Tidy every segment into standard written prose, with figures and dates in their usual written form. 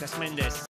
Lucas Mendes.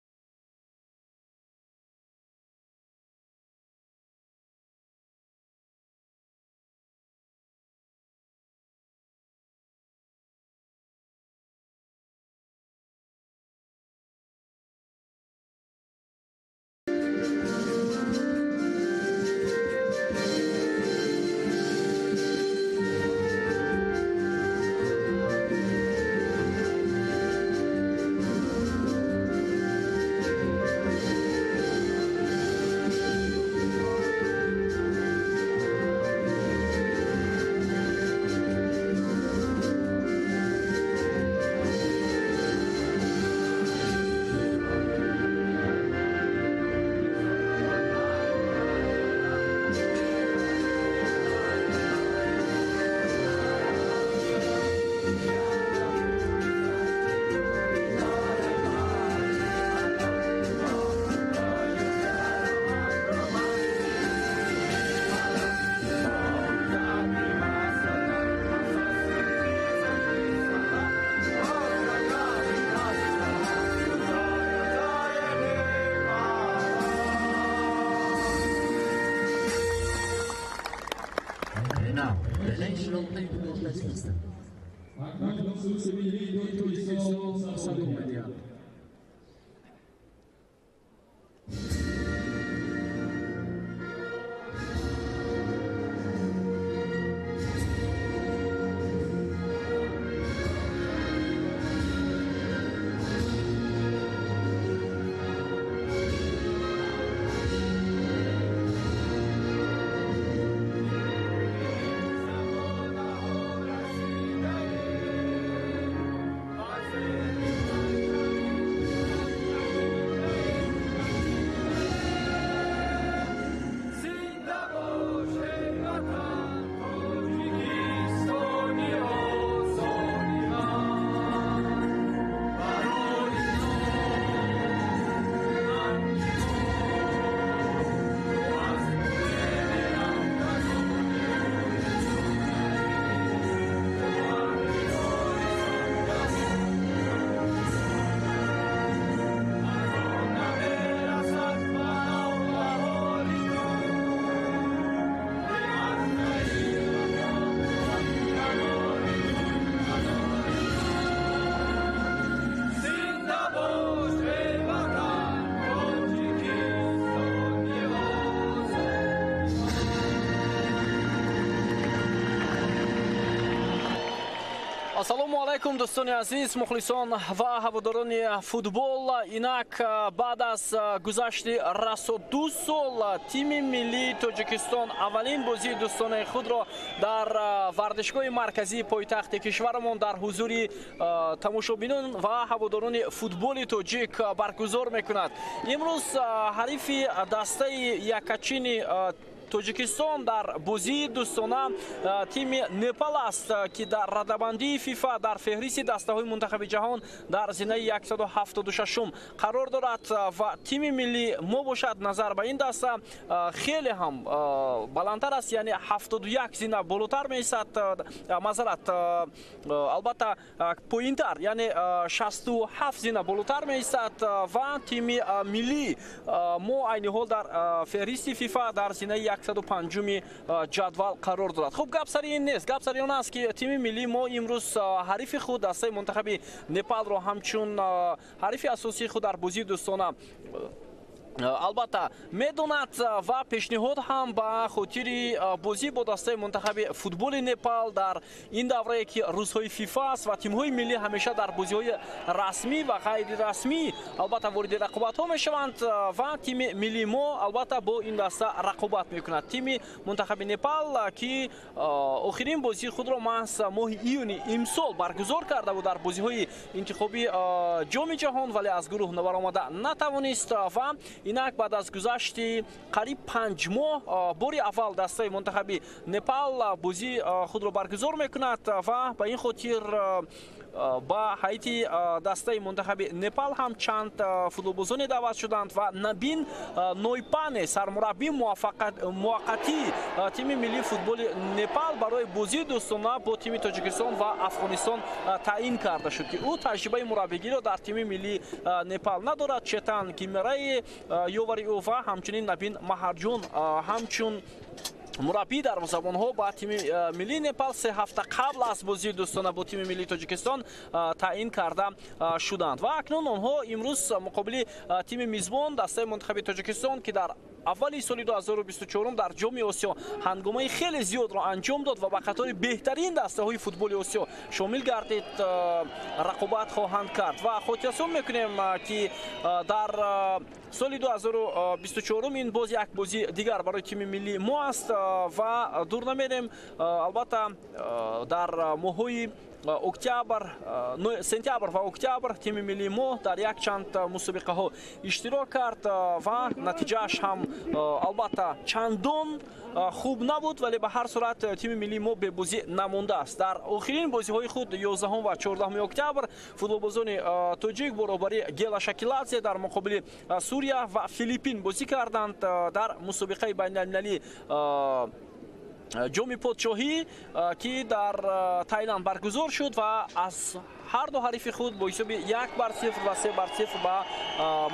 Now, the national anthem of Tajikistan. Ассалому алайкум, дӯстони азиз, мухлисон ва ҳаводорони футбол. Инак баъд аз гузашти расо 2 сол тими миллии Тоҷикистон аввалин бозии дӯстонаи худро дар варзишгоҳи марказии пойтахти кишварамон дар ҳузури тамошобинон ва ҳаводорони футболи тоҷик баргузор мекунад. Имрӯз ҳарифи дастаи якачини Тоҷикистон дар бозии дӯстона тими Непал аст, ки дар радабандии ФИФА дар феҳристи дастаҳои мунтахаби ҷаҳон дар зинаи 176 қарор дорад ва тими миллии мо бошад назар ба ин даста хеле ҳам баландтар аст, яъне 71 зина болотар меистад, мазарат, албатта поинтар, яъне 67 зина болотар меистад ва тими миллии мо айни ҳол дар феҳристи ФИФА дар зинаи 105-уми ҷадвал қарор дорад. Хуб, гап сари ин нест, гап сари он аст, ки тими миллии мо имрӯз ҳарифи худ дастаи мунтахаби Непалро ҳамчун ҳарифи асосии худ дар бозии дӯстона албатта медонад ва пешниҳод ҳам ба хотири бозӣ бо дастаи мунтахаби футболи Непал дар ин даврае, ки рӯзҳои ФИФА аст ва тимҳои миллӣ ҳамеша дар бозиҳои расмӣ ва ғайрирасмӣ албатта вориди рақобатҳо мешаванд ва тими миллии мо албатта бо ин даста рақобат мекунад. Тими мунтахаби Непал, ки охирин бозии худро маҳз моҳи июни имсол баргузор карда буд дар бозиҳои интихобии ҷоми ҷаҳон, вале аз гурӯҳ баромада натавонист ва инак баъд аз гузашти қариб 5 моҳ бори аввал дастаи мунтахаби Непал бозии худро баргузор мекунад ва ба ин хотир Ба ҳайати дастаи мунтахаби Непал ҳам чанд футболбозоне даъват шуданд ва Набин Нойпане, сармураббии муваққатии тими миллии футболи Непал, барои бозии дӯстона бо тими Тоҷикистон ва Афғонистон таъин карда шуд, ки ӯ таҷрибаи мураббигиро дар тими миллии Непал надорад. Четан Гимераи ёвари ӯ ва ҳамчунин Набин Маҳарҷун ҳамчун мураббии дарвозабонҳо ба тими миллии Непал 3 ҳафта қабл аз бозии дӯстона бо тими миллии Тоҷикистон таъин карда шуданд. Ва акнун онҳо имрӯз муқобили тими мизбон, дастаи мунтахаби Тоҷикистон, ки дар аввали соли 2024 дар Ҷоми Осиё ҳангомаи хеле зиёдро анҷом дод ва ба қатори беҳтарин дастаҳои футболи Осиё шомил гардид, рақобат хоҳанд кард. Ва хотиррасон мекунем, ки дар соли 2024 ин боз як бозии дигар барои тими миллии мо аст ва дур намерем, албатта, дар моҳҳои октябр, сентябр ва октябр тими миллии мо дар якчанд мусобиқаҳо иштирок кард ва натиҷааш ҳам, албатта, чандон хуб набуд, вале ба ҳар сурат тими миллии мо бебозӣ намондааст. Дар охирин бозиҳои худ, 11 ва 14 октябр, футболбозони тоҷик баробари Гела Шакиладзе дар муқобили Сурия ва Филиппин бозӣ карданд дар мусобиқаи байналмилалӣ Ҷоми Подшоҳӣ, ки дар Тайланд баргузор шуд, ва аз ҳар ду ҳарифи худ бо ҳисоби 1-0 ва 3-0 ба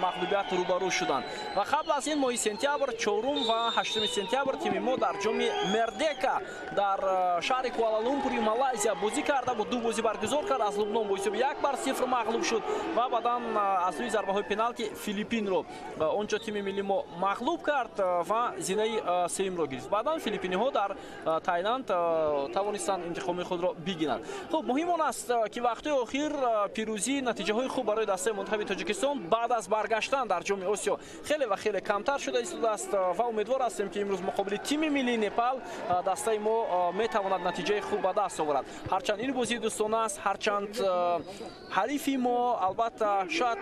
мағлубият рӯбарӯ шуданд. Ва қабл аз ин, моҳи сентябр, 4 ва 8 сентябр, тими мо дар Ҷоми Мердека дар шаҳри Куалалумпури Малайзия бозӣ карда буд, ду бозӣ баргузор кард, аз Лубнон бо ҳисоби 1-0 мағлуб шуд ва баъдан аз рӯи зарбаҳои пеналти Филиппинро онҷо тими милли мо мағлуб кард ва зинаи сеюмро гирифт. Баъдан филиппиниҳо дар Тайланд тавонистанд интиқоми худро бигиранд. Хуб, муҳим он аст, ки вақтҳои охир пирӯзӣ, натиҷаҳои хуб барои дастаи мунтахаби Тоҷикистон баъд аз баргаштан дар Ҷоми Осиё хеле ва хеле камтар шуда истодааст ва умедвор ҳастем, ки имрӯз муқобили тими миллии Непал дастаи мо метавонад натиҷаи хуб ба даст оварад. Ҳарчанд ин бозии дӯстона аст, ҳарчанд ҳарифи мо, албатта, шояд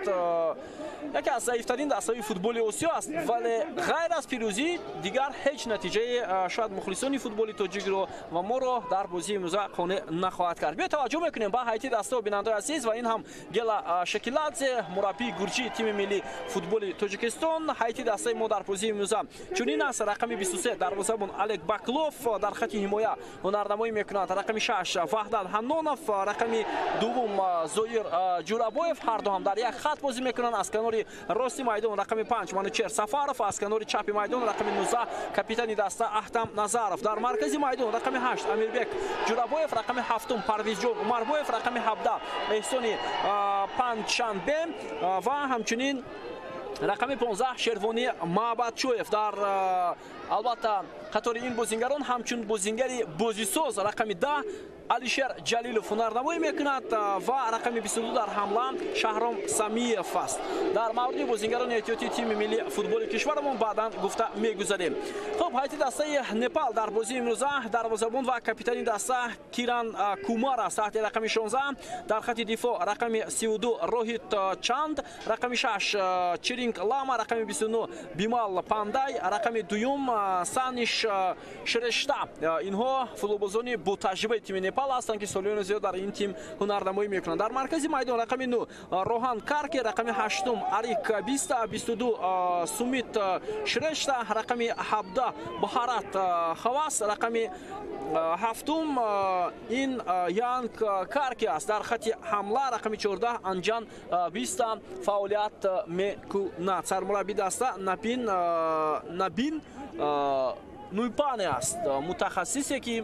яке аз заифтарин дастаҳои футболи Осиё аст, вале ғайр аз пирӯзӣ дигар ҳеҷ натиҷае шояд мухлисони футболи тоҷикро ва моро дар бозии имрӯза қонеъ нахоҳад кард. Биё, таваҷҷӯҳ мекунем ба ҳайати дастаҳо, бинандаои азиз, ва ин ҳам Гела Шекиладзе, мураббии гурҷии тими миллии футболи Тоҷикистон. Ҳайати дастаи мо дар бозии имрӯза чунин аст: рақами 23 дарвозабон Олег Баклов, дар хати ҳимоя ҳунарнамоӣ мекунанд рақами 6 Ваҳдат Ҳаннонов, рақами 2 Зоир Ҷурабоев, ҳар ду ҳам дар як хат бозӣ мекунанд. Аз канори рости майдон рақами 5 Манучер Сафаров, аз канори чапи майдон рақами 19 капитани даста Аҳтам Назаров, дар маркази майдон рақами 8 Амирбек Ҷурабоев, рақами 7 Парвизҷон Умарбоев, рақами 17 Эҳсони Панҷшанбе ва ҳамчунин рақами 15 Шервони Маъбадчоев. Дар, албатта, қатори ин бозингарон ҳамчун бозингари бозисоз рақами 10 Алишер Ҷалилов ҳунарнамоӣ мекунад ва рақами 22 дар ҳамла Шаҳром Самиев аст. Дар мавриди бозингарони эҳтиётии тими миллии футболи кишварамон баъдан гуфта мегузарем. Хуб, ҳайати дастаи Непал дар бозии имрӯза: дарвозабон ва капитани даста Киран Кумар аст таҳти рақами 16, дар хати дифоъ рақами 32 Роҳит Чанд, рақами 6 Чиринг Лама, рақами 29 Бимал Пандай, рақами 2 Саниш Шрешта. Инҳо футболбозони ботаҷрибаи тими Непал ҳастанд, ки солиёни зиёд дар ин тим ҳунарнамоӣ мекунанд. Дар маркази майдон рақами 9 Роҳан Карке, рақами 8 Арик Биста, 22 Сумит Шрешта, рақами 17 Бҳарат Хавас, рақами 7 ин Янг Карке аст. Дар хати ҳамла рақами 14 Анҷан Биста фаъолият мекунад. Сармурабби даста Набин Нуйпане аст, мутахассисе, ки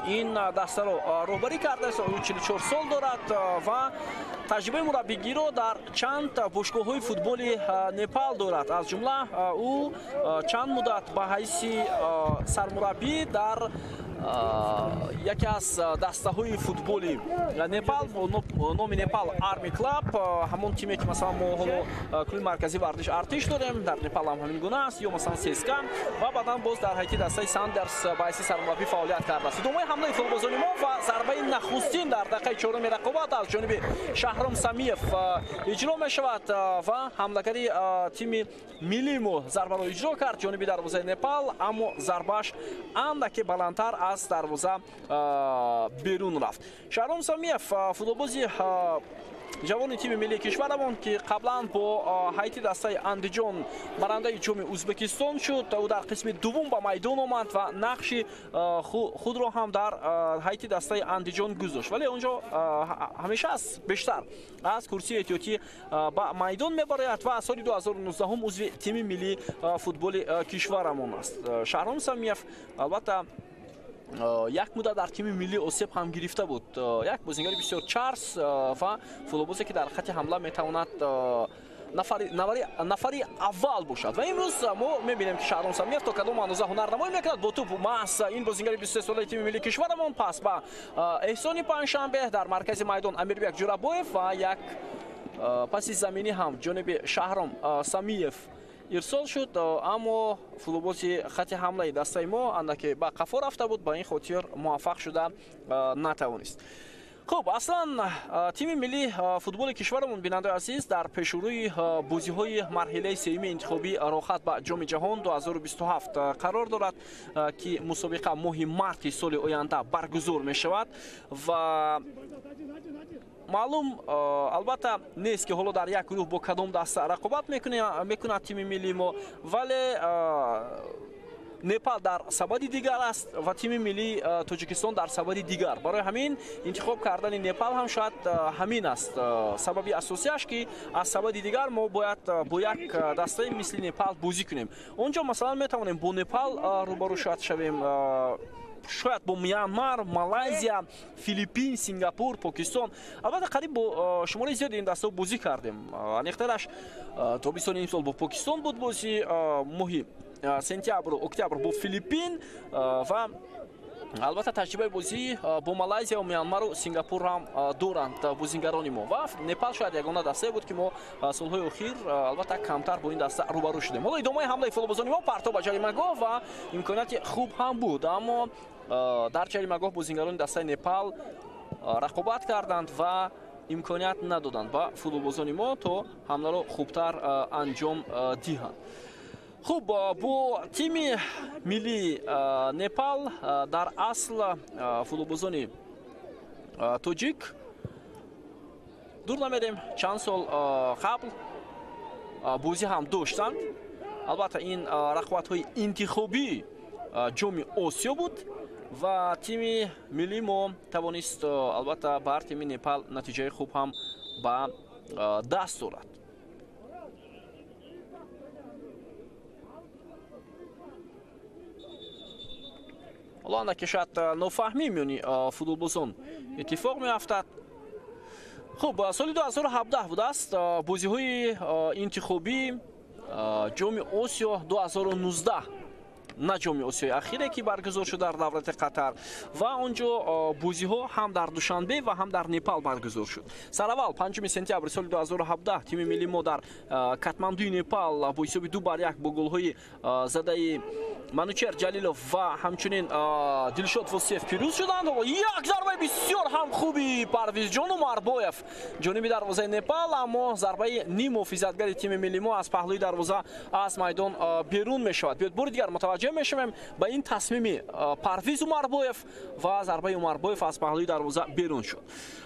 ин дастаро роҳбарӣ кардааст. Ӯ 44 сол дорад ва таҷрибаи мураббигиро дар чанд бошгоҳҳои футболи Непал дорад. Аз ҷумла ӯ чанд муддат ба ҳайси сармураббӣ дар яке аз дастаҳои футболи Непал, номи Непал Арми Клаб, ҳамон тиме, ки масалан мо ҳоло клуби марказии варзиш Артиш дорем, дар Непал ҳам ҳамин гуна аст, ё масалан ССК, ва баъдан боз дар ҳайати дастаи Сандерс ба ҳайси сармураббӣ фаъолият кардааст. Идомаи ҳамлаи футболбозони мо ва зарбаи нахустин дар дақиқаи чоруми рақобат аз ҷониби Шаҳром Самиев иҷро мешавад ва ҳамлагари тими миллии мо зарбаро иҷро кард ҷониби дарвозаи Непал, аммо зарбааш андаке баландтар аз дарвоза берун рафт. Шаҳром Самиев футболбози ҷавони тими миллии кишварамон, ки қаблан бо ҳайати дастаи Андиҷон барандаи ҷоми Ӯзбекистон шуд, ӯ дар қисми дуввум ба майдон омад ва нақши худро ҳам дар ҳайати дастаи Андиҷон гузошт, вале онҷо ҳамеша аз бештар аз курсии эҳтиётӣ ба майдон мебарояд ва аз соли 2019 узви тими миллии футболи кишварамон аст. Шаҳром Самиев албатта як муддат дар тими миллии Осеб ҳам гирифта буд. Як бозингари бисёр чарс ва футболбозе, ки дар хати ҳамла метавонад нафари аввал бошад. Ва имрӯз мо мебинем, ки Шаҳром Самиев то кадом андоза ҳунарнамоӣ мекунад бо тӯб. Маҳз ин бозингари 23-солаи тими миллии кишварамон пас ба Эҳсони Панҷшанбе дар маркази майдон Амирбек Ҷурабоев ва як паси заминӣ ҳам ҷониби Шаҳром Самиев ирсол шуд, аммо футболбози хати ҳамлаи дастаи мо андаке ба қафо рафта буд, ба ин хотир муваффақ шуда натавонист. Хуб, аслан тими миллии футболи кишварамон, бинандаи азиз, дар пешрӯи бозиҳои марҳилаи сеюми интихобии роҳат ба Ҷоми ҷаҳон 2027 қарор дорад, ки мусобиқа моҳи марти соли оянда баргузор мешавад ва маълум албатта нест, ки ҳоло дар як гурӯҳ бо кадом даста рақобат мекунад тими миллии мо, вале Непал дар сабади дигар аст ва тими миллии Тоҷикистон дар сабади дигар. Барои ҳамин интихоб кардани Непал ҳам шояд ҳамин аст сабаби асосияш, ки аз сабади дигар мо бояд бо як дастаи мисли Непал бозӣ кунем. Он ҷо масалан метавонем бо Непал рӯбарӯ шояд шавем, шояд бо Мянмар, Малайзия, Филиппин, Сингапур, Покистон. Албатта қариб бо шумораи зиёди ин дастаҳо бозӣ кардем. Аниқтараш тобистони имсол бо Покистон буд бозӣ, моҳи сентябру октябр бо Филиппин ва албатта таҷрибаи бозӣ бо Малайзия, Мянмару Сингапур ҳам доранд бозингарони мо. Ва Непал шояд ягона дастае буд, ки мо солҳои охир албатта камтар бо ин даста рӯбарӯ шудем. Ҳоло идомаи ҳамлаи футболбозони мо, партоб ба ҷаримагоҳ ва имконияти хуб ҳам буд, аммо дар ҷаримагоҳ бозингарони дастаи Непал рақобат карданд ва имконият надоданд ба футболбозони мо, то ҳамларо хубтар анҷом диҳанд. Хуб, бо тими миллии Непал дар асл футболбозони тоҷик дур намедем, чанд сол қабл бозӣ ҳам доштанд. Албатта ин рақобатҳои интихобии Ҷоми Осиё буд ва тими миллии мо тавонист албатта бар тими Непал натиҷаи хуб ҳам ба даст орад. Ҳоло андаке шояд нофаҳмӣ миёни футболбозон иттифоқ меафтад. Хуб, соли 2017 будааст бозиҳои интихобии Ҷоми Осиё 2019, на Ҷоми Осиёи ахире, ки баргузор шуд дар давлати Қатар, ва он ҷо бозиҳо ҳам дар Душанбе ва ҳам дар Непал баргузор шуд. Сараввал 5 сентябри соли 2017 тими миллии мо дар Катмандуи Непал бо ҳисоби 2-1 бо голҳои задаи Манучер Ҷалилов ва ҳамчунин Дилшод Восиев пирӯз шуданд. Як зарбаи бисёр ҳам хуби Парвизҷон Умарбоев ҷониби дарвозаи Непал, аммо зарбаи ниммуҳофизатгари тими миллии мо аз паҳлӯи дарвоза аз майдон берун мешавад. Биёед бори дигар мутаваҷҷеҳ мешавем ба ин тасмими Парвиз Умарбоев ва зарбаи Умарбоев аз паҳлӯи дарвоза берун шуд.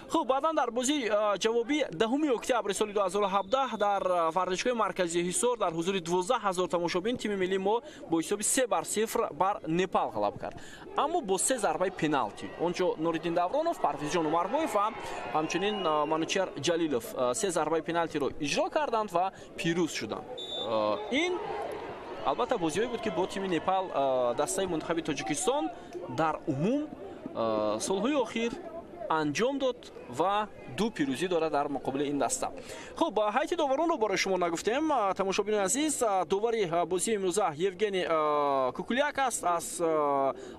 Хуб, баъдан дар бозии ҷавобӣ 10 октябри соли 2017 дар варзишгоҳи марказии Ҳисор дар ҳузури 12 ҳазор тамошобин тими миллии мо бо ҳисоби 3-0 бар Непал ғалаб кард, аммо бо се зарбаи пеналти. Он ҷо Нуриддин Давронов, Парвизҷон Умарбоев ва ҳамчунин Манучер Ҷалилов се зарбаи пеналтиро иҷро карданд ва пирӯз шуданд. Ин албатта бозиҳое буд, ки бо тими Непал дастаи мунтахаби Тоҷикистон дар умум солҳои охир анҷом дод ва 2 пирӯзӣ дорад дар муқобили ин даста. Хуб, ҳайати доваронро барои шумо нагуфтем. Тамошобинони азиз, довари бозии имрӯза Евгений Кукуляк аст аз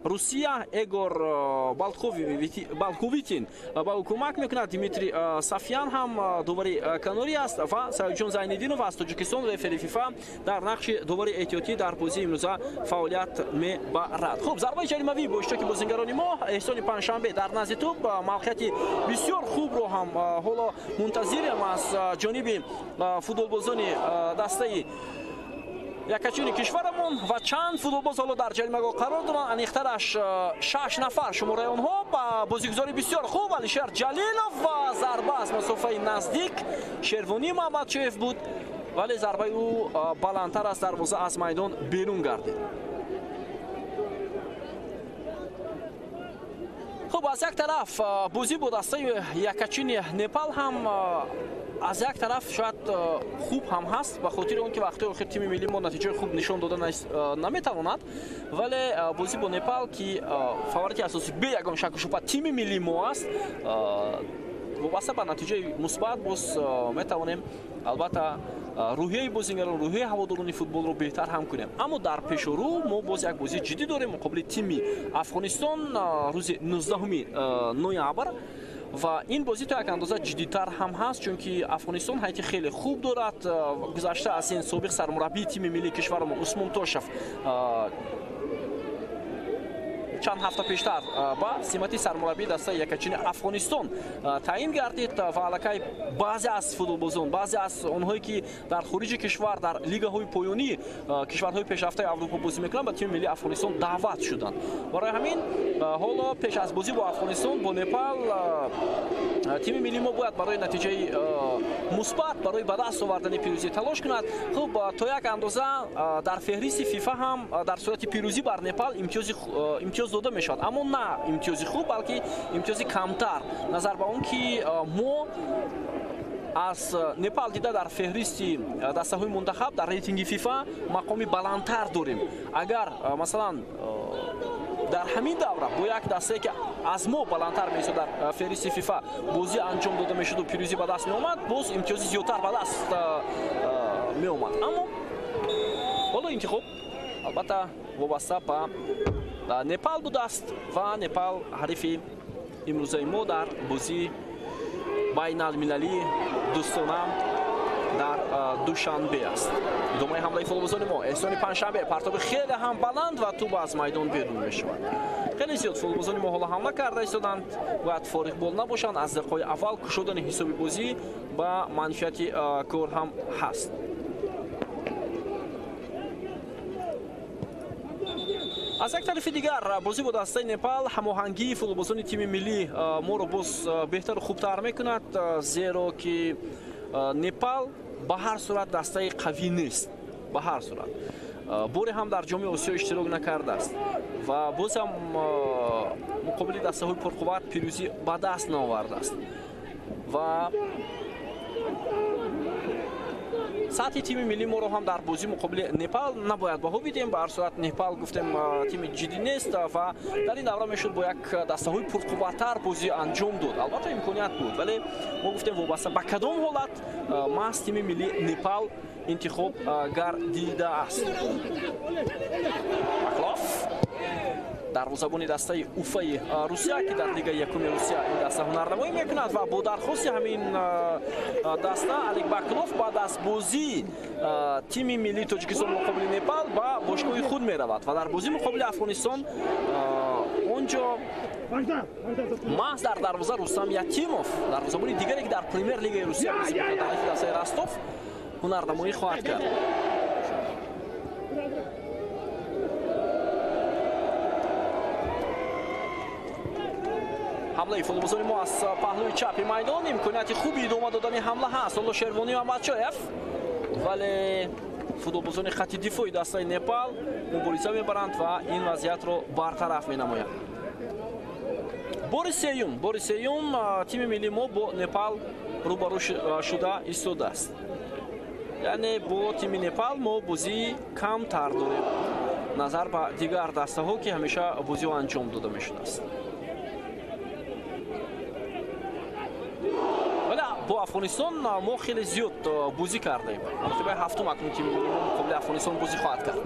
Русия, Егор Балховитин ба ӯ кӯмак мекунад, Дмитрий Сафян ҳам довари канорӣ аст ва Саидҷон Зайниддинов аз Тоҷикистон, рефери ФИФА, дар нақши довари эҳтиётӣ дар бозии имрӯза фаъолият мебарад. Хуб, зарбаи ҷаримавӣ бо иштироки бозингарони мо Эҳсони Панҷшанбе дар назди тӯб мавқеияти бисёр хубро ҳам ҳоло мунтазирем аз ҷониби футболбозони дастаи якачини кишварамон ва чанд футболбоз ҳоло дар ҷаримагоҳ қарор доранд. Аниқтараш 6 нафар шумораи онҳо. Ба бозигузори бисёр хуб Алишер Ҷалилов ва зарба аз масофаи наздик Шервонӣ Муҳаммадшоев буд, вале зарбаи ӯ баландтар аз дарвоза аз майдон берун гардид. Хуб, аз як тараф бозӣ бо дастаи якачини Непал ҳам аз як тараф шояд хуб ҳам ҳаст, ба хотири он ки вақтҳои охир тими миллии мо натиҷаи хуб нишон дода наметавонад, вале бозӣ бо Непал, ки фаворити асосӣ бе ягон шаку шубҳа тими миллии мо аст, вобаста ба натиҷаи мусбат боз метавонем албатта рӯҳияи бозингарон, рӯҳияи ҳаводорони футболро беҳтар ҳам кунем. Аммо дар пешорӯ мо боз як бозии ҷиддӣ дорем муқобили тими Афғонистон рӯзи 19 ноябр ва ин бозӣ то як андоза ҷиддитар ҳам ҳаст, чунки Афғонистон ҳайати хеле хуб дорад. Гузашта аз ин собиқ сармураббии тими миллии кишварамон Усмон Тошев чанд ҳафта пештар ба симати сармураббии дастаи якачини Афғонистон таъин гардид ва аллакай баъзе аз футболбозон, баъзе аз онҳое ки дар хориҷи кишвар дар лигаҳои поёнии кишварҳои пешрафтаи Аврупо бозӣ мекунанд, ба тими миллии Афғонистон даъват шуданд. Барои ҳамин ҳоло пеш аз бозӣ бо Афғонистон, бо Непал, тими миллии мо бояд барои натиҷаи мусбат, барои ба даст овардани пирӯзӣ талош кунад. Хуб, то як андоза дар феҳристи ФИФА ҳам дар сурати пирӯзӣ бар Непал имтиёз дода мешавад, аммо на имтиёзи хуб, балки имтиёзи камтар, назар ба он ки мо аз Непал дида дар феҳристи дастаҳои мунтахаб дар рейтинги ФИФА мақоми баландтар дорем. Агар масалан дар ҳамин давра бо як дастае ки аз мо баландтар меистод дар феҳристи ФИФА бозӣ анҷом дода мешуду пирӯзӣ ба даст меомад, боз имтиёзи зиёдтар ба даст меомад. Аммо ҳоло интихоб албатта вобаста ба Непал будааст ва Непал ҳарифи имрӯзаи мо дар бозии байналмилалии дӯстона дар Душанбе аст. Идомаи ҳамлаи футболбозони мо Эҳсони Панҷшанбе, партоби хеле ҳам баланд ва тӯб аз майдон берун мешавад. Хеле зиёд футболбозони мо ҳоло ҳамла карда истоданд, бояд фориғбол набошанд. Аз дақиқаҳои аввал кушодани ҳисоби бозӣ ба манфиати кор ҳам ҳаст. Аз як тарафи дигар бозӣ бо дастаи Непал ҳамоҳангии футболбозони тими миллӣ моро боз беҳтару хубтар мекунад, зеро ки Непал ба ҳар сурат дастаи қавӣ нест, ба ҳар сурат боре ҳам дар ҷоми Осиё иштирок накардааст ва боз ҳам муқобили дастаҳои пурқувват пирӯзӣ ба даст наовардааст ва сатҳи тими миллии моро ҳам дар бозӣ муқобили Непал набояд баҳо бидиҳем. Ба ҳар сурат Непал гуфтем тими ҷиддӣ нест ва дар ин давра мешуд бо як дастаҳои пурқувваттар бозӣ анҷом дод. Албатта имконият буд, вале мо гуфтем вобаста ба кадом ҳолат маҳз тими миллии Непал интихоб гардидааст. Баклов дарвозабони дастаи Уфаи Русия, ки дар лигаи якуми Русия ин даста ҳунарнамоӣ мекунад ва бо дархости ҳамин даста Алик Баклов баъд аз бозии тими миллии Тоҷикистон муқобили Непал ба бошгоҳи худ меравад ва дар бозии муқобили Афғонистон онҷо маҳз дар дарвоза Рустам Ятимов, дарвозабони дигаре ки дар премер-лигаи Русия бозӣ мекунад дар ҳайати дастаи Ростов, ҳунарнамоӣ хоҳад кард. Ҳамлаи футболбозони мо аз паҳлӯи чапи майдон, имконияти хуби идома додани ҳамла ҳаст. Ҳоло Шервонӣ Муҳаммадшоев, вале футболбозони хатти дифои дастаи Непал мубориза мебаранд ва ин вазъиятро бартараф менамоянд. Бори сеюм тими миллии мо бо Непал рӯбарӯ шуда истодааст. Яъне бо тими Непал мо бозии камтар дорем назар ба дигар дастаҳо, ки ҳамеша бозиҳо анҷом дода мешудааст. Афғонистон мо хеле зиёд бозӣ кардем. Маротибаи ҳафтум акнун тими миллии мо муқобили Афғонистон бозӣ хоҳад кард.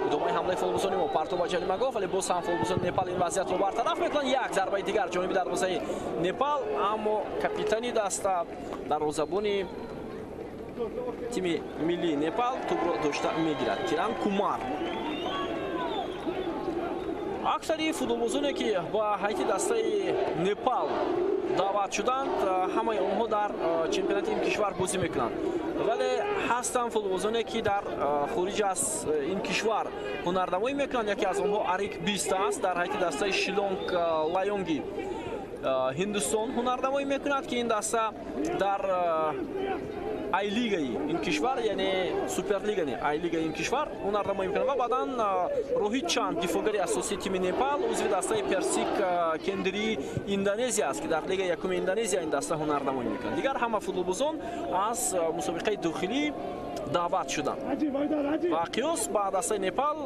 Идомаи ҳамлаи футболбозони мо, партов ба ҷаримагоҳ, вале боз ҳам футболбозони Непал ин вазъиятро бартараф мекунанд. Як зарбаи дигар ҷониби дарвозаи Непал, аммо капитани даста, дарвозабони тими миллии Непал тӯбро дошта мегирад. Киран Кумар. Аксари футболбозоне ки ба ҳайати дастаи Непал даъват шуданд, ҳамаи онҳо дар чемпионати ин кишвар бозӣ мекунанд, вале ҳастанд футболбозоне ки дар хориҷ аз ин кишвар ҳунарнамоӣ мекунанд. Яке аз онҳо Арик Бист аст, дар ҳайати дастаи Шилонг Лайонги Ҳиндустон ҳунарнамоӣ мекунад, ки ин даста дар Ай-лигаи ин кишвар, яъне Суперлига не, Ай-лигаи ин кишвар ҳунарнамоӣ мекунад. Ва баъдан Роҳит Чанд, дифоъгари асосии тими Непал, узви дастаи Персик Кендрии Индонезия аст, ки дар лигаи якуми Индонезия ин даста ҳунарнамоӣ мекунад. Дигар ҳама футболбозон аз мусобиқаи дохилӣ даъват шуданд ва қиёс ба дастаи Непал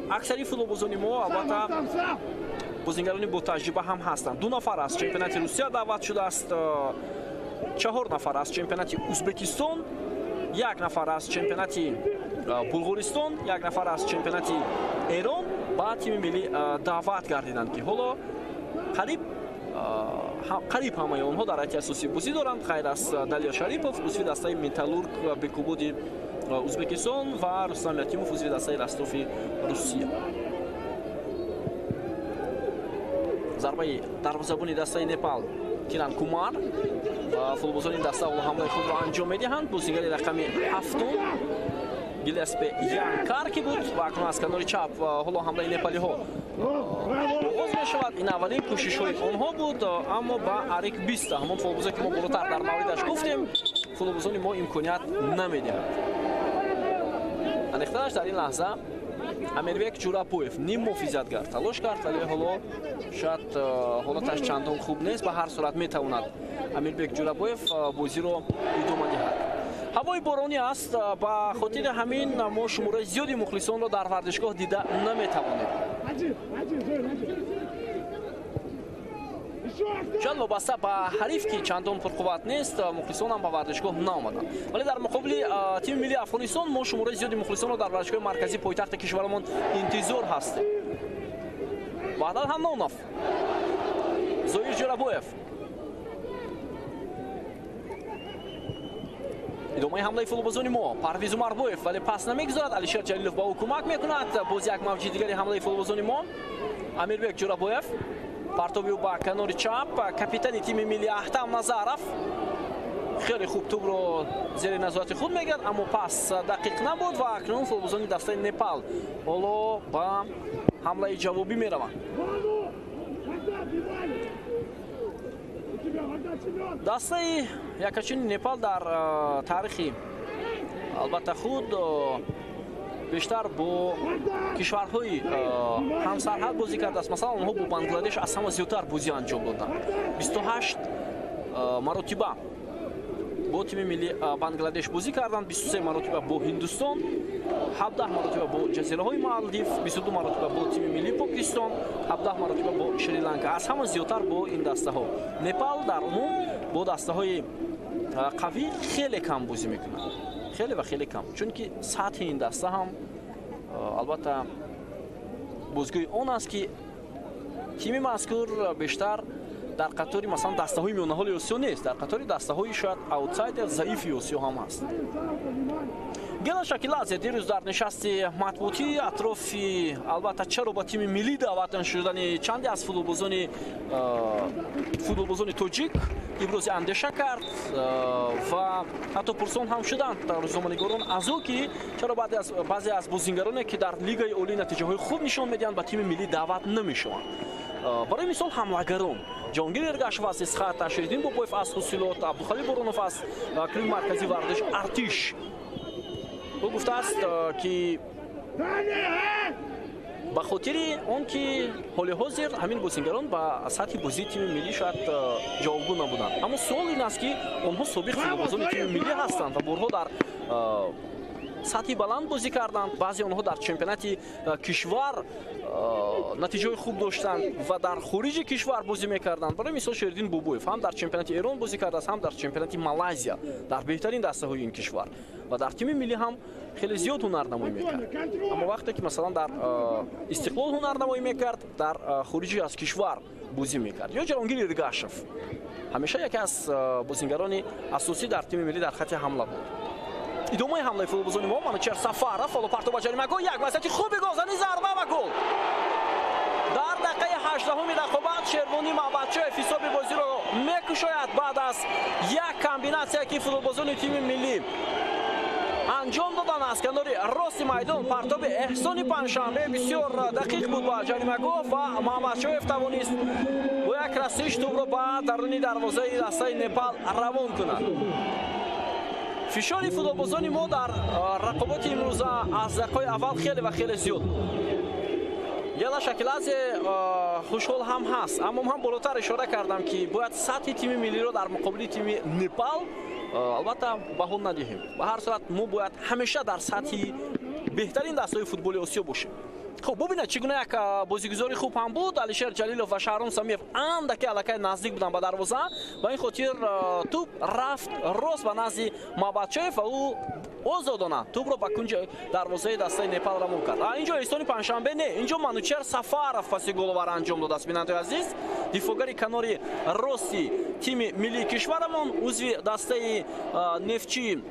аксари футболбозони мо албатта бозингарони ботаҷриба ҳам ҳастанд. 2 нафар аз чемпионати Русия даъват шудааст, 4 нафар аз чемпионати Узбекистон, 1 нафар аз чемпионати Булғористон, 1 нафар аз чемпионати Эрон ба тими миллӣ даъват гардиданд, ки ҳоло қариб ҳамаи онҳо дар ҳайати асосӣ бозӣ доранд, ғайр аз Далер Шарипов, узви дастаи Металлург Бекободи Узбекистон ва Рустам Ятимов, узви дастаи Ростови Русия. Зарбаи дарвозабони дастаи Непал Киран Кумар ва футболбозони даста ҳоло ҳамлаи худро анҷом медиҳанд. Бозигари рақами 7 Гилеспе Янкар ки буд ва акнун аз канори чап ҳоло ҳамлаи непалиҳо оғоз мешавад. Ин аввалин кӯшишҳои онҳо буд, аммо ба Арик Биста, ҳамон футболбозе ки мо болотар дар мавридаш гуфтем, футболбозони мо имконият намедиҳанд. Аниқтараш дар ин лаҳза Амирбек Ҷурабоев ним муҳофизатгар талош кард, вале ҳоло шояд ҳолаташ чандон хуб нест. Ба ҳар сурат метавонад Амирбек Ҷурабоев бозиро идома диҳад. Ҳавои боронӣ аст, ба хотири ҳамин мо шумораи зиёди мухлисонро дар варзишгоҳ дида наметавонем. Шояд вобаста ба ҳариф, ки чандон пурқувват нест, мухлисон ҳам ба варзишгоҳ наомаданд. Вале дар муқобили тими миллии Афғонистон мо шумораи зиёди мухлисонро дар варзишгоҳи марказии пойтахти кишварамон интизор ҳастем. Ваҳдат Ҳаннонов, Зоир Ҷурабоев. Идомаи ҳамлаи футболбозони мо, Парвиз Умарбоев, вале пас намегузорад. Алишер Ҷалилов ба ӯ кӯмак мекунад. Боз як мавҷи дигари ҳамлаи футболбозони мо, Амирбек Ҷурабоев, партоби ӯ ба канори чап, капитани тими милли Аҳтам Назаров хеле хуб тӯбро зери назорати худ мегирад, аммо пас дақиқ набуд ва акнун футболбозони дастаи Непал ҳоло ба ҳамлаи ҷавобӣ мераванд. Дастаи якачини Непал дар таърихи албатта худ бештар бо кишварҳои ҳамсарҳад бозӣ кардааст. Масалан, онҳо бо Бангладеш аз ҳама зиёдтар бозӣ анҷом доданд. 28 маротиба бо тими милли Бангладеш бозӣ карданд, 23 маротиба бо Ҳиндустон, 17 маротиба бо ҷазираҳои Малдив, 22 маротиба бо тими милли Покистон, 17 маротиба бо Шри-Ланка. Аз ҳама зиёдтар бо ин дастаҳо. Непал дар умум бо дастаҳои қавӣ хеле кам бозӣ мекунад, хеле ва хеле кам, чунки сатҳи ин даста ҳам албатта бозгӯи он аст, ки тими мазкур бештар дар қатори масалан дастаҳои миёнаҳоли Осиё нест, дар қатори дастаҳои шояд аутсайдер заифи Осиё ҳам ҳаст. Гела Шакиладзе дирӯз дар нишасти матбуотӣ атрофи албатта чаро ба тими миллӣ даъват нашудани чанде аз футболбозони тоҷик ибрози андеша кард ва ҳатто пурсон ҳам шуданд рӯзноманигорон аз ӯ, ки чаро баъзе аз бозингароне, ки дар лигаи олӣ натиҷаҳои хуб нишон медиҳанд, ба тими миллӣ даъват намешаванд. Барои мисол ҳамлагарон Ҷонгир Эргашев аз Исхат, Шериддин Бобоев аз Ҳусилот, Абдухалил Боронов аз клуби марказии варзиш Артиш. Ӯ гуфтааст, ки ба хотири он ки ҳоли ҳозир ҳамин бозингарон ба сатҳи бозии тими миллӣ шояд ҷавобгӯ набуданд. Аммо суол ин аст, ки онҳо собиқ футболбозони тими миллӣ ҳастанд ва борҳо дар сатҳи баланд бозӣ карданд. Баъзе онҳо дар чемпионати кишвар натиҷаҳои хуб доштанд ва дар хориҷи кишвар бозӣ мекарданд. Барои мисол, Шериддин Бобоев ҳам дар чемпионати Эрон бозӣ кардааст, ҳам дар чемпионати Малайзия, дар беҳтарин дастаҳои ин кишвар, ва дар тими миллӣ ҳам хеле зиёд ҳунарнамоӣ мекард. Аммо вақте ки масалан дар Истиқлол ҳунарнамоӣ мекард, дар хориҷи аз кишвар бозӣ мекард. Ё Ҷаҳонгир Иргашев ҳамеша яке аз бозингарони асосӣ дар тими миллӣ дар хати ҳамла буд. Идомаи ҳамлаи футболбозони мо, Манучер Сафаров, ҳоло партоб ба ҷаримагоҳ, як васати хуби голзанӣ, зарба ва гол. Дар дақиқаи 18-уми рақобат Шервонӣ Маҳбатшоев ҳисоби бозиро мекушояд баъд аз як комбинатсия, ки футболбозони тими миллӣ анҷом додан аз канори рости майдон. Партоби Эҳсони Панҷшанбе бисёр дақиқ буд ба ҷаримагоҳ ва Маҳмадшоев тавонист бо як расиш тӯбро ба даруни дарвозаи дастаи Непал равон кунад. Фишори футболбозони мо дар рақоботи имрӯза аз дақиқаи аввал хеле ва хеле зиёд буд. Гела Шакиладзе хушҳол ҳам ҳаст, аммо ман болотар ишора кардам, ки бояд сатҳи тими миллиро дар муқобили тими Непал албатта баҳо надиҳем. Ба ҳар сурат мо бояд ҳамеша дар сатҳи беҳтарин дастаҳои футболи Осиё бошем. Хуб, бубинед, чӣ гуна як бозигузори хуб ҳам буд. Алишер Ҷалилов ва Шаҳром Самиев андаке аллакай наздик буданд ба дарвоза, ба ин хотир тӯб рафт рост ба назди Маҳбатшоев ва ӯ озодона тӯбро ба кунҷи дарвозаи дастаи Непал равон кард. Инҷо Эҳсони Панҷшанбе не, инҷо Манучер Сафаров паси головара анҷом додааст. Бинандаи азиз, дифоъгари канори рости тими миллии кишварамон, узви дастаи Нефтчи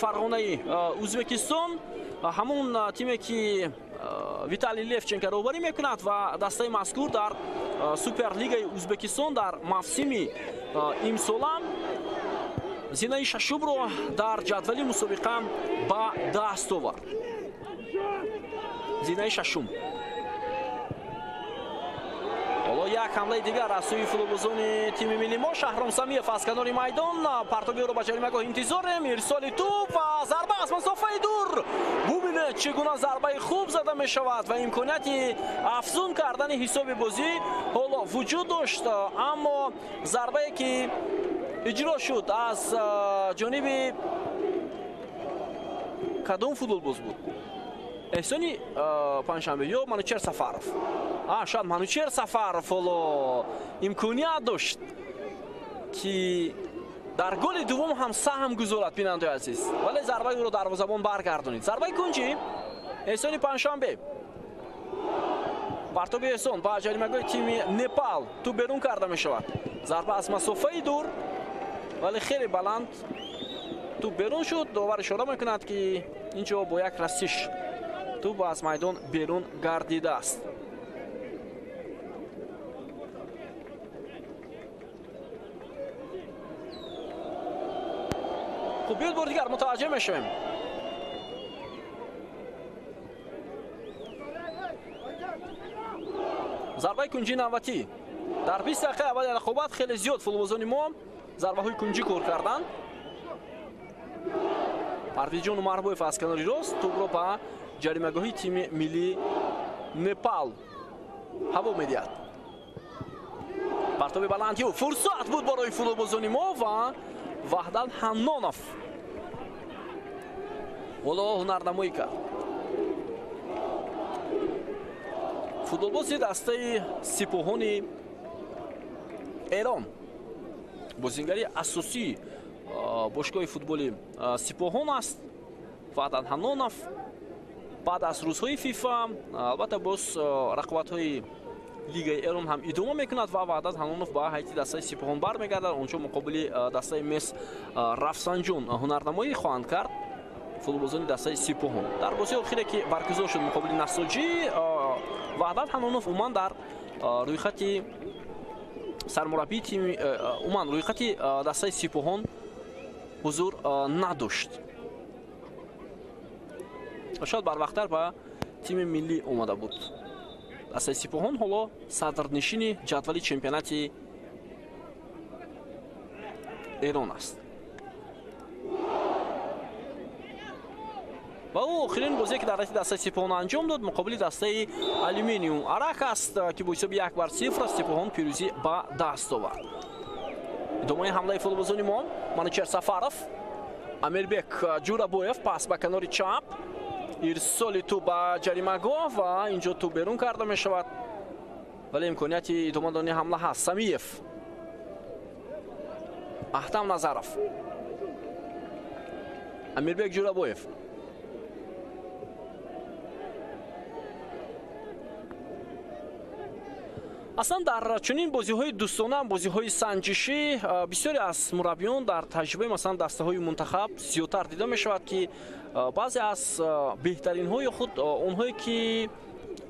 Фарғонаи Ӯзбекистон, ҳамон тиме ки Виталий Левченко роҳбарӣ мекунад ва дастаи мазкур дар Суперлигаи Ӯзбекистон дар мавсими имсола зинаи шашумро дар ҷадвали мусобиқа ба даст овард. Зинаи шашум. Ҳоло як ҳамлаи дигар аз сӯи футболбозони тими милли мо. Шаҳром Самиев аз канори майдон партоби ӯро ба ҷаримагоҳ интизорем. Ирсоли тӯб ва зарба аз масофаи дур. Бубинед, чӣ гуна зарбаи хуб зада мешавад ва имконияти афзун кардани ҳисоби бозӣ ҳоло вуҷуд дошт, аммо зарбае ки иҷро шуд аз ҷониби кадом футболбоз буд? Эҳсони Панҷшанбе ё Манучер Сафаров? Шояд Манучер Сафаров ҳоло имконият дошт, ки дар голи дуввум ҳам саҳм гузорад, бинандаи азиз, вале зарбаи ӯро дарвозабон баргардонид. Зарбаи кунҷи Эҳсони Панҷшанбе. Партоби Эҳсон ба ҷаримагоҳи тими Непал, тӯб берун карда мешавад. Зарба аз масофаи дур, вале хеле баланд тӯб берун шуд. Довар ишора мекунад, ки инҷо бо як расиш тӯб аз майдон берун гардидааст. Хуб, биёед бори дигар мутаваҷҷеҳ мешавем. Зарбаи кунҷи навбатӣ. Дар 20 дақиқаи аввали рақобат хеле зиёд футболбозони мо зарбаҳои кунҷӣ кор карданд. Парвизҷон Умарбоев аз канори рост тӯбро ба ҷаримагоҳи тими миллии Непал ҳаво медиҳад. Партоби баландӣ, фурсат буд барои футболбозони мо ва Ваҳдат Ҳаннонов ҳоло ҳунарнамоӣ кард. Футболбози дастаи Сипоҳони Эрон, бозингари асосии бошгоҳи футболи Сипоҳон аст Ваҳдат Ҳаннонов. Баъд аз рӯзҳои ФИФА албатта боз рақобатҳои лигаи Эрон ҳам идома мекунад ва Ваҳдат Ҳаннонов ба ҳайати дастаи Сипоҳон бармегардад. Онҷо муқобили дастаи Мес Рафсанҷон ҳунарнамоӣ хоҳанд кард футболбозони дастаи Сипоҳон. Дар бозии охире ки баргузор шуд муқобили Насоҷӣ, Ваҳдат Ҳаннонов умуман дар рӯйхати сармураббии тими умуман рӯйхати дастаи Сипоҳон ҳузур надошт. Шояд барвақттар ба тими миллӣ омада буд. Дастаи Сипоҳон ҳоло садрнишини ҷадвали чемпионати Эрон аст. Ва ӯ охирин бозие ки дар ҳайати дастаи Сипоҳон анҷом дод муқобили дастаи Алюминиум Арак аст, ки бо ҳисоби 1-0 Сипоҳон пирӯзӣ ба даст овард. Идомаи ҳамлаи футболбозони мо. Манучер Сафаров Амирбек Ҷурабоев пас ба канори чап, ирсоли тӯб ба ҷаримагоҳ ва инҷо тӯб берун карда мешавад, вале имконияти идома додани ҳамла ҳаст. Самиев, Аҳтам Назаров, Амирбек Ҷурабоев. Аслан дар чунин бозиҳои дӯстона, бозиҳои санҷишӣ бисёре аз мураббиён дар таҷрибаи масалан дастаҳои мунтахаб зиёдтар дида мешавад, ки баъзе аз беҳтаринҳои худ, онҳое ки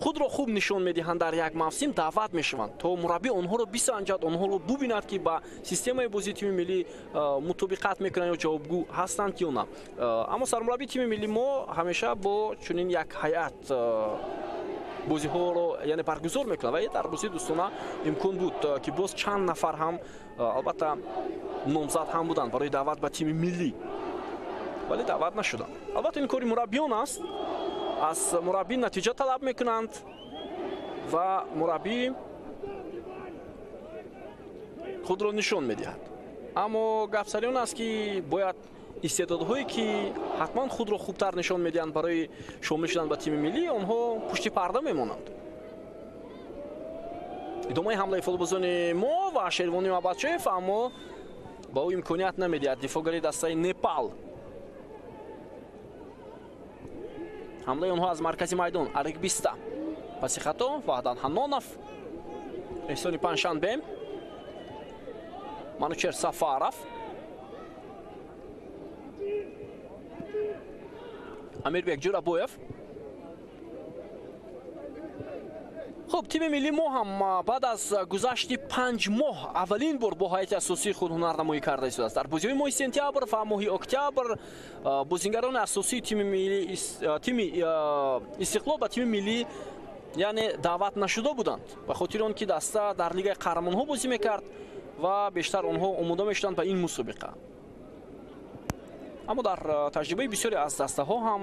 худро хуб нишон медиҳанд дар як мавсим, даъват мешаванд то мураббӣ онҳоро бисанҷад, онҳоро бубинад, ки ба системаи бозии тими миллӣ мутобиқат мекунанд ё ҷавобгӯ ҳастанд ё на. Аммо сармураббии тими милли мо ҳамеша бо чунин як ҳайат бозиҳоро яъне баргузор мекунад ва дар бозии дӯстона имкон буд, ки боз чанд нафар ҳам албатта номзад ҳам буданд барои даъват ба тими миллӣ, вале даъват нашуданд. Албатта ин кори мураббиён аст, аз мураббӣ натиҷа талаб мекунанд ва мураббӣ худро нишон медиҳад. Аммо гап сари он аст, ки бояд истеъдодҳое ки ҳатман худро хубтар нишон медиҳанд барои шомил шудан ба тими миллӣ, онҳо пушти парда мемонанд. Идомаи ҳамлаи футболбозони мо ва Шервони Мабачоев, аммо ба ӯ имконият намедиҳад дифоъгари дастаи Непал. Ҳамлаи онҳо аз маркази майдон, Арикбиста паси хато, Ваҳдан Ҳаннонов, Эҳсони Панҷшанбе, Манучер Сафаров, Амирбек Ҷурабоев. Хуб, тими миллии мо ҳам баъд аз гузашти 5 моҳ аввалин бор бо ҳайати асосии худ ҳунарнамоӣ карда истодааст. Дар бозиҳои моҳи сентябр ва моҳи октябр бозингарони асосии тими Истиқлол ба тими миллӣ яъне даъват нашуда буданд, ба хотири он ки даста дар лигаи қаҳрамонҳо бозӣ мекард ва бештар онҳо омода мешуданд ба ин мусобиқа. Аммо дар таҷрибаи бисёре аз дастаҳо ҳам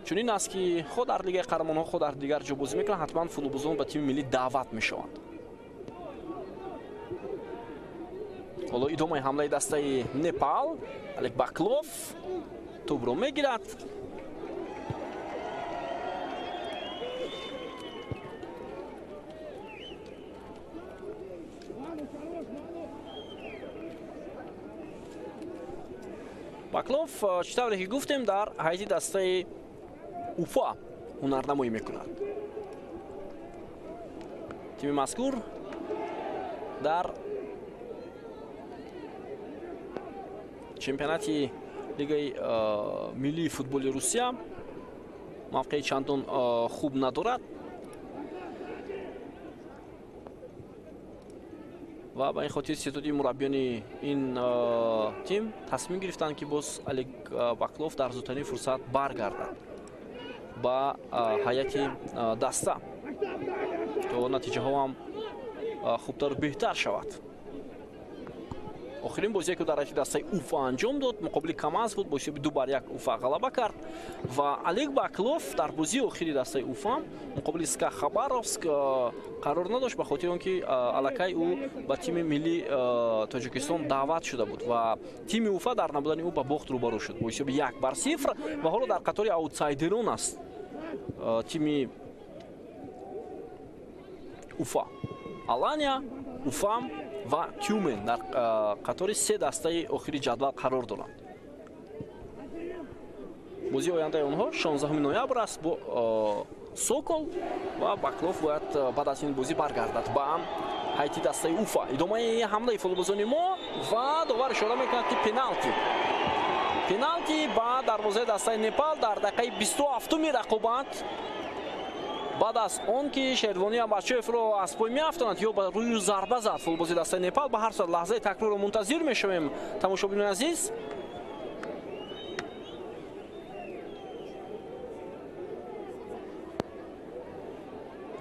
чунин аст, ки хо дар лигаи қаҳрамонҳо, хо дар дигар ҷо бозӣ мекунанд, ҳатман футболбозон ба тими миллӣ даъват мешаванд. Ҳоло идомаи ҳамлаи дастаи Непал, Алек Баклов тӯбро мегирад. Баклов, чӣ тавре ки гуфтем, дар ҳайати дастаи Уфа ҳунарнамоӣ мекунад. Тими мазкур дар чемпионати лигаи миллии футболи Русия мавқеи чандон хуб надорад ва ба ин хотир ситоди мураббиёни ин тим тасмим гирифтанд, ки боз Олег Баклов дар зудтарин фурсат баргардад ба ҳайати даста, то натиҷаҳо ҳам хубтару беҳтар шавад. Охирин бозие, ки дар ҳайати дастаи Уфа анҷом дод, муқобили Камаз буд, бо ҳисоби 2-1 Уфа ғалаба кард ва Олег Баклов дар бозии охири дастаи Уфа муқобили СКА Хабаровск қарор надошт, ба хотири он ки аллакай ӯ ба тими миллии Тоҷикистон даъват шуда буд ва тими Уфа дар набудани ӯ ба бохт рӯбарӯ шуд бо ҳисоби 1-0 ва ҳоло дар қатори аутсайдерон аст тими Уфа. Алания, Уфа ва Тюмен дар қатори се дастаи охири ҷадвал қарор доранд. Бозии ояндаи онҳо 16 ноябр аст бо Сокол ва Баклов бояд баъд аз ин бозӣ баргардад ба ҳайати дастаи Уфа. Идомаи ҳамлаи футболбозони мо ва довар ишора мекунад, ки пеналти. Пеналти ба дарвозаи дастаи Непал дар дақиқаи 27-уми рақобат, баъд аз он ки Шервони Абачоевро аз пой меафтонад ё ба рӯю зарба зад футболбози дастаи Непал. Ба ҳар сурат лаҳзаи такрорро мунтазир мешавем, тамошобинони азиз.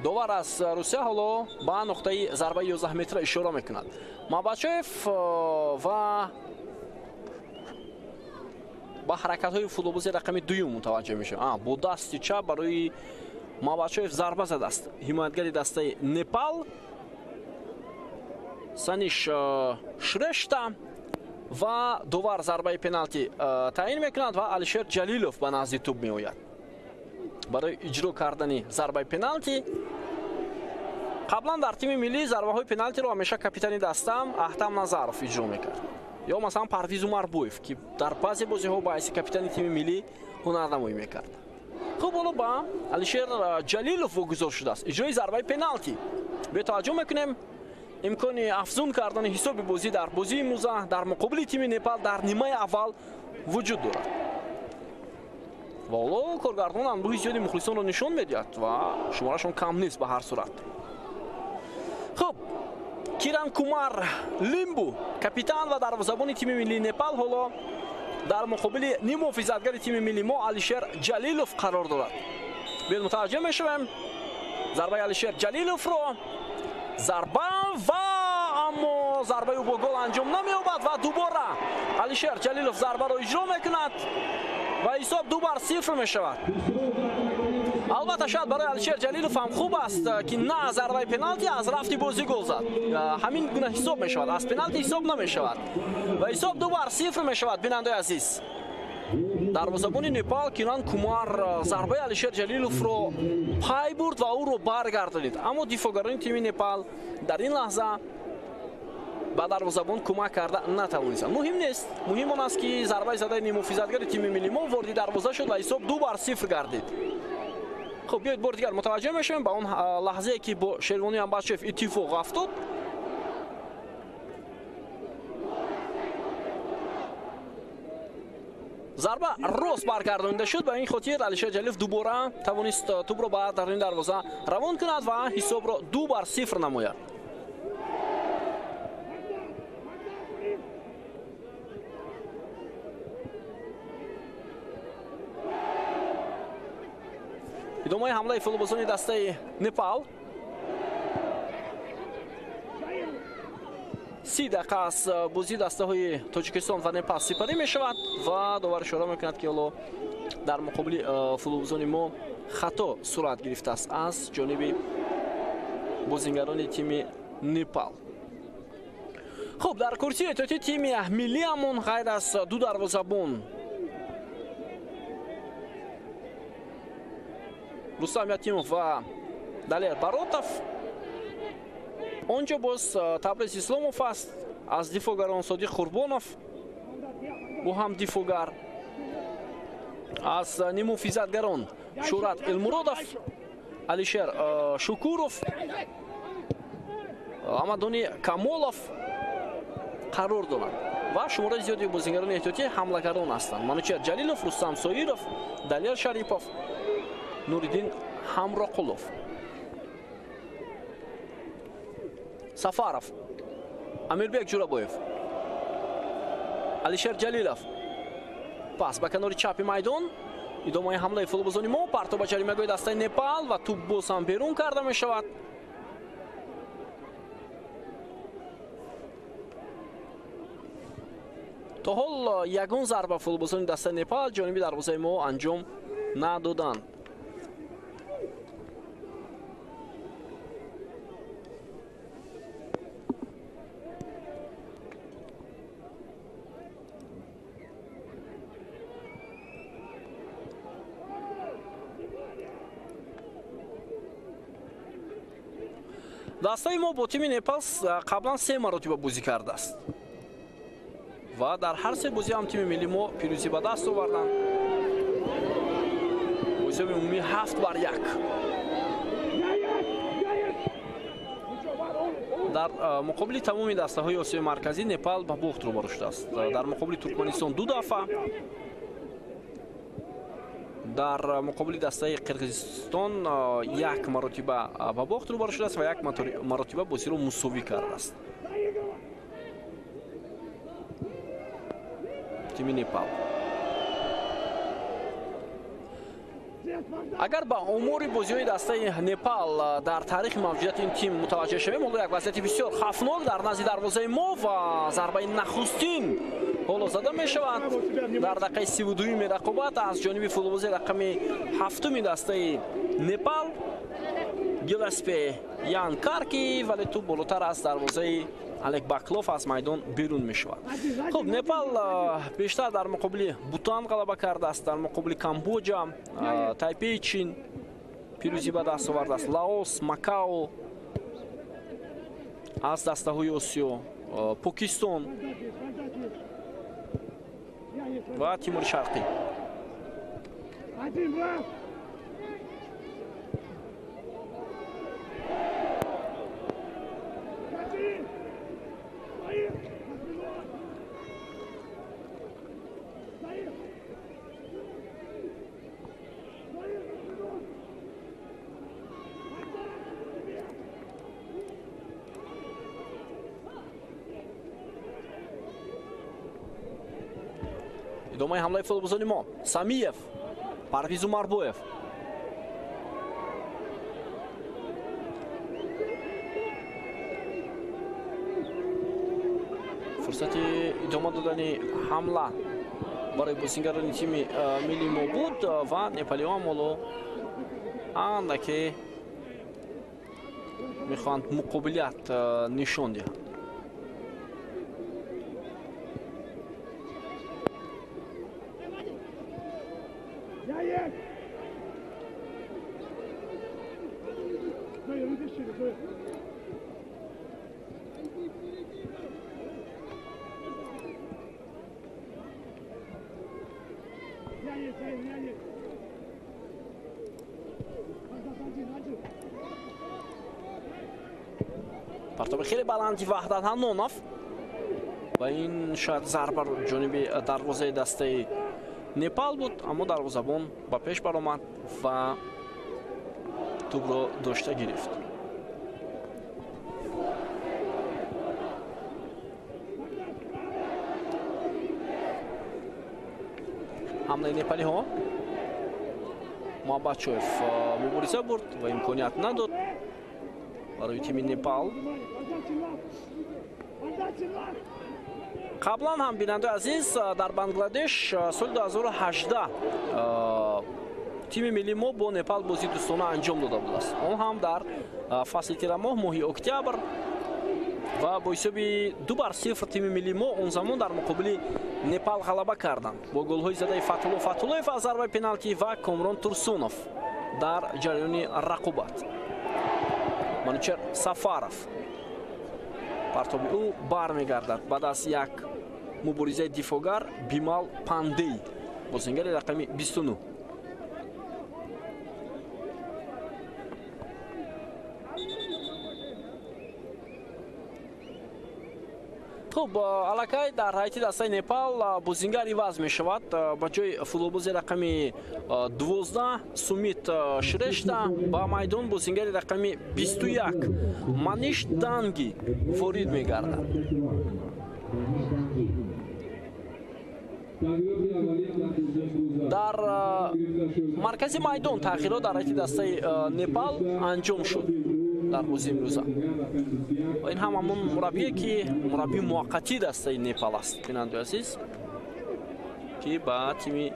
Довар аз Русия ҳоло ба нуқтаи зарбаи 11 метра ишора мекунад. Мабачоев ва ба ҳаракатҳои футболбози рақами дуюм мутаваҷҷеҳ мешавад. Бо дасти чап барои Мабачоев зарба задааст ҳимоятгари дастаи Непал Саниш Шрешта. Ва довар зарбаи пеналти таъин мекунад ва Алишер Ҷалилов ба назди тӯб меояд барои иҷро кардани зарбаи пеналти. Қаблан дар тими миллӣ зарбаҳои пеналтиро ҳамеша капитани дастам Аҳтам Назаров иҷро мекард, ё масалан Парвиз Умарбоев, ки дар баъзе бозиҳо ба ҳайси капитани тими миллӣ ҳунарнамоӣ мекард. Хуб, ҳоло ба Алишер Ҷалилов вогузор шудааст иҷрои зарбаи пеналти. Бетаваҷҷӯҳ мекунем, имкони афзун кардани ҳисоби бозӣ дар бозии имрӯза дар муқобили тими Непал дар нимаи аввал вуҷуд дорад. Ва ҳоло коргардон анбӯҳи зиёди мухлисонро нишон медиҳад ва шуморашон кам нест ба ҳар сурат. Хуб, Киран Кумар Лимбу, капитан ва дарвозабони тими миллии Непал, ҳоло дар муқобили ниммуҳофизатгари тими миллии мо Алишер Ҷалилов қарор дорад. Биёед мутаваҷҷӯҳ мешавем зарбаи Алишер Ҷалиловро. Зарба ва аммо зарбаи ӯ бо гол анҷом намеёбад ва дубора Алишер Ҷалилов зарбаро иҷро мекунад ва ҳисоб 2-0 мешавад. Албатта, шояд барои Алишер Ҷалилов ҳам хуб аст, ки на аз зарбаи пеналти, аз рафти бозӣ гол зад. Ҳамин гуна ҳисоб мешавад, аз пеналти ҳисоб намешавад ва ҳисоб 2-0 мешавад. Бинандаи азиз, дарвозабони Непал Киран Кумар зарбаи Алишер Ҷалиловро пай бурд ва ӯро баргардонид, аммо дифоъгарони тими Непал дар ин лаҳза ба дарвозабон кӯмак карда натавонистанд. Муҳим нест, муҳим он аст, ки зарбаи задаи ниммуҳофизатгари тими миллии мо вориди дарвоза шуд ва ҳисоб 2-0 гардид. Хуб, биёед бори дигар мутаваҷҷӯҳ мешавем ба он лаҳзае, ки бо Шервони Амбачев иттифоқ афтод. Зарба рост баргардонида шуд, ба ин хотир Алишер Ҷалилов дубора тавонист тӯбро ба даруни дарвоза равон кунад ва ҳисобро 2-0 намояд. Идомаи ҳамлаи футболбозони дастаи Непал. 30 дақиқа аз бозии дастаҳои Тоҷикистон ва Непал сипарӣ мешавад ва довар ишора мекунад, ки ҳоло дар муқобили футболбозони мо хато сурат гирифтааст аз ҷониби бозингарони тими Непал. Хуб, дар курсии эҳтиётии тими миллиамон ғайр аз ду дарвозабон Рустам Ятимов ва Далер Баротов, онҷо боз Табриз Исломов аст, аз дифоъгарон Содиқ Қурбонов, ӯ ҳам дифоъгар, аз ниммуҳофизатгарон Шӯҳрат Элмуродов, Алишер Шукуров, Амадони Камолов қарор доранд ва шумораи зиёди бозингарони эҳтиётӣ ҳамлагарон ҳастанд: Манучер Ҷалилов, Рустам Соиров, Далер Шарипов, Нуриддин Ҳамроқулов. Сафаров, Амирбек Ҷурабоев, Алишер Ҷалилов. Пас ба канори чапи майдон. Идомаи ҳамлаи футболбозони мо. Партоб ба ҷаримагоҳи дастаи Непал ва тӯб боз ҳам берун карда мешавад. То ҳол ягон зарба футболбозони дастаи Непал ҷониби дарвозаи мо анҷом надоданд. Дастаи мо бо тими Непал қаблан 3 маротиба бозӣ кардааст ва дар ҳар се бозӣ ҳам тими миллии мо пирӯзӣ ба даст оварданд. Бо ҳисоби умумӣ 7-1. Дар муқобили тамоми дастаҳои Осиёи Марказӣ Непал ба бохт рӯбарӯ шудааст. Дар муқобили Туркманистон 2 дафъа, дар муқобили дастаи Қирғизистон 1 маротиба ба бохт рӯбарӯ шудааст ва 1 маротиба бозиро мусовӣ кардааст тими Непал. Агар ба омори бозиҳои дастаи Непал дар таърихи мавҷудияти ин тим мутаваҷҷеҳ шавем, ҳоло як вазъияти бисёр хавфнок дар назди дарвозаи мо ва зарбаи нахустин ҳоло зада мешавад дар дақиқаи 32-юми рақобат аз ҷониби футболбози рақами 7-уми дастаи Непал. Гилеспи Ян Карки, вале тӯб болотар аз дарвозаи Алек Баклов аз майдон берун мешавад. Хуб, Непал бештар дар муқобили Бутан ғалаба кардааст, дар муқобили Камбоҷа, Тайпеи Чин пирӯзӣ ба даст овардааст, Лаос, Макао аз дастаҳои Осиё, Покистон ва Тимури Шарқӣ. Идомаи ҳамлаи футболбозони мо. Самиев, Парвиз Умарбоев. Фурсати идома додани ҳамла барои бозингарони тими миллии мо буд ва непалиҳо ҳоло андаке мехоҳанд муқобилият нишон диҳанд. Партоби хеле баланди Ваҳдат Ҳаннонов ва ин шояд зарба ҷониби дарвозаи дастаи Непал буд, аммо дарвозабон ба пеш баромад ва тӯбро дошта гирифт. Ҳамлаи непалиҳо. Муҳаббатшоев мубориза бурд ва имконият надод барои тими Непал. Қаблан ҳам, бинандаи азиз, дар Бангладеш соли 2018 тими миллии мо бо Непал бозии дӯстона анҷом дода будааст. Он ҳам дар фасли тирамоҳ, моҳи октябр, ва бо ҳисоби 2-0 тими миллии мо он замон дар муқобили Непал ғалаба карданд бо голҳои задаи Фатулло Фатуллоев аз зарбаи пеналти ва Комрон Турсунов дар ҷараёни рақобат. Манучер Сафаров, партоби ӯ бармегардад баъд аз як муборизаи дифоъгар Бимал Пандей, бозингари рақами 29. Хуб, аллакай дар ҳайати дастаи Непал бозингар иваз мешавад. Ба ҷои футболбози рақами 12 Сумит Шрешта ба майдон бозингари рақами 21 Маниш Данги ворид мегардад. Дар маркази майдон тағйирот дар ҳайати дастаи Непал анҷом шуд дар бозии имрӯза. Ва ин ҳам ҳамон мураббие ки мураббии муваққатии дастаи Непал аст, бинандаи азиз, ки ба тими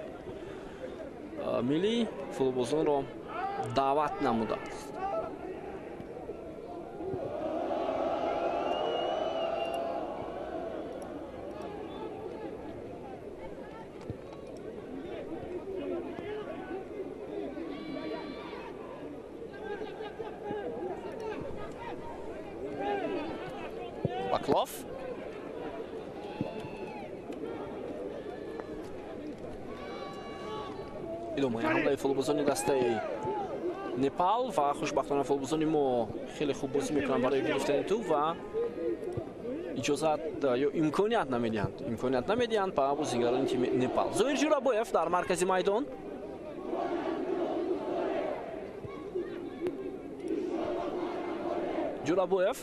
миллӣ футболбозонро даъват намудааст. Баклов. Идомаи ҳамлаи футболбозони дастаи Непал ва хушбахтона футболбозони мо хеле хуб бозӣ мекунанд барои гирифтани тӯб ва иҷозат ё имконият намедиҳанд. Имконият намедиҳанд ба бозигарони тими Непал. Зоир Ҷурабоев дар маркази майдон. Ҷурабоев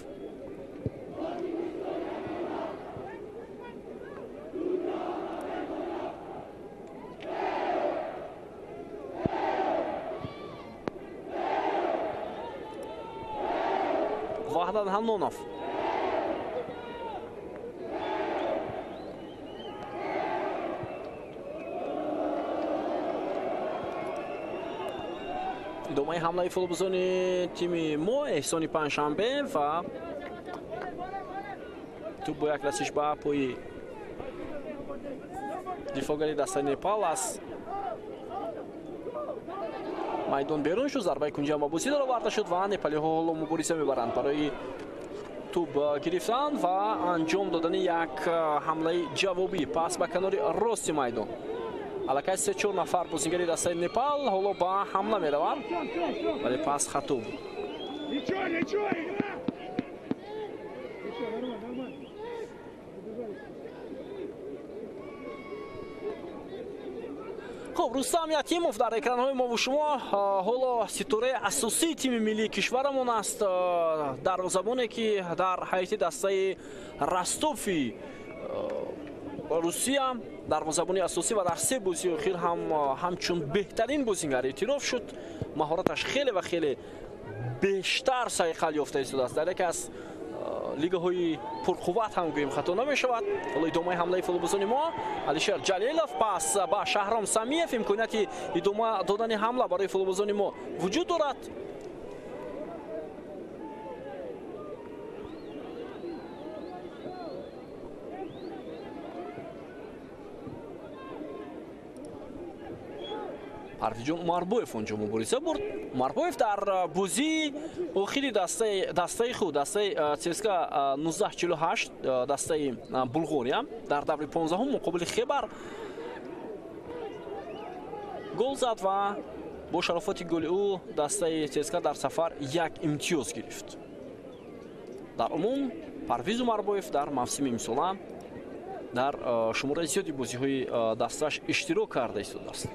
Ваҳдат Ҳаннонов. Идомаи ҳамлаи футболбозони тими мо, Эҳсони Панҷшанбе ва тӯб бо як расиш ба пои дифоъгари дастаи Непал аз майдон берун шуд. Зарбаи кунҷӣ ҳам ба бозӣ дароварда шуд ва непалиҳо ҳоло мубориза мебаранд барои тӯб гирифтан ва анҷом додани як ҳамлаи ҷавобӣ. Пас ба канори рости майдон аллакай 3-4 нафар бозингари дастаи Непал ҳоло ба ҳамла мераванд, вале пас хато буд. Хуб, Рустам Ятимов дар экранҳои мову шумо ҳоло ситораи асосии тими миллии кишварамон аст. Дарвозабоне ки дар ҳайати дастаи Ростофи Русия дарвозабони асосӣ ва дар се бозии охир ҳам ҳамчун беҳтарин бозингар эътироф шуд. Маҳораташ хеле ва хеле бештар сайқал ёфта истодааст. Дар яке аз лигаҳои пурқувват ҳам гӯем хато намешавад. Ҳоло идомаи ҳамлаи футболбозони мо, Алишер Ҷалилов пас ба Шаҳром Самиев. Имконияти идома додани ҳамла барои футболбозони мо вуҷуд дорад. Парвизҷон Умарбоев онҷо мубориза бурд. Умарбоев дар бозии охири дастаи худ, дастаи ЦСКА 1948, дастаи Булғория дар даври 15 муқобили Хебар гол зад ва бо шарофати голи ӯ дастаи ЦСКА дар сафар як имтиёз гирифт. Дар умум Парвиз Умарбоев дар мавсими имсола дар шумораи зиёди бозиҳои дастааш иштирок карда истодааст,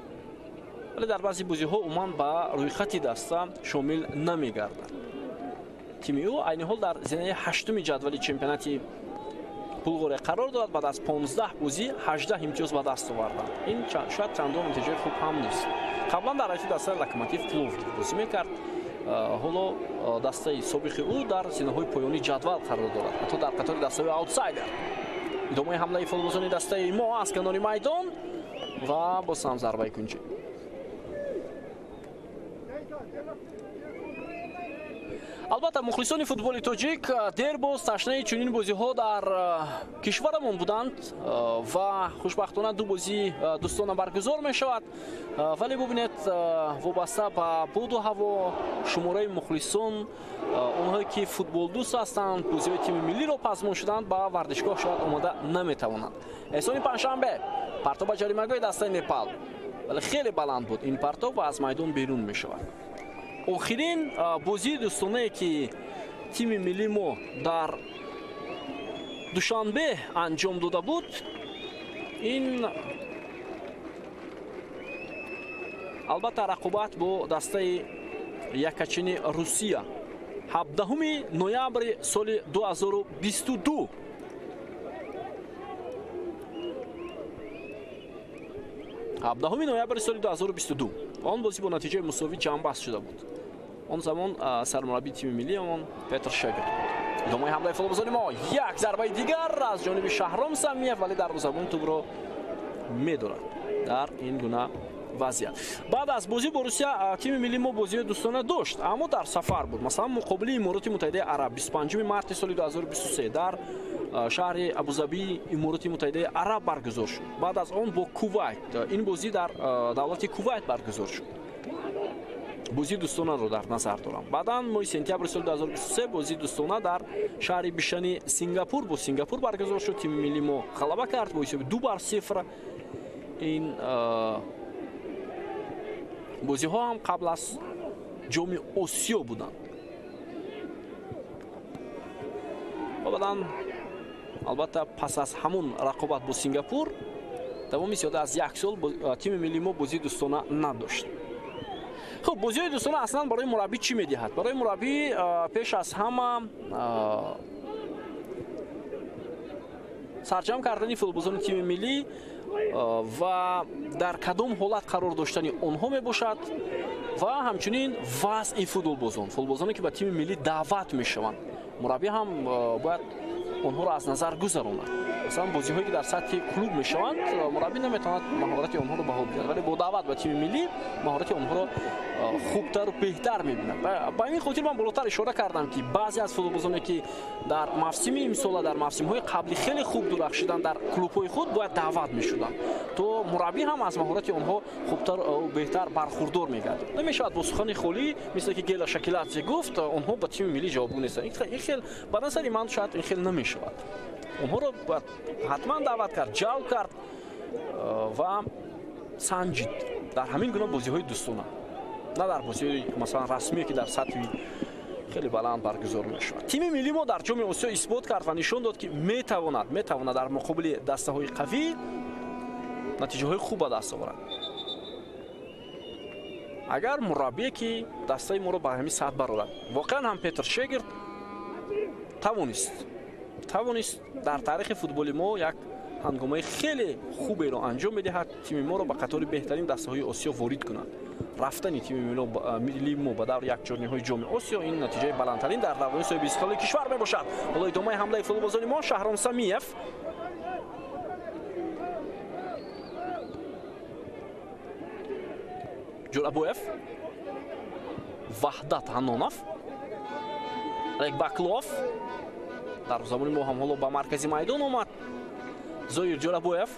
вале дар баъзе бозиҳо умуман ба рӯйхати даста шомил намегардад. Тими ӯ айни ҳол дар зинаи 8-уми ҷадвали чемпионати Булғория қарор дорад. Баъд аз 15 бозӣ 18 имтиёз ба даст оварданд. Ин шояд чандон натиҷаи хуб ҳам нест. Қаблан дар ҳайати дастаи Локомотив Пловдив бозӣ мекард. Ҳоло дастаи собиқи ӯ дар зинаҳои поёнии ҷадвал қарор дорад, ҳатто дар қатори дастаи аутсайдер. Идомаи ҳамлаи футболбозони дастаи мо аз канори майдон ва боз ҳам зарбаи кунҷӣ. Албатта, мухлисони футболи тоҷик дербоз ташнаи чунин бозиҳо дар кишварамон буданд ва хушбахтона ду бозии дӯстона баргузор мешавад. Вале бубинед, вобаста ба боду ҳаво, шумораи мухлисон, онҳое ки футболдӯст ҳастанд, бозиҳои тими миллиро пазмон шуданд, ба варзишгоҳ шояд омода наметавонанд. Эҳсони Панҷшанбе партоб ба ҷаримагоҳи дастаи Непал, вале хеле баланд буд ин партоб ва аз майдон берун мешавад. Охирин бозии дӯстонае ки тими миллии мо дар Душанбе анҷом дода буд, ин албатта рақобат бо дастаи якачини Русия 17 ноябри соли 2022. 17 ноябри соли 2022 он бозӣ бо натиҷаи мусовӣ ҷамъбаст шуда буд. Он замон сармураббии тими миллии он Петр Шегет буд. Идомаи ҳамлаи футболбозони мо, як зарбаи дигар аз ҷониби Шаҳром Самиев, вале дарвозабон тӯбро медорад дар ин гуна вазъият. Баъд аз бозӣ бо Русия тими миллии мо бозиҳои дӯстона дошт, аммо дар сафар буд. Масалан, муқобили Имороти Муттаҳидаи Араб 25 марти соли 2023 дар шаҳри Абузабии Имороти Муттаҳидаи Араб баргузор шуд. Баъд аз он бо Кувайт, ин бозӣ дар давлати Кувайт баргузор шуд. Бозии дӯстонаро дар назар дорам. Баъдан моҳи сентябри соли 2023 бозии дӯстона дар шаҳри Бишани Сингапур бо Сингапур баргузор шуд. Тими миллии мо ғалаба кард бо ҳисоби 2-0. Ин бозиҳо ҳам қабл аз ҷоми Осиё буданд. Ва баъдан албатта пас аз ҳамон рақобат бо Сингапур давоми зиёда аз як сол тими миллии мо бозии дӯстона надошт. Хуб, бозиҳои дӯстона аслан барои мураббӣ чӣ медиҳад? Барои мураббӣ пеш аз ҳама сарҷамъ кардани футболбозони тими миллӣ ва дар кадом ҳолат қарор доштани онҳо мебошад ва ҳамчунин вазъи футболбозон, футболбозоне ки ба тими миллӣ даъват мешаванд. Мураббӣ ҳам бояд онҳоро аз назар гузаронад. Масалан, бозиҳое ки дар сатҳи клуб мешаванд, мураббӣ наметавонад маҳорати онҳоро баҳо бидиҳад, вале бо даъват ба тими миллӣ маҳорати онҳоро хубтару беҳтар мебинад. Ба ин хотир ман болотар ишора кардам, ки баъзе аз футболбозоне ки дар мавсими имсола, дар мавсимҳои қаблӣ хеле хуб дурахшиданд дар клубҳои худ, бояд даъват мешуданд, то мураббӣ ҳам аз маҳорати онҳо хубтар беҳтар бархурдор мегардад. Намешавад бо сухани холӣ, мисле ки Гела Шакиладзе гуфт, онҳо ба тими миллӣ ҷавобгӯ нестанд. Ин хел ба назари ман шояд ин хел намешавад. Онҳоро бояд ҳатман даъват кард, ҷалб кард ва санҷид дар ҳамин гуна бозиҳои дӯстона, на дар бозиҳои масалан расмие, ки дар сатҳи хеле баланд баргузор мешавад. Тими миллии мо дар Ҷоми Осиё исбот кард ва нишон дод, ки метавонад дар муқобили дастаҳои қавӣ натиҷаҳои хуб ба даст оварад. Агар мураббие, ки дастаи моро ба ҳамин сатҳ барорад, воқеан ҳам Петр Шегирд тавонист дар таърихи футболи мо як ҳангомаи хеле хуберо анҷом медиҳад, тими моро ба қатори беҳтарин дастаҳои Осиё ворид кунад. Рафтани тими миллии мо ба даври якчорниҳои Ҷоми Осиё ин натиҷаи баландтарин дар давраи соҳиби истиқлоли кишвар мебошад. Ҳоло идомаи ҳамлаи футболбозони мо. Шаҳром Самиев, Ҷурабоев, Ваҳдат Ҳаннонов, Олег Баклов. Дарвозабони мо ҳам ҳоло ба маркази майдон омад. Зоир Ҷурабоев,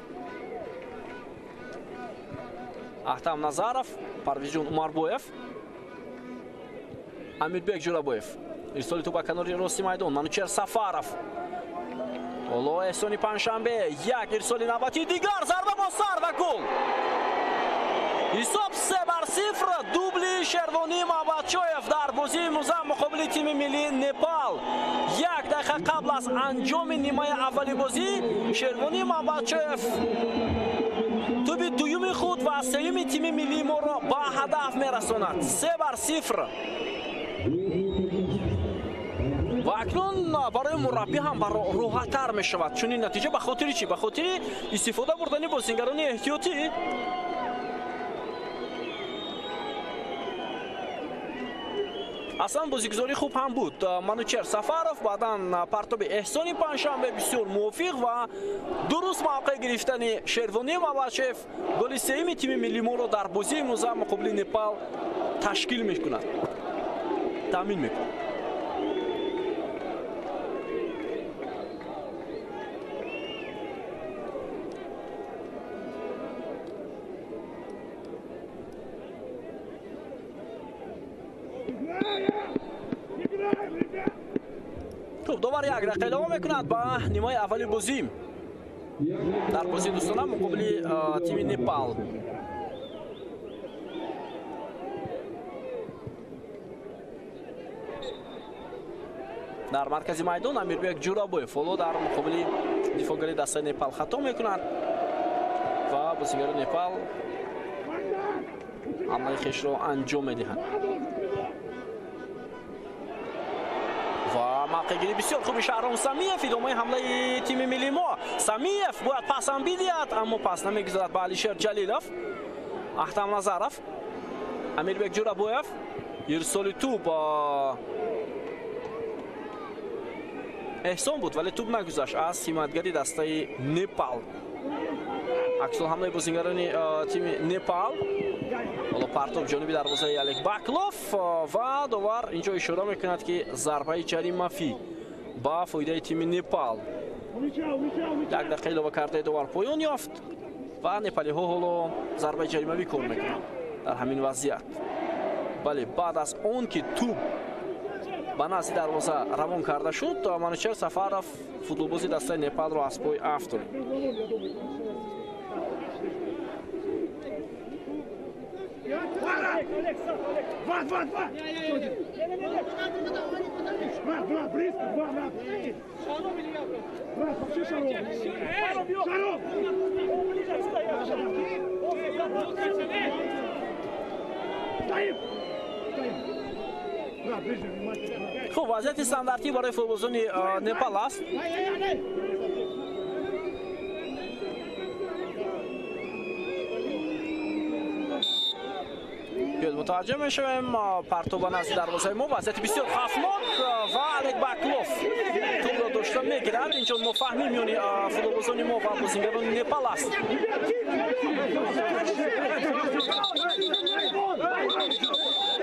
Ахтам Назаров, Парвизҷон Умарбоев, Амирбек Ҷурабоев. Ирсоли тӯп ба канори рости майдон. Манучер Сафаров. Ҳоло Эҳсони Панҷшанбе, як ирсоли навбатии дигар, зарба бо сар ва гол. Ҳисоб 3-0. Дубли Шервонӣ Мабадшоев дар бозии имрӯза муқобили тими миллии Непал. Як дақиқа қабл аз анҷоми нимаи аввали бозӣ Шервонӣ Мабадшоев тӯби дуюми худ ва сеюми тими миллии моро ба ҳадаф мерасонад. 3-0. Ва акнун барои мураббӣ ҳам роҳаттар мешавад чунин натиҷа. Ба хотири чӣ? Ба хотири истифода бурдани бозингарони эҳтиётӣ. Аслан бозигузорӣ хуб ҳам буд. Манучер Сафаров, баъдан партоби Эҳсони Панҷшанбе бисёр мувофиқ ва дуруст мавқеъ гирифтани Шервонӣ Мабадшоев голи сеюми тими миллии моро дар бозии имрӯза муқобили Непал ташкил мекунад, таъмин мекунад. Хуб, довар як дақиқа илова мекунад ба нимаи аввали бозӣ дар бозии дӯстона муқобили тими Непал. Дар маркази майдон Амирбек Ҷурабоев ҳоло дар муқобили дифоъгари дастаи Непал хато мекунад ва бозигари Непал ҳамлаи хешро анҷом медиҳанд. Ва мавқеъгирӣ бисёр хуби Шаҳром Самиев. Идомаи ҳамлаи тими миллии мо. Самиев бояд пасам бидиҳад, аммо пас намегузарад ба Алишер Ҷалилов. Ахтам Назаров, Амирбек Ҷурабоев. Ирсоли тӯб Эҳсон буд, вале тӯб нагузашт аз ҳимоятгари дастаи Непал. Аксул ҳамлаи бозингарони тими Непал. Ҳоло партоб ҷониби дарвозаи Олег Баклов ва довар инҷо ишора мекунад, ки зарбаи ҷаримафӣ ба фоидаи тими Непал. Як дақиқа илова кардаи довар поён ёфт ва непалиҳо ҳоло зарбаи ҷаримавӣ кор мекунанд дар ҳамин вазъият. Бале, баъд аз он ки тӯб ба назди дарвоза равон карда шуд, Манучер Сафаров футболбози дастаи Непалро аз пой афтонид. Два, два, два! Два, два, близко, два, два. Брат, вообще Шаров. Шаров! Стоим! Стоим! Брат, ближе, внимательно. Хуб, вазъияти стандартӣ барои футболбозони Непал аст. Биёд мутаваҷҷӯҳ мешавем. Партоб ба назди дарвозаи мо, вазъияти бисёр хавфнок ва Олег Баклов тӯбро дошта мегирад. мегирад. Инҷо нофаҳмӣ миёни футболбозони мо ва бозингарони Непал аст.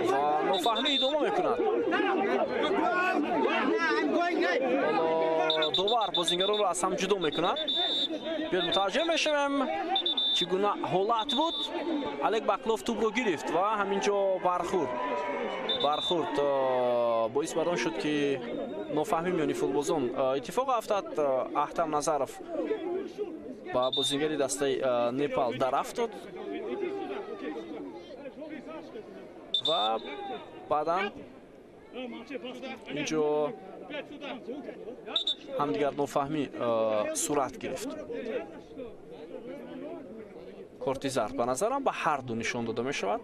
Ва нофаҳмӣ идома мекунад. Ҳоло довар бозингаронро аз ҳам ҷудо мекунад. Биёед мутаваҷҷеҳ мешавем, чӣ гуна ҳолат буд. Олег Баклов тӯбро гирифт ва ҳамин ҷо бархӯрд боис бар он шуд, ки нофаҳмӣ миёни футболбозон иттифоқ афтад. Аҳтам Назаров ба бозингари дастаи Непал дарафтод ва баъдан инҷо ҳамдигар нофаҳмӣ сурат гирифт. Корти зард ба назарам ба ҳар ду нишон дода мешавад.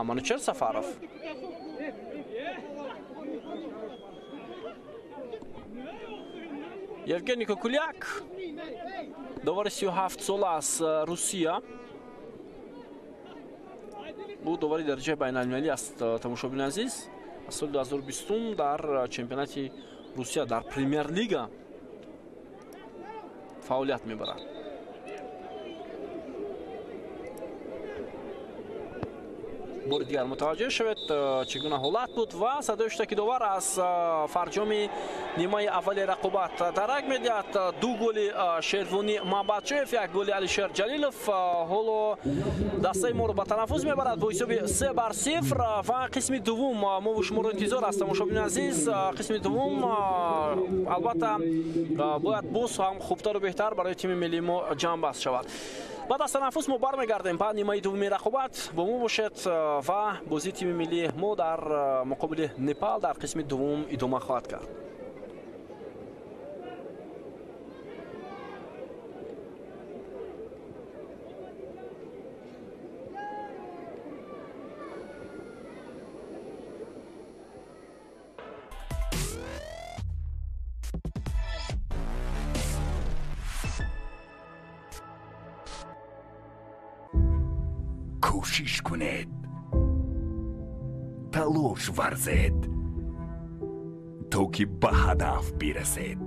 Манучер Сафаров. Евгений Кокуляк, довари 37 сола аз Русия. Ӯ довари дараҷаи байналмилалӣ аст, тамошобини азиз. Аз соли 2020 дар чемпионати Русия дар премер-лига фаъолият мебарад. Бори дигар мутаваҷҷеҳ шавед, чӣ гуна ҳолат буд ва садои шудаки довар аз фарҷоми нимаи аввали рақобат дарак медиҳад. Ду голи Шервонӣ Мамбатшоев, як голи Алишер Ҷалилов. Ҳоло дастаи моро ба танаффус мебарад бо ҳисоби 3-0 ва қисми дуввум мо шуморо интизор аст, тамошобини азиз. Қисми дуввум албатта бояд боз ҳам хубтару беҳтар барои тими миллии мо ҷамъбаст шавад. Баъд аз танаффус мо бармегардем ба нимаи дуввуми рақобат. Бо мо бошед ва бозии тими миллии мо дар муқобили Непал дар қисми дуввум идома хоҳад кард. Кӯшиш кунед, талош варзед, то ки ба ҳадаф бирасед,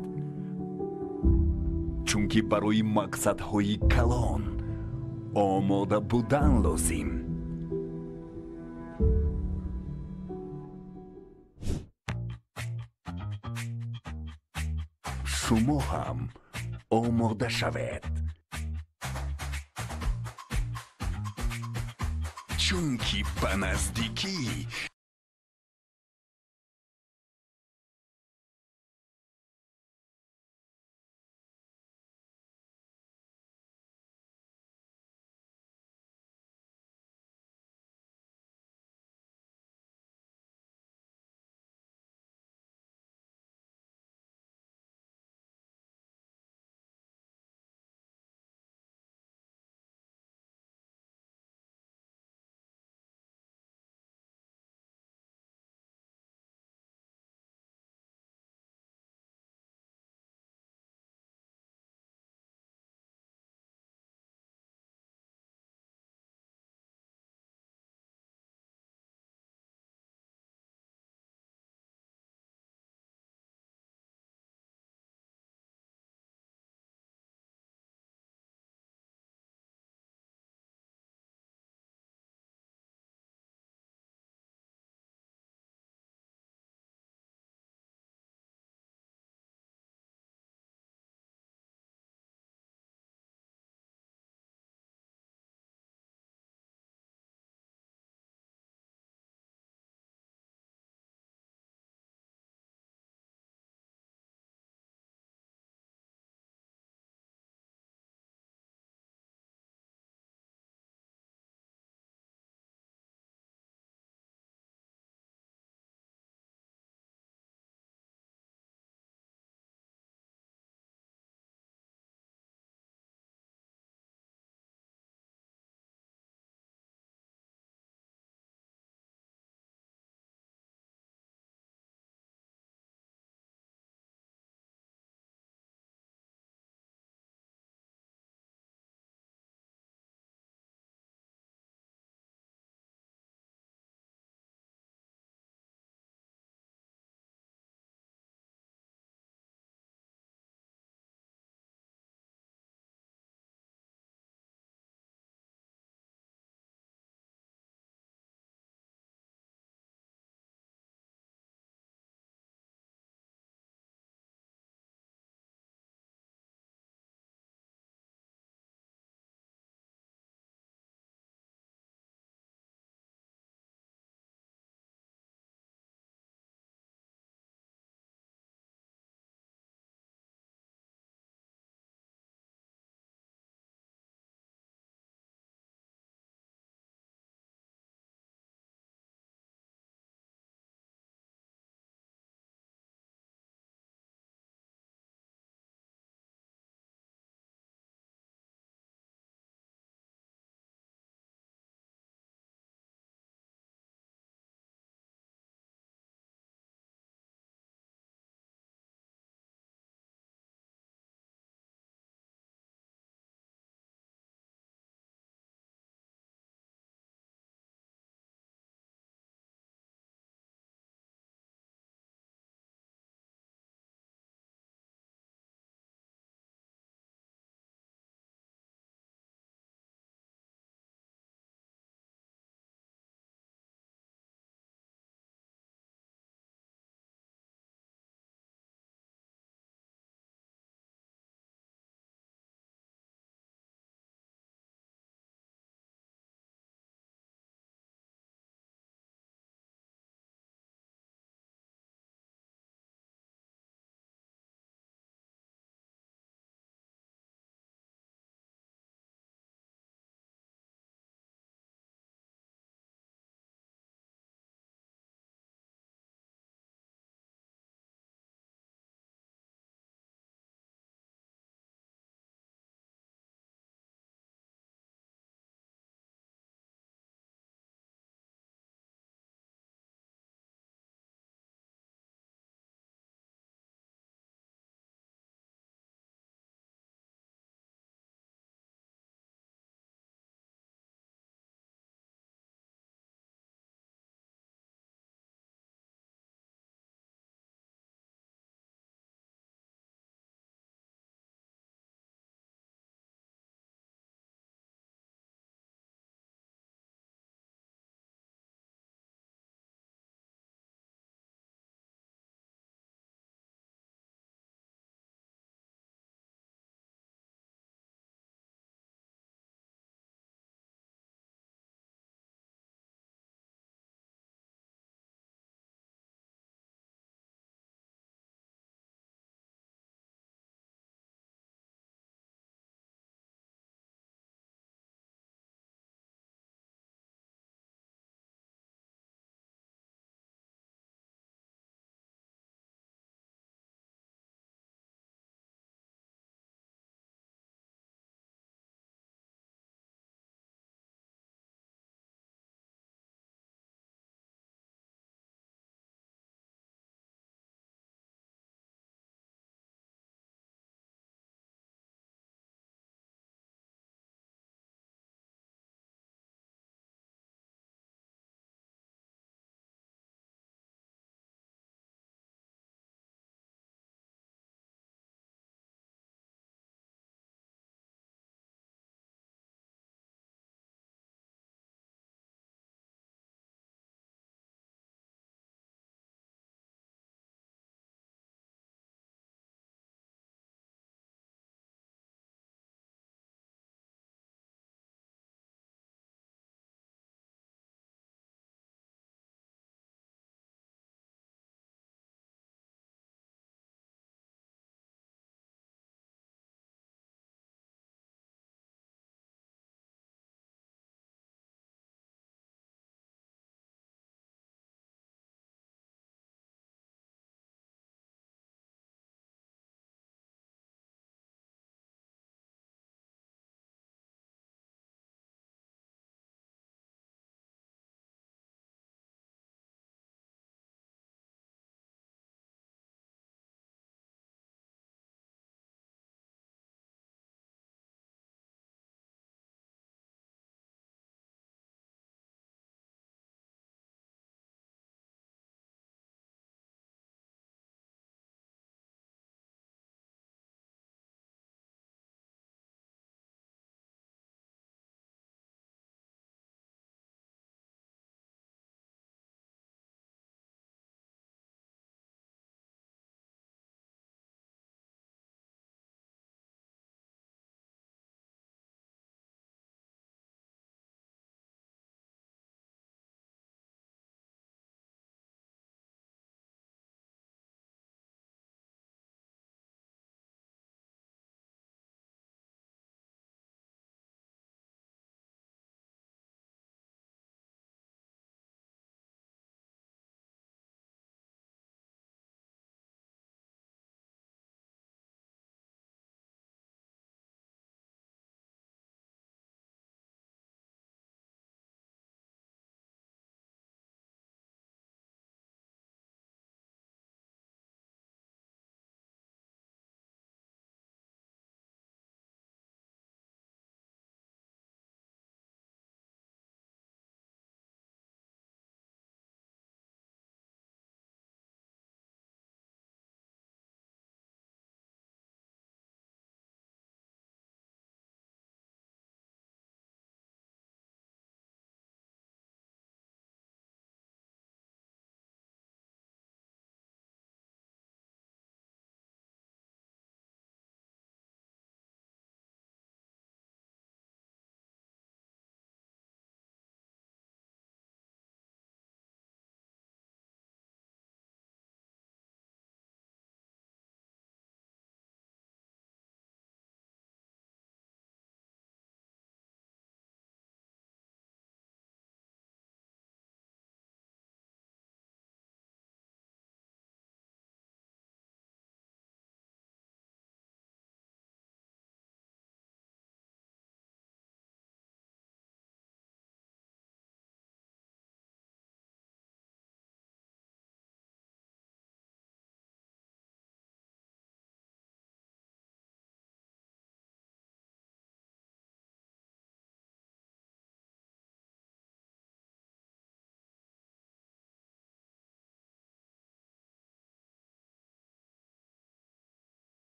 чунки барои мақсадҳои калон омода будан лозим. Шумо ҳам омода шавед, чунки ба наздикӣ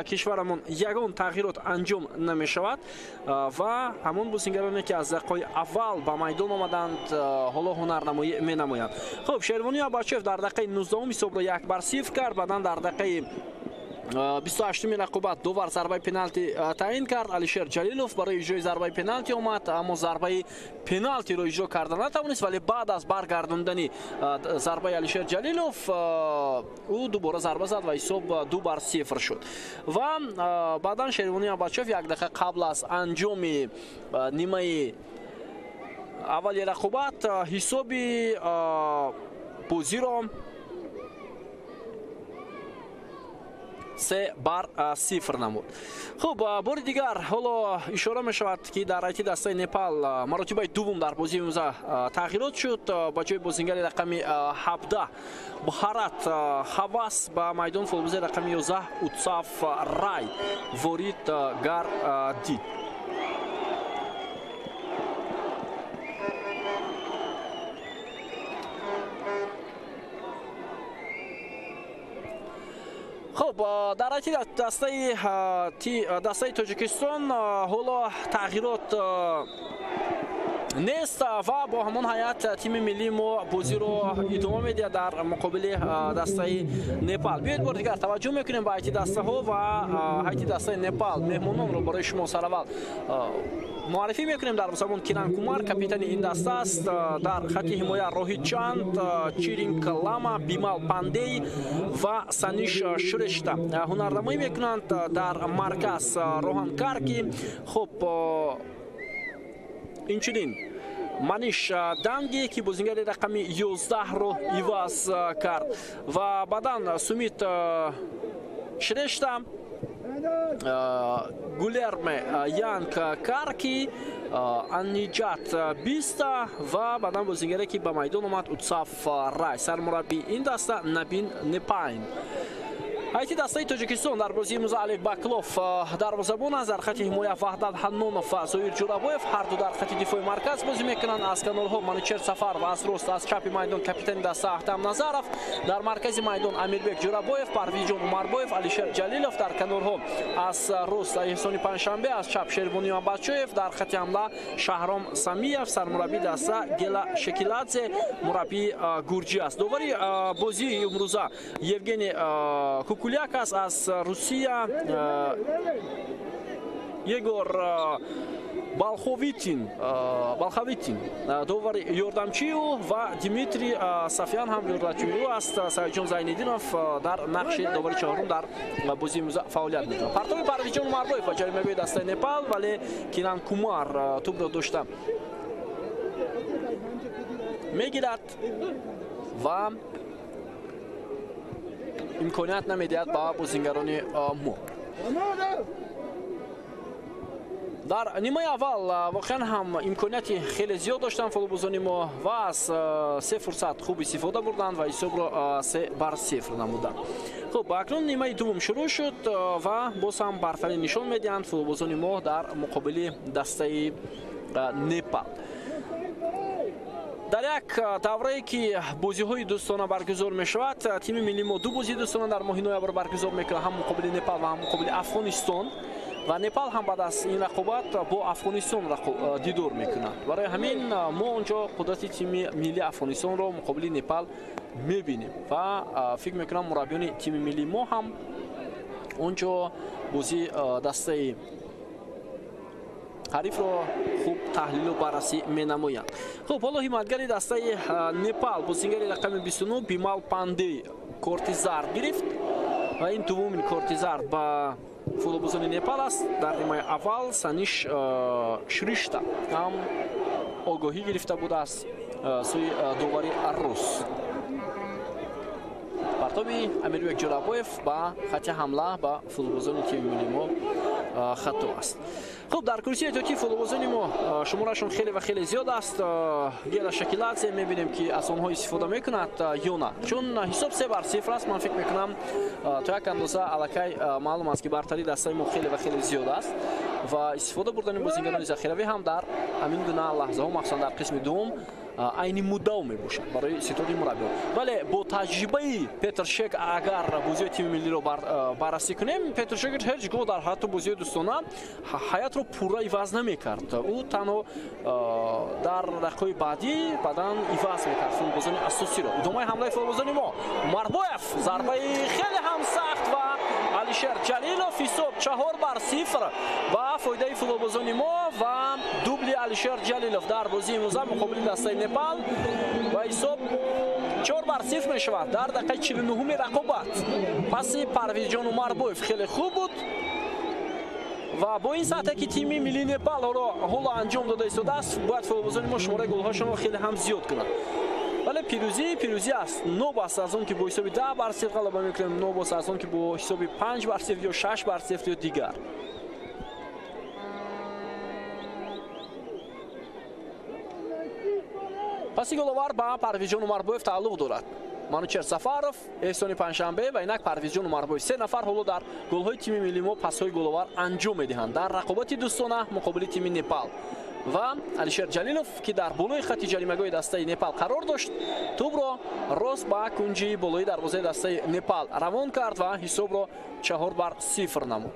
Кишварамон ягон тағйирот анҷом намешавад ва ҳамон бозингароне ки аз дақиқаи аввал ба майдон омаданд, ҳоло ҳунарнамоӣ менамоянд. Хуб, Шервони Абачев дар дақиқаи 19 ҳисобро 1-0 кард. Баъдан дар дақиқаи 28-уми рақобат довар зарбаи пеналти таъин кард. Алишер Ҷалилов барои иҷрои зарбаи пеналти омад, аммо зарбаи пеналтиро иҷро карда натавонист, вале баъд аз баргардондани зарбаи Алишер Ҷалилов ӯ дубора зарба зад ва ҳисоб 2-0 шуд. Ва баъдан Шервони Абачев як дақиқа қабл аз анҷоми нимаи аввали рақобат ҳисоби бозиро 3-0 намуд. Хуб, бори дигар ҳоло ишора мешавад, ки дар ҳайати дастаи Непал маротибаи дуввум дар бозии имрӯза тағйирот шуд. Ба ҷои бозингари рақами 17 Бҳарат Ҳавас ба майдон футболбози рақами 11 Утсаф Рай ворид гардид. Хуб, дар ҳайати дастаи Тоҷикистон ҳоло тағйирот нест ва бо ҳамон ҳайат тими миллии мо бозиро идома медиҳад дар муқобили дастаи Непал. Биёед бори дигар таваҷҷӯҳ мекунем ба ҳайати дастаҳо ва ҳайати дастаи Непал меҳмононро барои шумо сараввал муаррифӣ мекунем. Дарвозабон Киран Кумар капитани ин даста аст. Дар хати ҳимоя Роҳит Чанд, Чиринг Лама, Бимал Пандей ва Саниш Шрешта ҳунарнамоӣ мекунанд. Дар марказ Роҳан Карки, хуб, инчунин Маниш Данги, ки бозингари рақами 11-ро иваз кард, ва баъдан Сумит Шрешта, Гулерме Янг Карки, Анниҷат Биста ва баъдан бозингаре ки ба майдон омад Утсаф Рай. Сармураббии ин даста Набин Непайн. Ҳайати дастаи Тоҷикистон дар бозии имрӯза Олег Баклов дарвозабон аст. Дар хати ҳимоя Ваҳдат Ҳаннонов ва Зоир Ҷурабоев ҳарду дар хати дифои марказ бозӣ мекунанд. Аз канорҳо Манучер Сафар ва аз рост аз чапи майдон капитани даста Ахтам Назаров. Дар маркази майдон Амирбек Ҷурабоев, Парвизҷон Умарбоев, Алишер Ҷалилов. Дар канорҳо аз рост Эҳсони Панҷшанбе, аз чап Шервони Абачоев. Дар хати ҳамла Шаҳром Самиев, сармураббии даста Гела Шекиладзе, мураббии гурҷӣ аст. Довари бозии имрӯза Евгений Кукуляк аст аз Русия, Егор Балховитин довари ёрдамчиу ва Дмитрий Сафян ҳам ёрдамчиу аст. Саидҷон Зайниддинов дар нақши довари чорум дар бозии имрӯза фаъолият мекунад. Партови Парвизҷон Умарбоев ба ҷаримагоҳи дастаи Непал, вале Киран Кумар тӯбро дошта мегирад ва имконият намедиҳад ба бозингарони мо. Дар нимаи аввал воқеан ҳам имконияти хеле зиёд доштанд футболбозони мо ва аз се фурсат хуб истифода бурданд ва ҳисобро 3-0 намуданд. Хуб, акнун нимаи дуввум шурӯъ шуд ва боз ҳам бартарӣ нишон медиҳанд футболбозони мо дар муқобили дастаи Непал. Дар як даврае ки бозиҳои дӯстона баргузор мешавад, тими миллии мо ду бозии дӯстона дар моҳи ноябр баргузор мекунад, ҳам муқобили Непал ва ҳам муқобили Афғонистон. Ва Непал ҳам баъд аз ин рақобат бо Афғонистон дидор мекунад. Барои ҳамин мо онҷо қудрати тими миллии Афғонистонро муқобили Непал мебинем ва фикр мекунам мураббиёни тими миллии мо ҳам онҷо бозии дастаи ҳарифро хуб таҳлилу баррасӣ менамоянд. Хуб, ҳоло ҳимоятгари дастаи Непал бозингари рақами 29 Бимал Пандей корти зард гирифт ва ин дуввумин корти зард ба футболбозони Непал аст. Дар нимаи аввал Саниш Шришта ҳам огоҳӣ гирифта будааст сӯи довари рус. Партоби Амирбек Ҷурабоев ба хати ҳамла ба футболбозони тими миллии мо хато аст. Хуб, дар курсии эҳтиётии футболбозони мо шуморашон хеле ва хеле зиёд аст. Гела Шакиладзе мебинем, ки аз онҳо истифода мекунад ё на, чун ҳисоб 3-0 аст. Ман фикр мекунам то як андоза аллакай маълум аст, ки бартарии дастаи мо хеле ва хеле зиёд аст ва истифода бурдани бозингарони захиравӣ ҳам дар ҳамин гуна лаҳзаҳо, махсусан дар қисми дуввум, айни муддао мебошад барои ситоди мураббиён. Вале бо таҷрибаи Петр Шек агар бозиҳои тими миллиро баррасӣ кунем, Петр Шек ҳеҷ гоҳ дар ҳатто бозиҳои дӯстона ҳаятро пурра иваз намекард. Ӯ танҳо дар дақиқаҳои баъдӣ баъдан иваз мекард футболбозони асосиро. Идомаи ҳамлаи футболбозони мо. Умарбоев зарбаи хеле ҳам сахт ва Алишер Ҷалилов. Ҳисоб 4-0 ба фоидаи футболбозони мо ва дубли Алишер Ҷалилов дар бозии имрӯза муқобили дастаи Непал ва ҳисоб 4-0 мешавад дар дақиқаи 49-уми рақобат. Паси Парвизҷон Умарбоев хеле хуб буд ва бо ин сатҳе ки тими миллии Непал ҳоло анҷом дода истодааст, бояд футболбозони мо шумораи голҳояшонро хеле ҳам зиёд кунанд. Вале пирӯзӣ аст. Нобаста аз он ки бо ҳисоби 10-0 ғалаба мекунем, нобаста аз он ки бо ҳисоби 5-0 ё 6-0 ё дигар. Паси головар ба Парвизҷон Умарбоев тааллуқ дорад. Манучер Сафаров, Эҳсони Панҷшанбе ва инак Парвизҷон Умарбоев. Се нафар ҳоло дар голҳои тими миллии мо пасҳои головар анҷом медиҳанд дар рақобати дӯстона муқобили тими Непал. Ва Алишер Ҷалилов, ки дар болои хати ҷаримагоҳи дастаи Непал қарор дошт, тӯбро рост ба кунҷи болои дарвозаи дастаи Непал равон кард ва ҳисобро 4-0 намуд.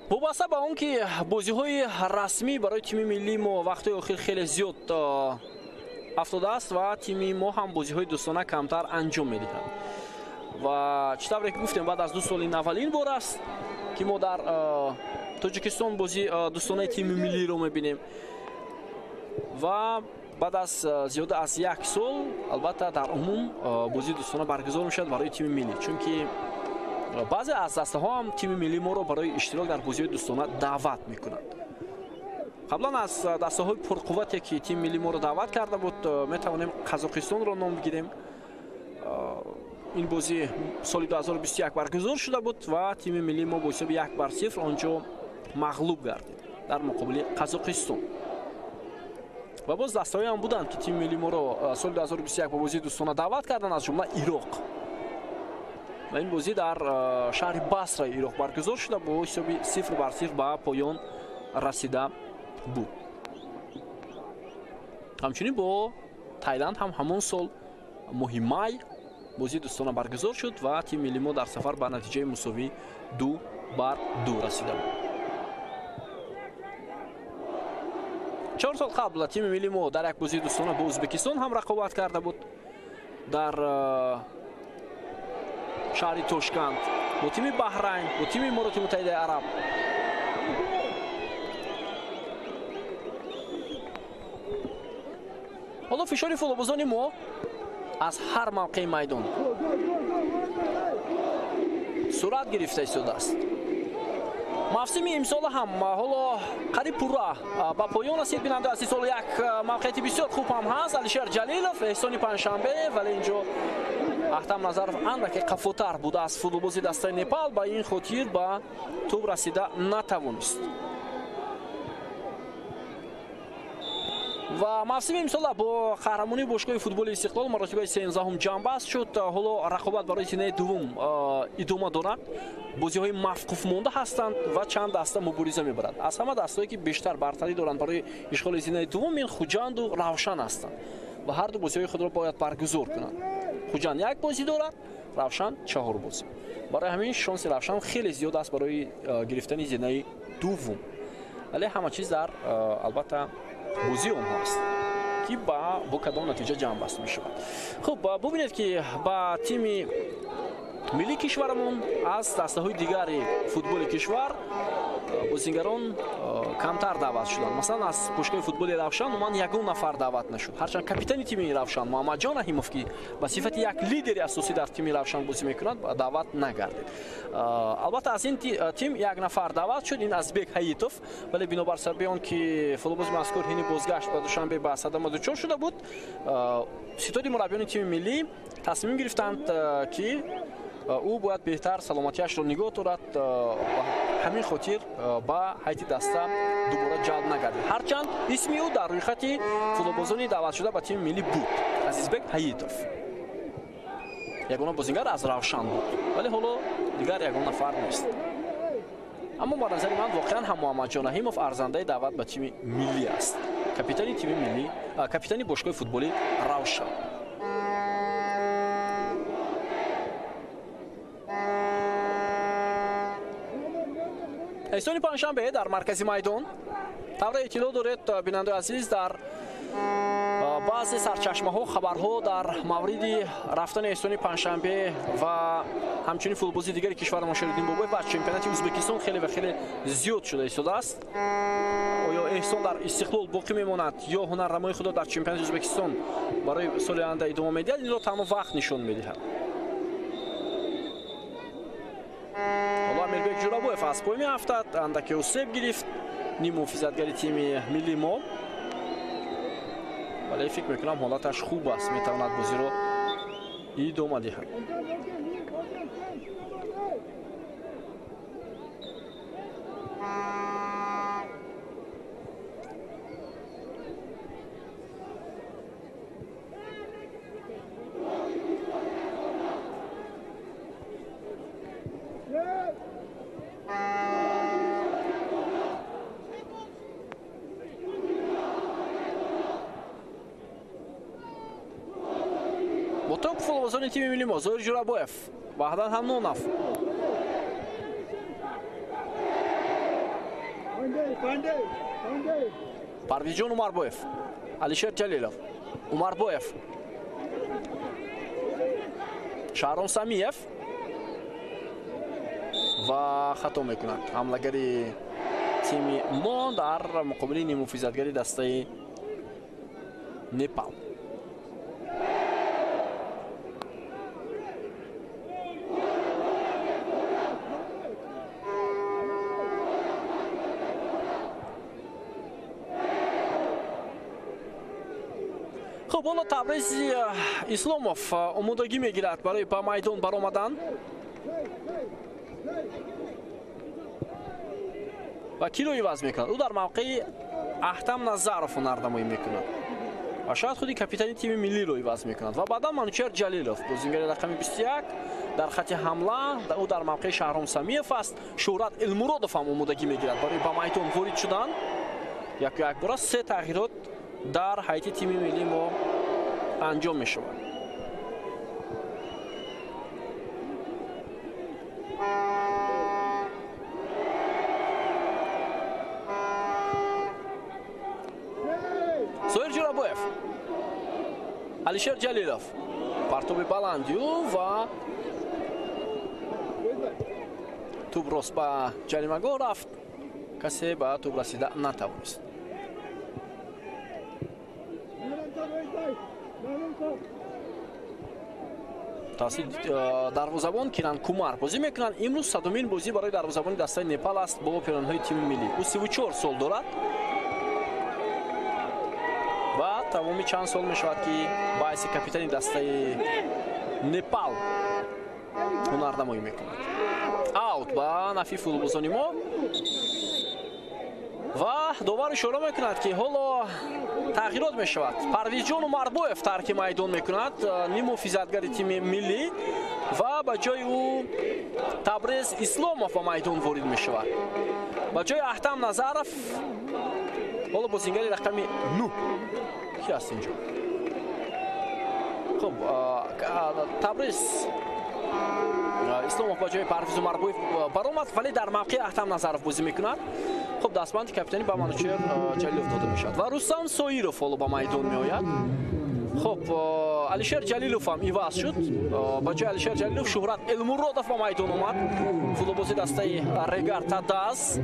Вобаста ба он ки бозиҳои расмӣ барои тими миллии мо вақтҳои охир хеле зиёд афтодааст ва тими мо ҳам бозиҳои дӯстона камтар анҷом медиҳад. Ва чӣ тавре ки гуфтем, баъд аз 2 сол ин аввалин бор аст, ки мо дар Тоҷикистон бози дӯстонаи тими миллиро мебинем ва баъд аз зиёда аз 1 сол албатта дар умум бозии дӯстона баргузор мешавад барои тими миллӣ, чунки баъзе аз дастаҳо ҳам тими миллии моро барои иштирок дар бозиҳои дӯстона даъват мекунанд. Қаблан аз дастаҳои пурқуввате ки тими миллии моро даъват карда буд, метавонем Қазоқистонро ном бигирем. Ин бозӣ соли 2021 баргузор шуда буд ва тими миллии мо бо ҳисоби 1-0 онҷо мағлуб гардид дар муқобили Қазоқистон. Ва боз дастаҳое ҳам буданд, ки тими миллии моро соли 2021 ба бозии дӯстона даъват карданд, аз ҷумла Ироқ. Ва ин бозӣ дар шаҳри Басраи Ироқ баргузор шуда, бо ҳисоби 0-0 ба поён расида буд. Ҳамчунин бо Тайланд ҳам ҳамон сол моҳи май бозии дӯстона баргузор шуд ва тими миллии мо дар сафар ба натиҷаи мусовӣ 2-2 расида буд. 4 сол қабл тими миллии мо дар як бозии дӯстона бо Ӯзбекистон ҳам рақобат карда буд дар шаҳри Тошканд бо тими Баҳрайн, бо тими Имороти Муттаҳидаи Араб. Ҳоло фишори футболбозони мо аз ҳар мавқеи майдон сурат гирифта истодааст. Мавсими имсола ҳам ҳоло қариб пурра ба поён расид. Бинандаи азиз, ҳоло як мавқеияти бисёр хуб ҳам ҳаст. Алишер Ҷалилов, Эҳсони Панҷшанбе, вале инҷо Ахтам Назаров андаке қафотар буд аз футболбози дастаи Непал, ба ин хотир ба тӯб расида натавонист. Ва мавсими имсола бо қаҳрамонии бошгоҳи футболи Истиқлол маротибаи 13-ум ҷамъбаст шуд. Ҳоло рақобат барои зинаи дуввум идома дорад. Бозиҳои мавқуф монда ҳастанд ва чанд даста мубориза мебарад. Аз ҳама дастаҳое ки бештар бартарӣ доранд барои ишғоли зинаи дуввум, ин Хуҷанду Равшан ҳастанд ва ҳар ду бозиҳои худро бояд баргузор кунанд. Хуҷанд як бозӣ дорад, Равшан 4 бозӣ. Барои ҳамин шонси Равшан хеле зиёд аст барои гирифтани зинаи дуввум. Вале ҳама чиз дар албатта бозии онҳо аст, ки бо кадом натиҷа ҷамъбаст мешавад. Хуб, бубинед ки ба тими миллии кишварамон аз дастаҳои дигари футболи кишвар бозигарон камтар даъват шуданд. Масалан, аз бошгоҳи футболи Равшан умуман ягон нафар даъват нашуд. Ҳарчанд капитани тими Равшан Муҳаммадҷон Раҳимов, ки ба сифати як лидери асосӣ дар тими Равшан бозӣ мекунад, даъват нагардид. Албатта аз ин тим як нафар даъват шуд, ин Азбек Ҳаитов, вале бинобар сабаби он ки футболбози мазкур ҳини бозгашт ба Душанбе ба садама дучор шуда буд, ситоди мураббиёни тими миллӣ тасмим гирифтанд, ки ӯ бояд беҳтар саломатиашро нигоҳ дорад. Ҳамин хотир ба ҳайати даста дубора ҷалб нагардид. Ҳарчанд исми ӯ дар рӯйхати футболбозони даъватшуда ба тими миллӣ буд. Азизбек Ҳаитов ягона бозингар аз Равшан буд, вале ҳоло дигар ягон нафар нест. Аммо ба назари ман воқеан ҳам Муҳаммадҷон Раҳимов арзандаи даъват ба тими миллӣ аст. Капитани тими миллӣ, капитани бошгоҳи футболи Равшан. Эҳсони Панҷшанбе дар маркази майдон. Тавре иттилоъ доред, бинандаи азиз, дар баъзе сарчашмаҳо хабарҳо дар мавриди рафтани Эҳсони Панҷшанбе ва ҳамчунин футболбози дигари кишварамон Шериддин Бобоев ба чемпионати Ӯзбекистон хеле ва хеле зиёд шуда истодааст. Оё Эҳсон дар Истиқлол боқӣ мемонад ё ҳунарнамои худро дар чемпионати Ӯзбекистон барои соли оянда идома медиҳад, инро танҳо вақт нишон медиҳад. Ҳоло Амирбек Ҷурабоев аз пой меафтад, андаке усеб гирифт ниммуҳофизатгари тими миллии мо, вале фикр мекунам ҳолаташ хуб аст, метавонад бозиро идома диҳад. Футболбозони тими миллии мо Зоир Ҷурабоев, Ваҳдат Ҳамнонов, Парвизҷон Умарбоев, Алишер Ҷалилов, Умарбоев, Шаҳром Самиев ва хато мекунад ҳамлагари тими мо дар муқобили ниммуҳофизатгари дастаи Непал. Хуб, ҳоло Табрез Исломов омодагӣ мегирад барои ба майдон баромадан ва киро иваз мекунад. Ӯ дар мавқеи Аҳтам Назаров ҳунарнамоӣ мекунад ва шояд худи капитани тими миллиро иваз мекунад. Ва баъдан Манучер Ҷалилов, бозингари рақами 21 дар хати ҳамла, ӯ дар мавқеи Шаҳром Самиев аст. Шӯҳрат Элмуродов ҳам омодагӣ мегирад барои ба майдон ворид шудан. Яку якбора се тағйирот дар ҳайати тими миллии мо анҷом мешавад. Зоир Ҷурабоев, Алишер Ҷалилов, партоби баландию ва тӯб рост ба ҷаримагоҳ рафт, касе ба тӯб расида натавонист. Тавассути дарвозабон Киран Кумар бозӣ мекунанд. Имрӯз садумин бозӣ барои дарвозабони дастаи Непал аст бо пиронҳои тими миллӣ. Ӯ 34 сол дорад ва тамоми чанд сол мешавад, ки ба ҳайси капитани дастаи Непал ҳунарнамоӣ мекунад. Аут ба нафи футболбозони мо ва довар ишора мекунад, ки ҳоло тағйирот мешавад. Парвизҷон Умарбоев тарки майдон мекунад, ниммуҳофизатгари тими миллӣ, ва ба ҷои ӯ Табрез Исломов ба майдон ворид мешавад. Ба ҷои Аҳтам Назаров ҳоло бозингари рақами 9 ки аст инҷо? Хуб, Табрез Исломов ба ҷои Парвиз Умарбоев баромад, вале дар мавқеи Аҳтам Назаров бозӣ мекунад. Хуб, дастбанди капитанӣ ба Манучер Ҷалилов дода мешавад ва Рустам Соиров ҳоло ба майдон меояд. Хуб, Алишер Ҷалилов ҳам иваз шуд. Ба ҷои Алишер Ҷалилов Шӯҳрат Элмуродов ба майдон омад. Футболбози дастаи Регар Тадаз.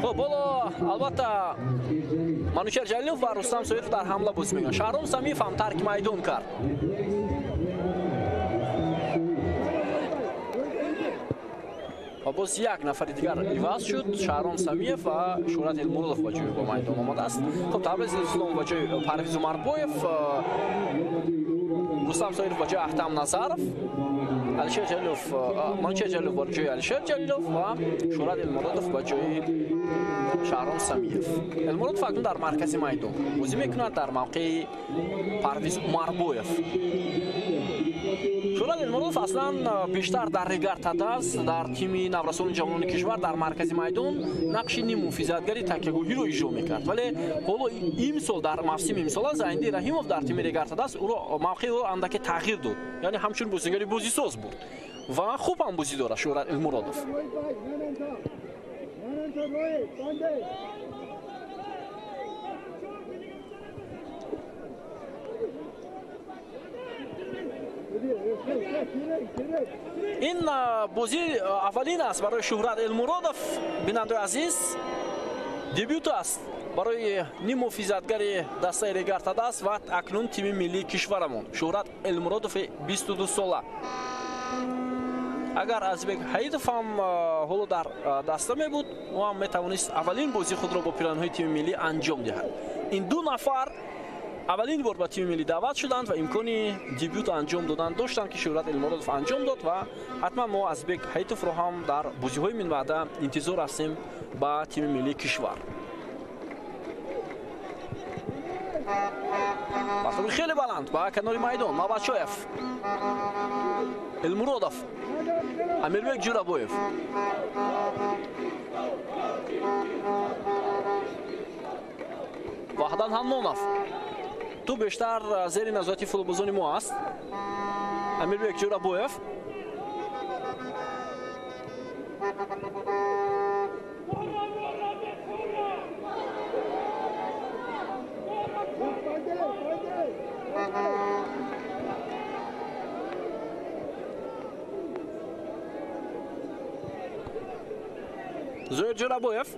Хуб, ҳоло албатта Манучер Ҷалилов ва Рустам Соиров дар ҳамла бозӣ мекунанд. Шаҳром Самиев ҳам тарки майдон кард. Ва боз як нафари дигар иваз шуд. Шаҳром Самиев ва Шӯҳрат Элмуродов ба ҷои ба майдон омадааст. Хуб, Табрез Исломов ба ҷои Парвиз Умарбоев, Рустам Соиров ба ҷои Аҳтам Назаров, Алишер Ҷалилов, Манучеҳр Ҷалилов ба ҷои Алишер Ҷалилов ва Шӯҳрат Элмуродов ба ҷои Шаҳром Самиев. Элмуродов акнун дар маркази майдон бозӣ мекунад дар мавқеи Парвиз Умарбоев. Шӯҳрат Элмуродов аслан бештар дар Регар-ТадАЗ, дар тими наврасони ҷавонони кишвар дар маркази майдон нақши ниммуҳофизатгари такягоҳиро иҷро мекард, вале ҳоло имсол дар мавсими имсола Зайниддин Раҳимов дар тими Регар-ТадАЗ ӯро мавқеи ӯро андаке тағйир дод, яъне ҳамчун бозигари бозисоз буд ва хуб ҳам бозӣ дорад Шӯҳрат Элмуродов. Ин бозӣ аввалин аст барои Шӯҳрат Элмуродов, бинандаи азиз, дебют аст барои ниммуҳофизатгари дастаи Регар-ТадАЗ ва акнун тими миллии кишварамон Шӯҳрат Элмуродови 22 сола. Агар Азизбек Ҳаитов ҳам ҳоло дар даста мебуд, ӯ ҳам метавонист аввалин бозии худро бо пиранҳои тими миллӣ анҷом диҳад. Ин ду нафар аввалин бор ба тими миллӣ даъват шуданд ва имкони дебют анҷом додан доштанд, ки Шӯҳрат Элмуродов анҷом дод ва ҳатман мо Азизбек Ҳаитовро ҳам дар бозиҳои минбаъда интизор ҳастем ба тими миллии кишвар. Партоби хеле баланд ба канори майдон. Мабачоев, Элмуродов, Амирбек Ҷӯрабоев. Ваҳдат Ҳаннонов. Ту бештар зери назорати футболбозони мо аст. Амирбек Ҷӯрабоев. Зоир Ҷӯрабоев.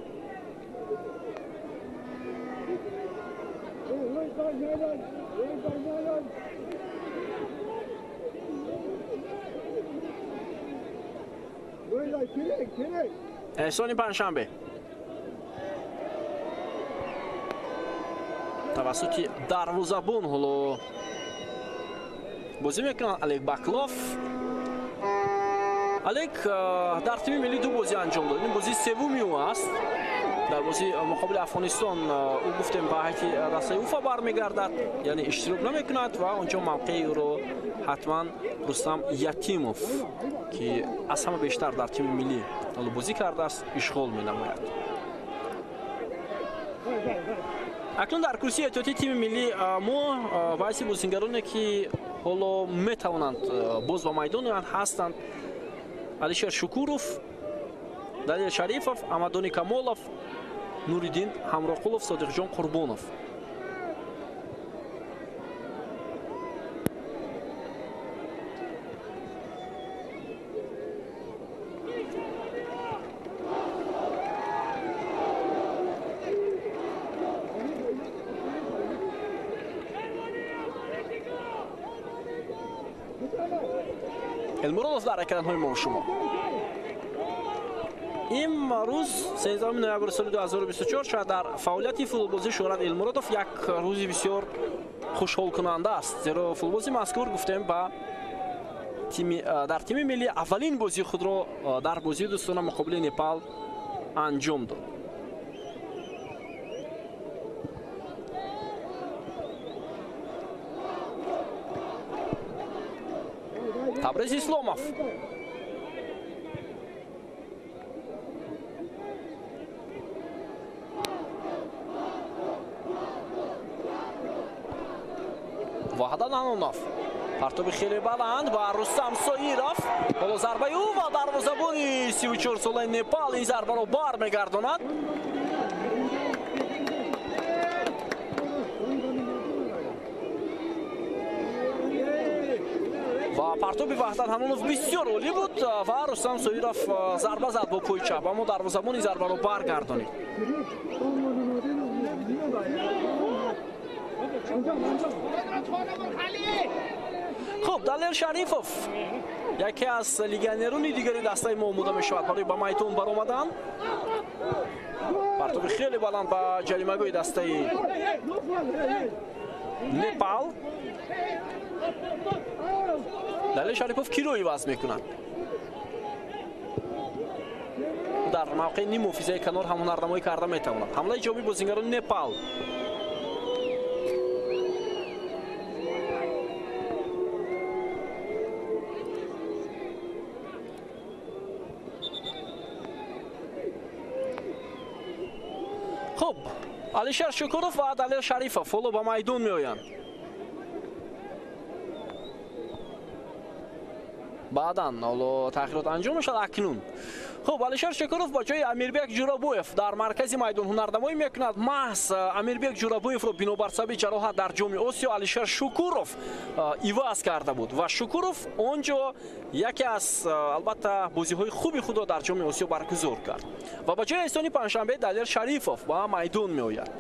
Эҳсони Панҷшанбе тавассути дарвозабон ҳоло бозӣ мекунад Олег Баклов. Олег дар тими миллӣ ду бозӣ анҷом дод. Ин бозии севуми ӯ аст. Дар бозии муқобили Афғонистон ӯ гуфтем ба ҳайати дастаи Уфа бармегардад, яъне иштирок намекунад ва онҷо мавқеи ӯро ҳатман Рустам Ятимов, ки аз ҳама бештар дар тими миллӣ ҳоло бозӣ кардааст, ишғол менамояд. Акнун дар курсии эҳтиётии тими миллӣ мо баъзе бозингароне, ки ҳоло метавонанд боз ба майдон оянд, ҳастанд: Алишер Шукуров, Далер Шарифов, Амадони Камолов, Нуриддин Ҳамроқулов, Содиқҷон Қурбонов. Элмуродов дар экранҳои мо шумо. Имрӯз 13 ноябри соли 2024 шояд дар фаъолияти футболбозии Шӯҳрат Элмуродов як рӯзи бисёр хушҳолкунанда аст, зеро футболбози мазкур гуфтем ба дар тими миллӣ аввалин бозии худро дар бозии дӯстона муқобили Непал анҷом дод. Табриз Исломов. Ваҳдат Ҳаннонов. Партоби хеле баланд ба Рустам Соиров. Ҳоло зарбаи ӯ ва дарвозабони 34-солаи Непал ин зарбаро бармегардонад. Ва партоби Ваҳдат Ҳаннонов бисёр олӣ буд ва Рустам Соиров зарба зад бо пои чап, аммо дарвозабон ин зарбаро баргардонид. Хуб, Далер Шарифов яке аз легионерони дигари дастаи мо омода мешавад барои ба майдон баромадан. Партоби хеле баланд ба ҷаримагоҳи дастаи Непал. Далер Шарипов киро иваз мекунад? Дар мавқеи ниммуҳофизаи канор ҳам ҳунарнамоӣ карда метавонад. Ҳамлаи ҷавобии бозингарони Непал. Хуб, Алишер Шукуров ва Далер Шарифов ҳоло ба майдон меоянд. Баъдан ҳоло тағйирот анҷом мешавад акнун. Хуб, Алишер Шукуров ба ҷои Амирбек Ҷурабоев дар маркази майдон ҳунарнамоӣ мекунад. Маҳз Амирбек Ҷурабоевро бинобар сабаби ҷароҳат дар ҷоми Осиё Алишер Шукуров иваз карда буд ва Шукуров он ҷо яке аз албатта бозиҳои хуби худро дар ҷоми Осиё баргузор кард ва ба ҷои Эҳсони Панҷшанбе Далер Шарифов ба майдон меояд.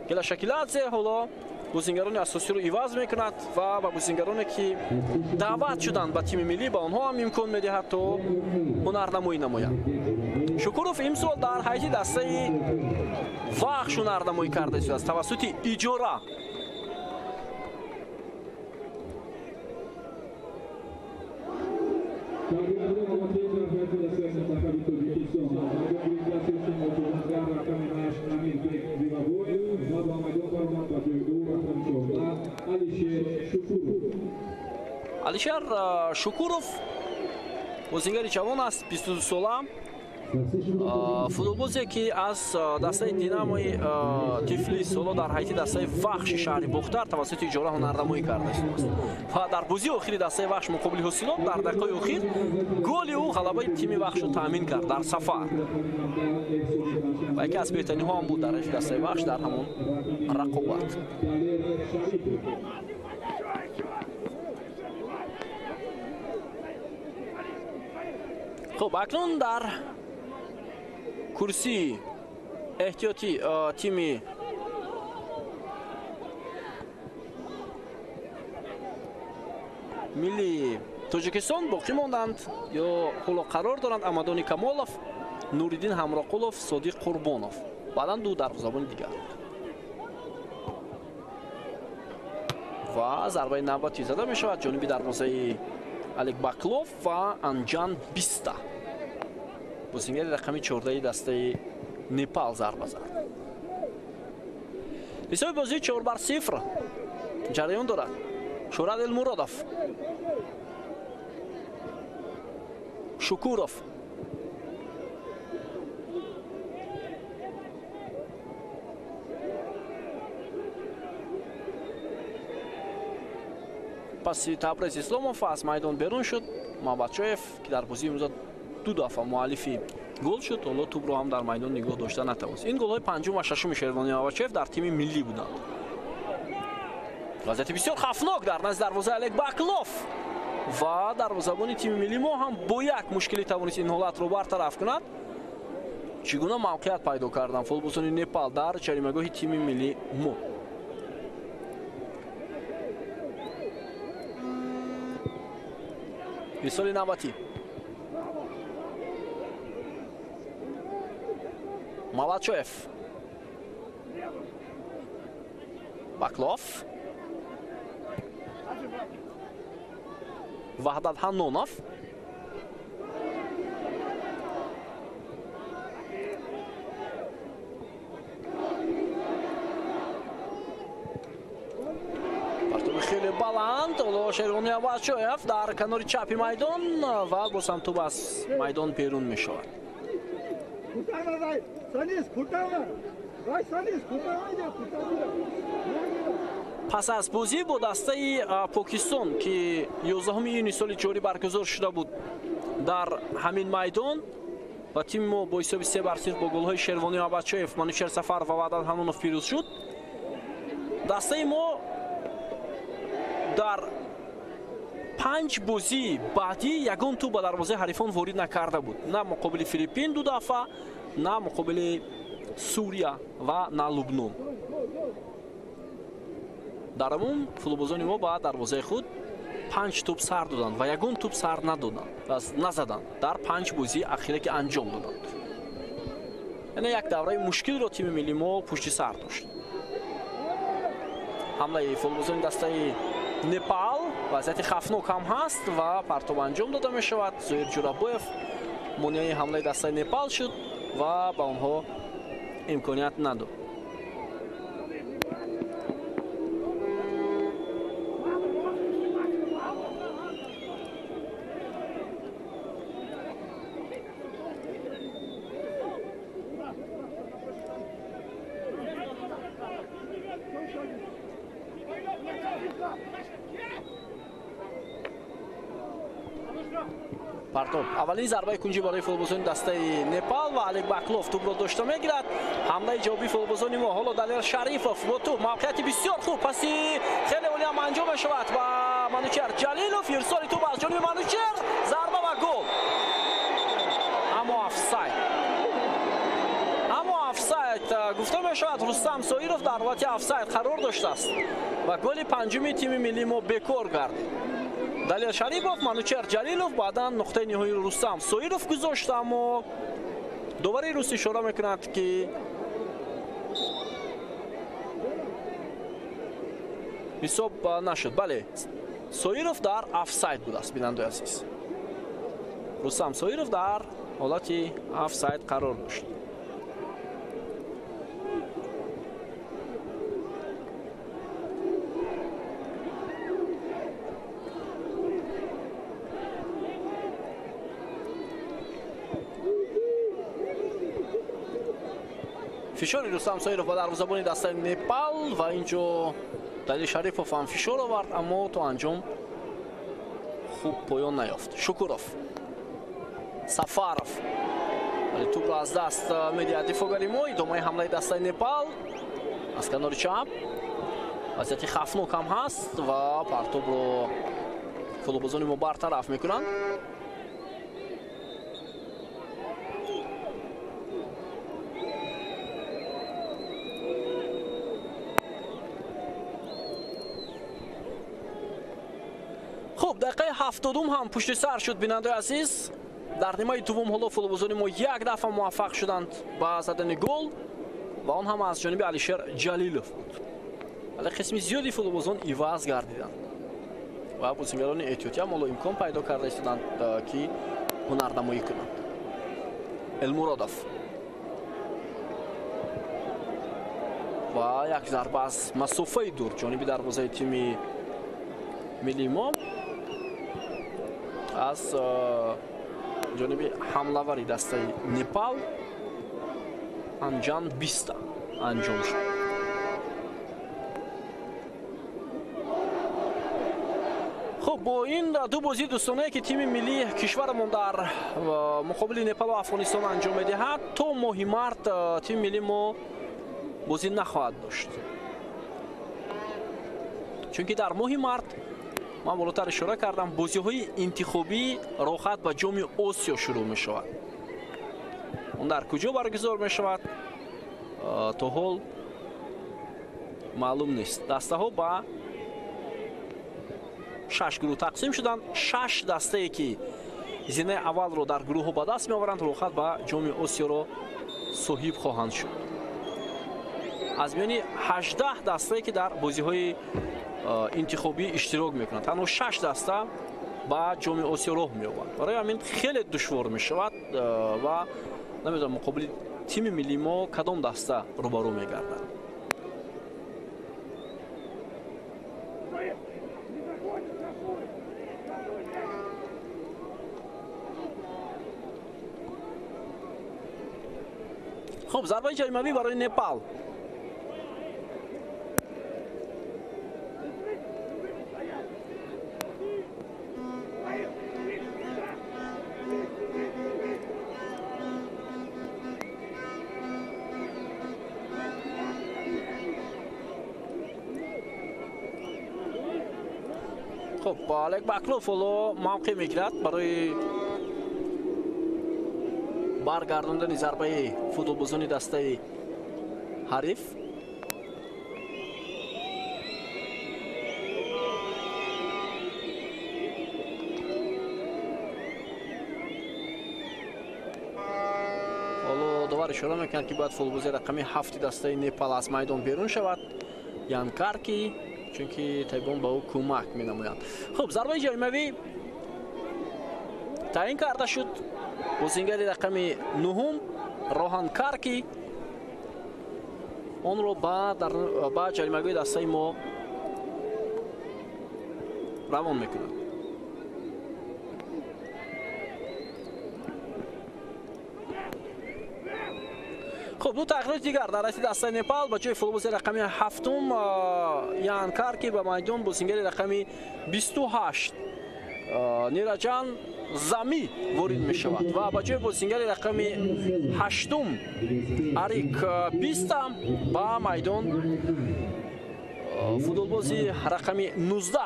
Гела Шакиладзе ҳоло бозингарони асосиро иваз мекунад ва ба бозингароне ки даъват шуданд ба тими миллӣ ба онҳо ҳам имкон медиҳад то ҳунарнамоӣ намоянд. Шукуров имсол дар ҳайати дастаи Вахш ҳунарнамоӣ карда истодааст тавассути иҷора. Алишер Шукуров бозингари ҷавон аст, 22 сола, футболбозе ки аз дастаи Динамои Тифлис ҳоло дар ҳайати дастаи Вахши шаҳри Бохтар тавассути иҷора ҳунарнамоӣ карда истодааст ва дар бозии охири дастаи Вахш муқобили Ҳосилоб дар дақиқаи охир голи ӯ ғалабаи тими Вахшро таъмин кард дар сафар ва яке аз беҳтаринҳо ҳам буд дар ҳайати дастаи Вахш дар ҳамон рақобат. Хуб, акнун дар курсии эҳтиётӣ тими миллии Тоҷикистон боқӣ монданд ё ҳоло қарор доранд Амадони Камолов, Нуриддин Ҳамроқулов, Содиқ Қурбонов, баъдан ду дарвозабони дигар. Ва зарбаи навбатӣ зада мешавад ҷониби дарвозаи Алек Баклов ва Анҷан Биста. Бозингари рақами 14 дастаи Непал зарба зад. Ҳисоби бозӣ 4-0 ҷараён дорад. Шӯрат Элмуродов, Шукуров, паси Табрез Исломов аз майдон берун шуд. Мабачоев ки дар бозии имрӯза ду дафъа муаллифи гол шуд, ҳоло тӯбро ҳам дар майдон нигоҳ дошта натавонист. Ин голҳои панҷум ва шашуми Шервони Мабачоев дар тими миллӣ буданд. Вазъияти бисёр хавфнок дар назди дарвозаи Олег Баклов ва дарвозабони тими миллӣ мо ҳам бо як мушкилӣ тавонист ин ҳолатро бартараф кунад. Чӣ гуна мавқеият пайдо карданд футболбозони Непал дар ҷаримагоҳи тими миллӣ мо. Ирсоли навбатӣ Малачоев, Баклов, Ваҳдат Ҳаннонов, хеле баланд ҳоло Шервони Абачоев дар канори чапи майдон ва боз ҳам тӯб аз майдон берун мешавад. Пас аз бозӣ бо дастаи Покистон ки 11 июни соли ҷорӣ баргузор шуда буд дар ҳамин майдон ва тими мо бо ҳисоби 3-0 бо голҳои Шервони Абачоев, Манучер Сафаров ва Ваҳдат Ҳаннонов пирӯз шуд. Дастаи мо дар 5 бозии баъдӣ ягон тӯб ба дарвозаи ҳарифон ворид накарда буд. На муқобили Филиппин ду дафъа, на муқобили Сурия ва на Лубнон. Дар умум футболбозони мо ба дарвозаи худ 5 тӯб сар доданд ва ягон тӯб сар надоданд, назаданд дар 5 бозии ахире ки анҷом доданд. Яъне як давраи мушкилро тими миллии мо пушти сар дошт. Ҳамлаи футболбозони дастаи Непал. Вазъияти хавфнок ҳам ҳаст ва партоб анҷом дода мешавад. Зоир Ҷурабоев монеаи ҳамлаи дастаи Непал шуд ва ба онҳо имконият надод. Партоб. Аввалин зарбаи кунҷӣ барои футболбозони дастаи Непал ва Алек Баклов тӯбро дошта мегирад. Ҳамлаи ҷавобии футболбозони мо ҳоло Далер Шарифов бо тӯб, мавқеияти бисёр хуб, паси хеле олӣ ҳам анҷом мешавад ва Манучер Ҷалилов, ирсоли тӯб аз ҷониби Манучер, зарба ва гол. Аммо офсайд. Аммо офсайд гуфта мешавад. Рустам Соиров дар ҳолати офсайд қарор доштааст ва голи панҷуми тими миллии мо бекор гардид. Далер Шарипов, Манучер Ҷалилов, баъдан нуқтаи ниҳоии Рустам Соиров гузошт, аммо довари рус ишора мекунад, ки ҳисоб нашуд. Бале, Соиров дар офсайд будааст, бинандаи азиз. Рустам Соиров дар ҳолати офсайд қарор дошт. Фишори Рустам Соиров ба дарвозабони дастаи Непал ва инҷо Далер Шарипов ҳам фишор овард, аммо то анҷом хуб поён наёфт. Шукуров, Сафаров, вале тӯбро аз даст медиҳад дифоъгари мо. Идомаи ҳамлаи дастаи Непал аз канори чап. Вазъияти хавфнок ҳам ҳаст ва партобро футболбозони мо бартараф мекунанд. Хуб, дақиқаи 70 ҳам пушти сар шуд, бинандаи азиз. Дар нимаи дуввум ҳоло футболбозони мо як дафъа муваффақ шуданд ба задани гол ва он ҳам аз ҷониби Алишер Ҷалилов буд. Вале қисми зиёди футболбозон иваз гардиданд ва бозигарони эҳтиётӣ ҳам ҳоло имкон пайдо карда истоданд, ки ҳунарнамоӣ кунанд. Элмуродов ва як зарба аз масофаи дур ҷониби дарвозаи тими миллии мо аз ҷониби ҳамлавари дастаи Непал Анҷан Биста анҷом шуд. Хуб, бо ин ду бозии дӯстонае, ки тими миллии кишварамон дар муқобили Непалу Афғонистон анҷом медиҳад, то моҳи март тими миллии мо бозӣ нахоҳад дошт. Чунки дар моҳи март ман болотар ишора кардам, бозиҳои интихобӣ роҳат ба ҷоми Осиё шурӯъ мешавад. Он дар куҷо баргузор мешавад, то ҳол маълум нест. Дастаҳо ба 6 гурӯҳ тақсим шуданд. 6 дастае, ки зинаи аввалро дар гурӯҳҳо ба даст меоваранд, роҳат ба ҷоми Осиёро соҳиб хоҳанд шуд. Аз миёни 18 дастае, ки дар бозиҳои интихобӣ иштирок мекунанд, танҳо 6 даста ба ҷоми Осиё роҳ меёбанд. Барои ҳамин хеле душвор мешавад ва намедонам муқобили тими миллии мо кадом даста рӯбарӯ мегардад. Хуб, зарбаи ҷаримавӣ барои Непал. Хуб, Олег Баклов ҳоло мавқеъ мегирад барои баргардондани зарбаи футболбозони дастаи ҳариф. Ҳоло довар ишора мекунад, ки бояд футболбози рақами 7 дастаи Непал аз майдон берун шавад. Ян Карки Чунки табибон ба ӯ кӯмак менамоянд. Хуб, зарбаи ҷаримавӣ таъин карда шуд. Бозингари рақами 9 Роҳан Карки онро ба ҷаримагоҳи дастаи мо равон мекунад. Хуб, ду тағйироти дигар дар ҳайати дастаи Непал. Ба ҷои футболбози рақами 7 Ян Карки ба майдон бозингари рақами 28 Нираҷан Зами ворид мешавад ва ба ҷои бозингари рақами 8 Арик Биста ба майдон футболбози рақами 19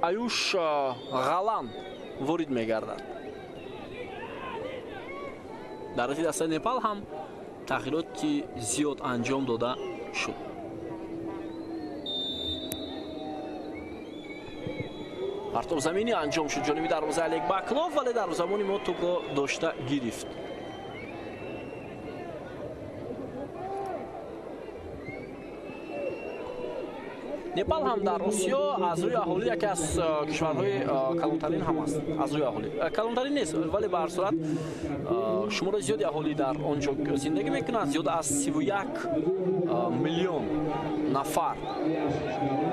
Аюш Ғалан ворид мегардад. Дар ҳайати дастаи Непал ҳам тағйироти зиёд анҷом дода шуд. Партовзаминӣ анҷом шуд ҷониби дарвозаи Олег Баклов, вале дарвозабони мо тӯбро дошта гирифт. Непал ҳам дар Осиё аз рӯи аҳолӣ яке аз кишварҳои калонтарин ҳам аст. Аз рӯи аҳолӣ калонтарин нест, вале ба ҳар сурат шумораи зиёди аҳолӣ дар он ҷо зиндагӣ мекунанд. Зиёд аз 31 миллион нафар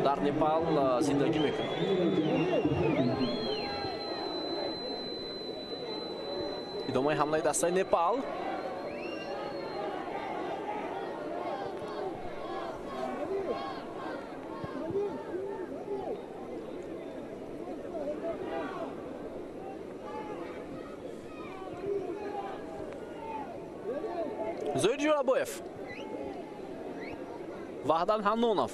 дар Непал зиндагӣ мекунанд. Идомаи ҳамлаи дастаи Непал. Зоир Ҷӯрабоев, Ваҳдат Ҳаннонов.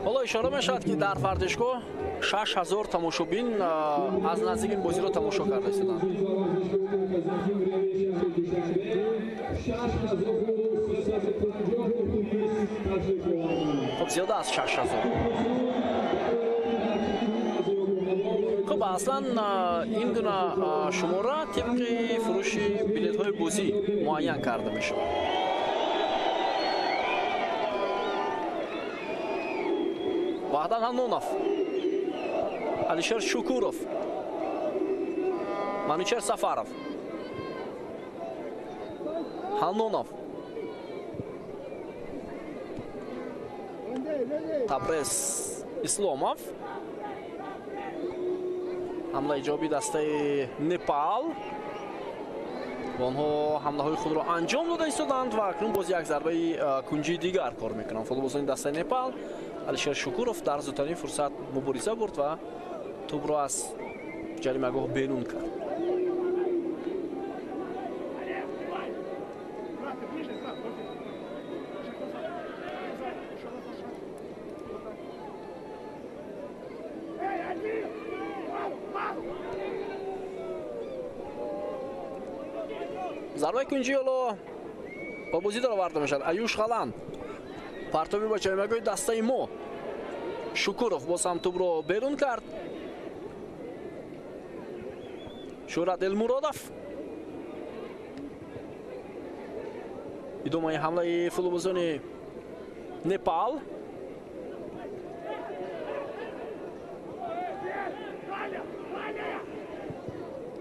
Ҳоло ишора мешавад, ки дар варзишгоҳ 6000 тамошобин аз наздик ин бозиро тамошо карда истоданд. Хуб, зиёда аз 6000. Хуб, аслан ин гуна шумора тибқи фурӯши билетҳои бозӣ муайян карда мешавад. Ваҳдат Ҳаннонов, Алишер Шукуров, Манучер Сафаров, Ҳаннонов, Табрез Исломов. Ҳамлаи ҷавоби дастаи Непал. Онҳо ҳамлаҳои худро анҷом дода истоданд ва акнун боз як зарбаи кунҷии дигар кор мекунанд. Футболбозони дастаи Непал. Алишер Шукуров дар зудтарин фурсат мубориза бурд ва тӯбро аз ҷаримагоҳ берун кард. Зарбаи кунҷӣ ҳоло ба бозӣ дароварда мешавад. Аюш Ғалан партоби ба ҷаримагоҳи дастаи мо. Шукуров боз ҳам тӯбро берун кард. Шӯҳрат Элмуродов. Идомаи ҳамлаи футболбозони Непал.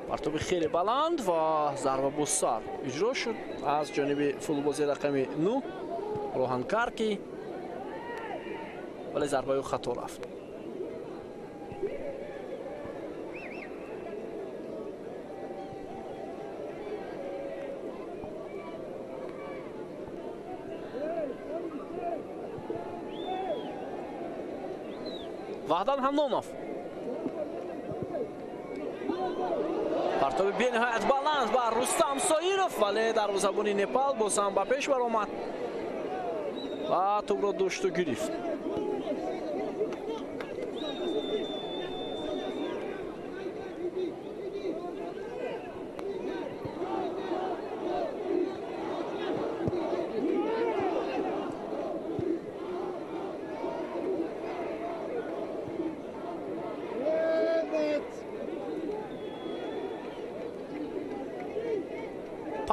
Партоби хеле баланд ва зарба бо сар иҷро шуд аз ҷониби футболбози рақами 9 Роҳан Карки, вале зарбаи ӯ хато рафт. Ваҳдат Ҳаннонов. Партоби бениҳоят баланд ба Рустам Соиров, вале дарвозабони Непал боз ҳам ба пеш баромад ва тӯбро дошту гирифт.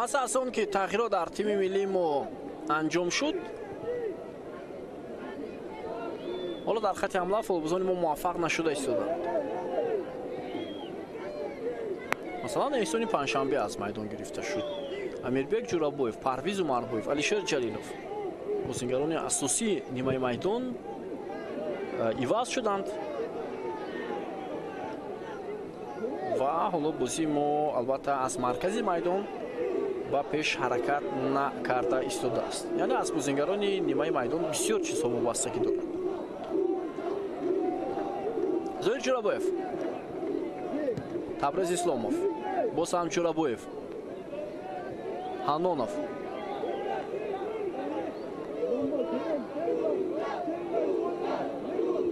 Пас аз он ки тағйирот дар тими миллии мо анҷом шуд, ҳоло дар хати ҳамла футболбозони мо муваффақ нашуда истоданд. Масалан, Эҳсони Панҷшанбе аз майдон гирифта шуд. Амирбек Ҷурабоев, Парвиз Умарбоев, Алишер Ҷалилов бозингарони асосии нимаи майдон иваз шуданд ва ҳоло бозии мо албатта аз маркази майдон ба пеш ҳаракат накарда истодааст. Яъне аз бозингарони нимаи майдон бисёр чизҳо вобастагӣ дорад. Зоир Ҷурабоев, Табрез Исломов, боз ҳам Ҷурабоев, Ҳаннонов,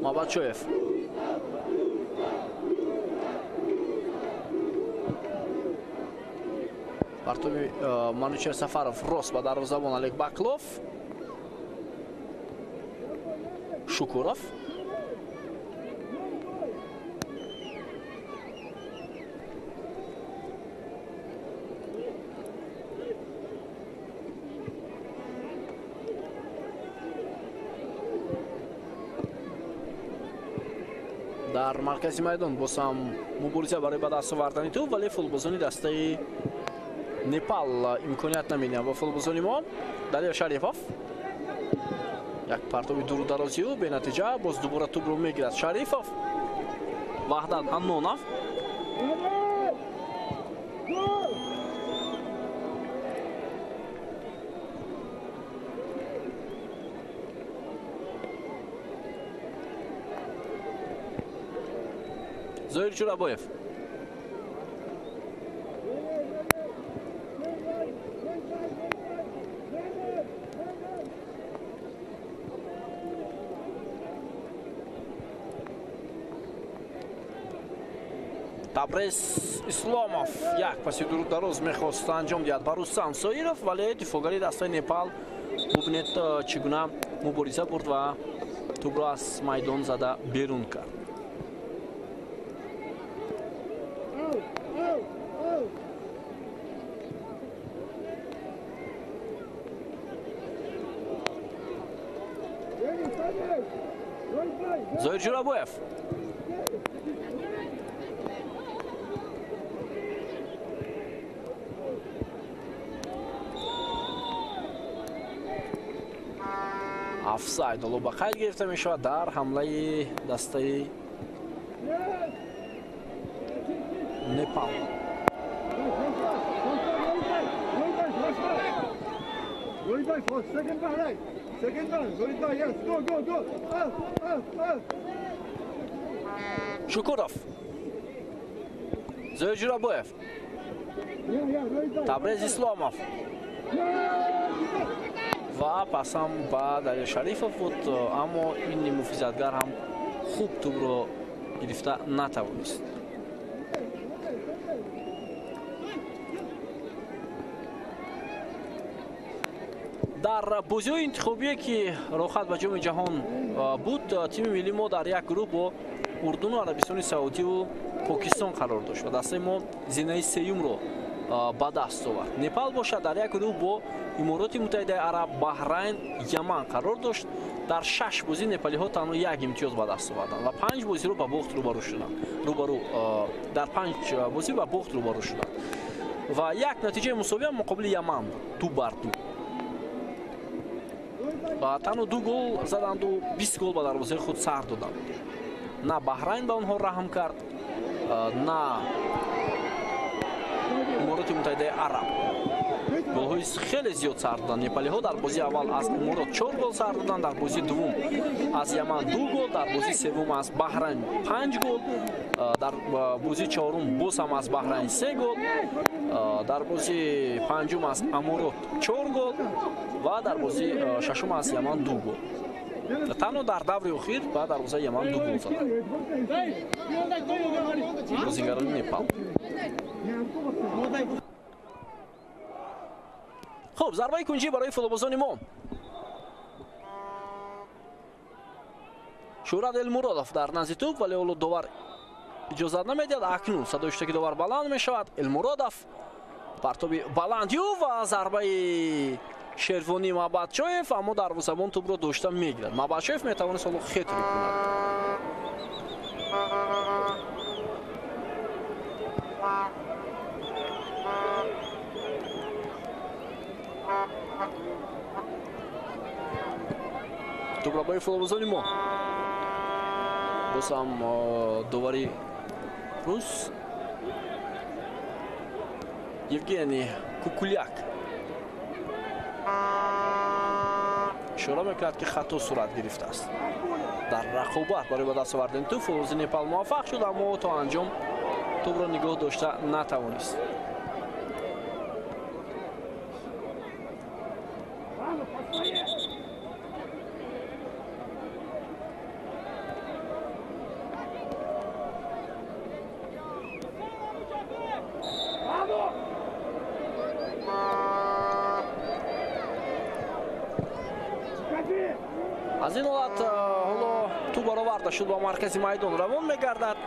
Мабачоев, партови Манучер Сафаров рост ба дарвозабон Олег Баклов, Шукуров, дар маркази майдон боз ҳам мубориза барои ба даст овардани тӯб, вале футболбозони дастаи Непал имконият намедиҳанд ба футболбозони мо. Далер Шарифов як партоби дуру дарози ӯ бенатиҷа, боз дубора тӯбро мегирад Шарифов. Ваҳдат Ҳаннонов, Зоир Ҷурабоев, Табрез Исломов як паси дуру дароз мехост анҷом диҳад ба Рустам Соиров, вале дифоъгари дастаи Непал бубинед чӣ гуна мубориза бурд ва тӯбро аз майдон зада берун кард. Зоир Ҷурабоев, офсайд ҳоло ба қайд гирифта мешавад дар ҳамлаи дастаи Непал. Шукуров, Зоир Ҷурабоев, Табрез Исломов ва пас ҳам ба Далер Шарифов буд, аммо ин муҳофизатгар ҳам хуб тӯбро гирифта натавонист. Дар бозиҳои интихобие ки роҳхат ба ҷоми ҷаҳон буд, тими миллии мо дар як гурӯҳ бо Урдуну Арабистони Саудиву Покистон қарор дошт ва дастаи мо зинаи сеюмро ба даст овард. Непал бошад дар як гурӯҳ бо Имороти Муттаҳидаи Араб, Баҳрайн, Яман қарор дошт. Дар 6 бозӣ непалиҳо танҳо як имтиёз ба даст оварданд ва 5 бозиро ба бохт рӯбарӯ шуданд. Дар 5 бозӣ ба бохт рӯбарӯ шуданд ва як натиҷаи мусовия муқобили Яман буд, 2-2. Ва танҳо 2 гол заданду 20 гол ба дарвозаи худ сар доданд. На Баҳрайн ба онҳо раҳм кард, на Имороти Муттаҳидаи Араб. Голҳои хеле зиёд сар доданд. Непалиҳо дар бозии аввал аз Иморот 4 гол сар доданд, дар бозии дуввум аз Яман 2 гол, дар бозии севум аз Баҳрайн 5 гол, дар бозии чорум боз ҳам аз Баҳрайн 3 гол, дар бозии панҷум аз Аморот 4 гол ва дар бозии шашум аз Яман 2 гол. Танҳо дар даври охир ба дарвозаи Яман 2 гол заданд бозигарони Непал. Хуб, зарбаи кунҷӣ барои футболбозони мо. Шӯҳрат Элмуродов дар назди тӯб, вале ҳоло довар иҷозат намедиҳад. Акнун садои шутаки довар баланд мешавад. Элмуродов Партоби баландю ва зарбаи Шервонӣ Мабатчоев, аммо дарвозабон тӯбро дошта мегирад. Мабатчоев метавонист ҳоло хетрик кунад. Тӯбро баи футболбозони мо. Боз ҳам довари рус Евгений Кукуляк ишора мекунад, ки хато сурат гирифтааст. Дар рақобат барои ба даст овардани тӯб футболбози Непал муваффақ шуд, аммо то анҷом тӯбро нигоҳ дошта натавонист. Аз ин ҳолат ҳоло тӯб бароварда шуд, ба маркази майдон равон мегардад.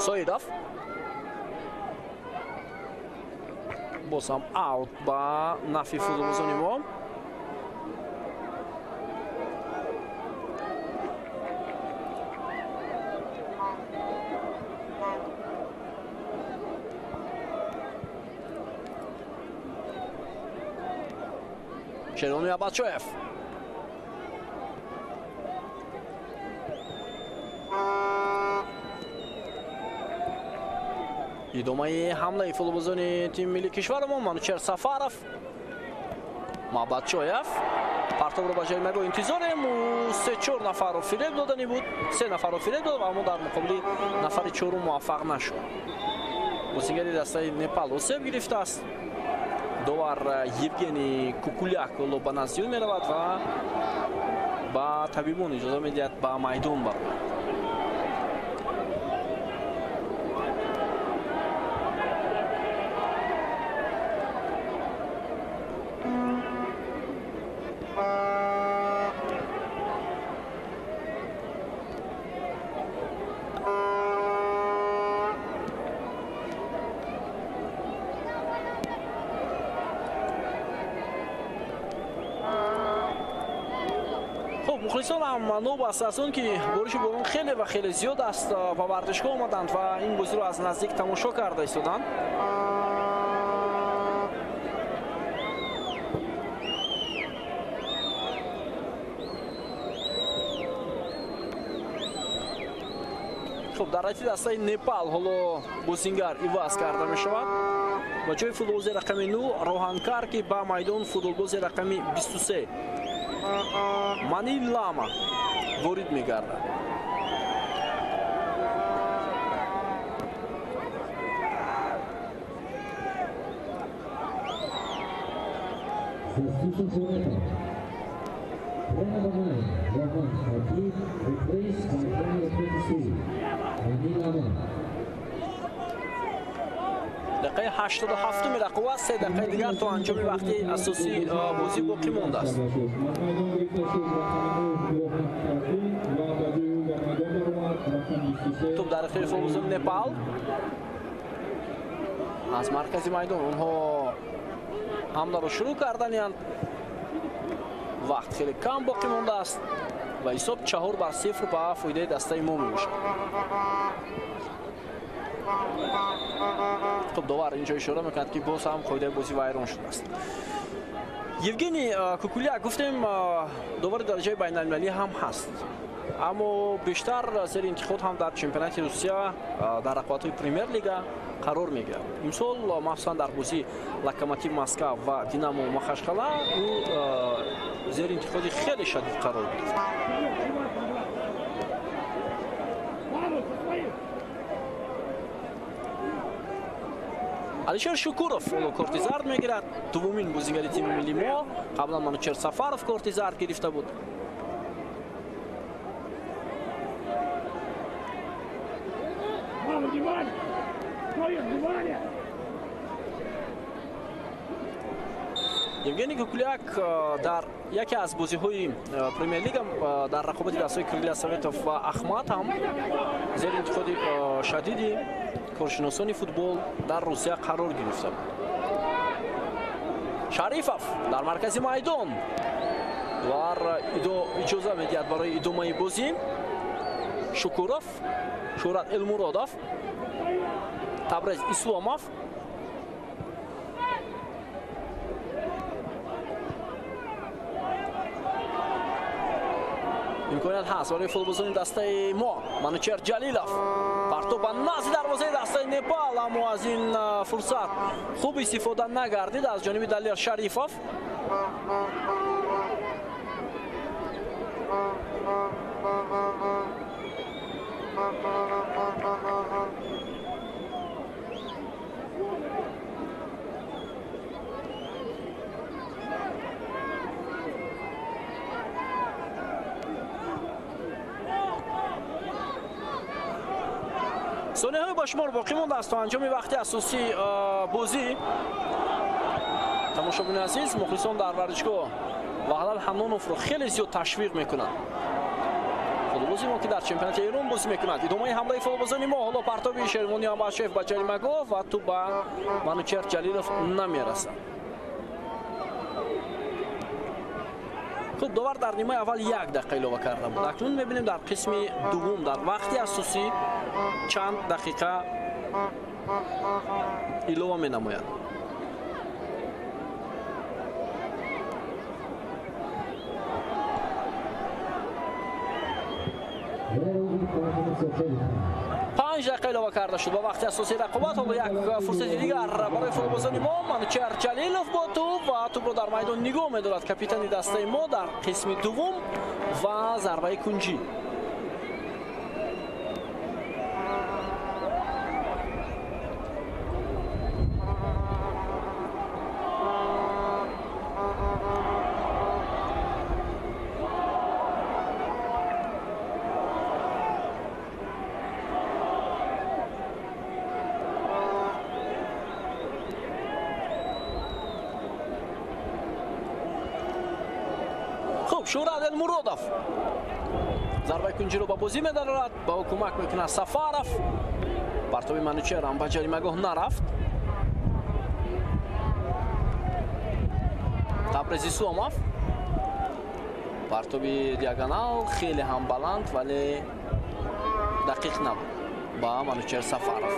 Соидов боз ҳам аут ба нафи футболбозони мо. Шервони Абачоев. Идомаи ҳамлаи футболбозони тими миллии кишварамон. Манучер Сафаров, Мабатчоев партобро ба ҷаримагоҳ интизорем. Ӯ се-чор нафарро фиреб додани буд, се нафарро фиреб дод, аммо дар муқобили нафари чорум муваффақ нашуд. Бозигари дастаи Непал осеб гирифтааст. Довар Евгений Кукуляк ҳоло ба назди ӯ меравад ва ба табибон иҷоза медиҳад ба майдон барояд. Мухлисон ҳам новобаста аз он ки бориши борон хеле ва хеле зиёд аст, ба варзишгоҳ омаданд ва ин бозиро аз наздик тамошо карда истоданд. Хуб, дар ҳайати дастаи Непал ҳоло бозингар иваз карда мешавад. Ба ҷои футболбози рақами 9 Роҳанкар, ки ба майдон футболбози рақами 23 Манил Лама ворид мегардад. Дақиқаи 87-уми рақобат, се дақиқаи дигар то анҷоми вақти асосии бозӣ боқӣ мондааст. Тӯб дар ихтиёри футболбозони Непал. Аз маркази майдон онҳо ҳамларо шурӯъ карданиянд. Вақт хеле кам боқӣ мондааст ва ҳисоб 4-0 ба фоидаи дастаи мо мебошад. Хуб, довар инҷо ишора мекунад, ки боз ҳам қоидаи бозӣ вайрон шудааст. Евгений Кукуляк, гуфтем, довари дараҷаи байналмилалӣ ҳам ҳаст, аммо бештар зери интиқод ҳам дар чемпионати Русия дар рақобатҳои Премер-лига қарор мегирад. Имсол махсусан дар бозии Локомотив Москва ва Динамо Махачкала ӯ зери интиқоди хеле шадид қарор гирифт. Алишер Шукуров ҳоло корти зард мегирад. Дуввумин бозигари тими миллии мо. Қаблан Манучер Сафаров корти зард гирифта буд. Евгений Кукуляк дар яке аз бозиҳои Премьер-лига дар рақобати дастҳои Крылья Советов ва Ахмат ҳам зери интиқоди шадиди коршиносони футбол дар Русия қарор гирифта буд. Шарифов дар маркази майдон вар иҷоза медиҳад барои идомаи бозӣ. Шукуров, Шӯҳрат Элмуродов, Табрез Исломов. Имконият ҳаст барои футболбозони дастаи мо. Манучер Ҷалилов партоб ба назди дарвозаи дастаи Непал, аммо аз ин фурсат хуб истифода нагардид аз ҷониби Далер Шарифов. Сонияҳои ба шумор боқӣ мондааст то анҷоми вақти асосии бозӣ. Тамошобини азиз, мухлисон дар варзишгоҳ Ваҳдат Ҳаноновро хеле зиёд ташвиқ мекунанд. Футболбози мо ки дар чемпионати Эрон бозӣ мекунад. Идомаи ҳамлаи футболбозони мо, ҳоло партоби Шервони Амбашев ба ҷаримагоҳ ва тӯп ба Манучер Ҷалилов намерасад. Хуб, довар дар нимаи аввал як дақиқа илова карда буд. Акнун мебинем дар қисми дуввум дар вақти асосӣ чанд дақиқа илова менамояд. Панҷ дақиқа илова карда шуд ба вақти асосии рақобат. Ҳоло як фурсати дигар барои футболбозони мо. Манучер Ҷалилов бо тӯп ва тӯпро дар майдон нигоҳ медорад капитани дастаи мо дар қисми дуввум ва зарбаи кунҷӣ. Шӯҳрат Элмуродов зарбаи кунҷиро ба бозӣ медарорад, ба ӯ кӯмак мекунад Сафаров. Партоби Манучер ҳам ба ҷаримагоҳ нарафт. Табрез Исломов партоби диагонал хеле ҳам баланд, вале дақиқ набуд ба Манучер Сафаров.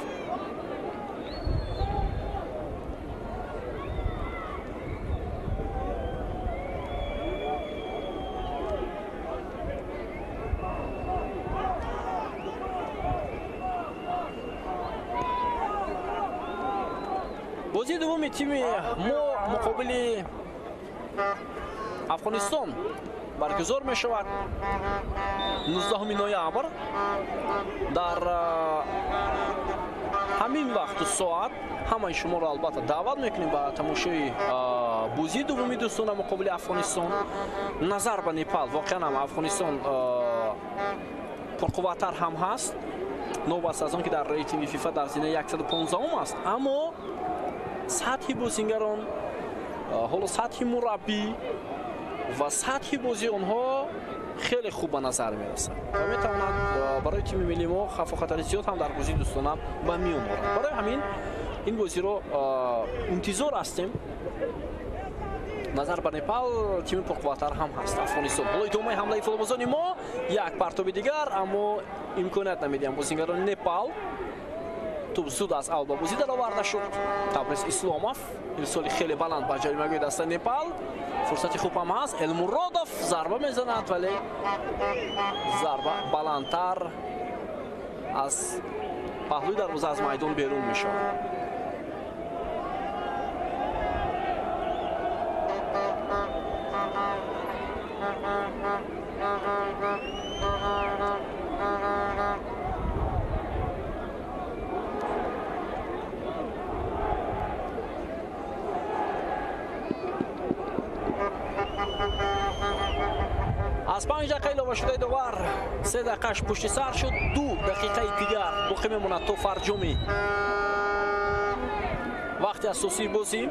Бозии дуввуми тими мо муқобили Афғонистон баргузор мешавад 19 ноябр дар ҳамин вақту соат. Ҳамаи шуморо албатта даъват мекунем ба тамошои бозии дуввуми дӯстона муқобили Афғонистон. Назар ба Непал воқеан ҳам Афғонистон пурқувваттар ҳам ҳаст, новобаста аз он ки дар рейтинги ФИФА дар зинаи 115 аст, аммо сатҳи бозингарон, ҳоло сатҳи мураббӣ ва сатҳи бозии онҳо хеле хуб ба назар мерасад ва метавонад барои тими миллии мо хавфу хатари зиёд ҳам дар бозии дӯстона ба миён орад. Барои ҳамин ин бозиро интизор ҳастем. Назар ба Непал тими пурқувваттар ҳам ҳаст Афғонистон. Ҳоло идомаи ҳамлаи футболбозони мо, як партоби дигар, аммо имконият намедиҳанд бозингарони Непал. Тӯп зуд аз аввал ба бозӣ дароварда шуд. Табриз Исломов ирсоли хеле баланд ба ҷаримагоҳи дастаи Непал. Фурсати хуб ҳам ҳаст. Элмуродов зарба мезанад, вале зарба баландтар аз паҳлӯи дарвоза аз майдон берун мешавад. Аз 5 дақиқа илова шудаи довар 3 дақиқаш пушти сар шуд, 2 дақиқаи дигар боқӣ мемонад то фарҷоми Вақти асосии бозӣ.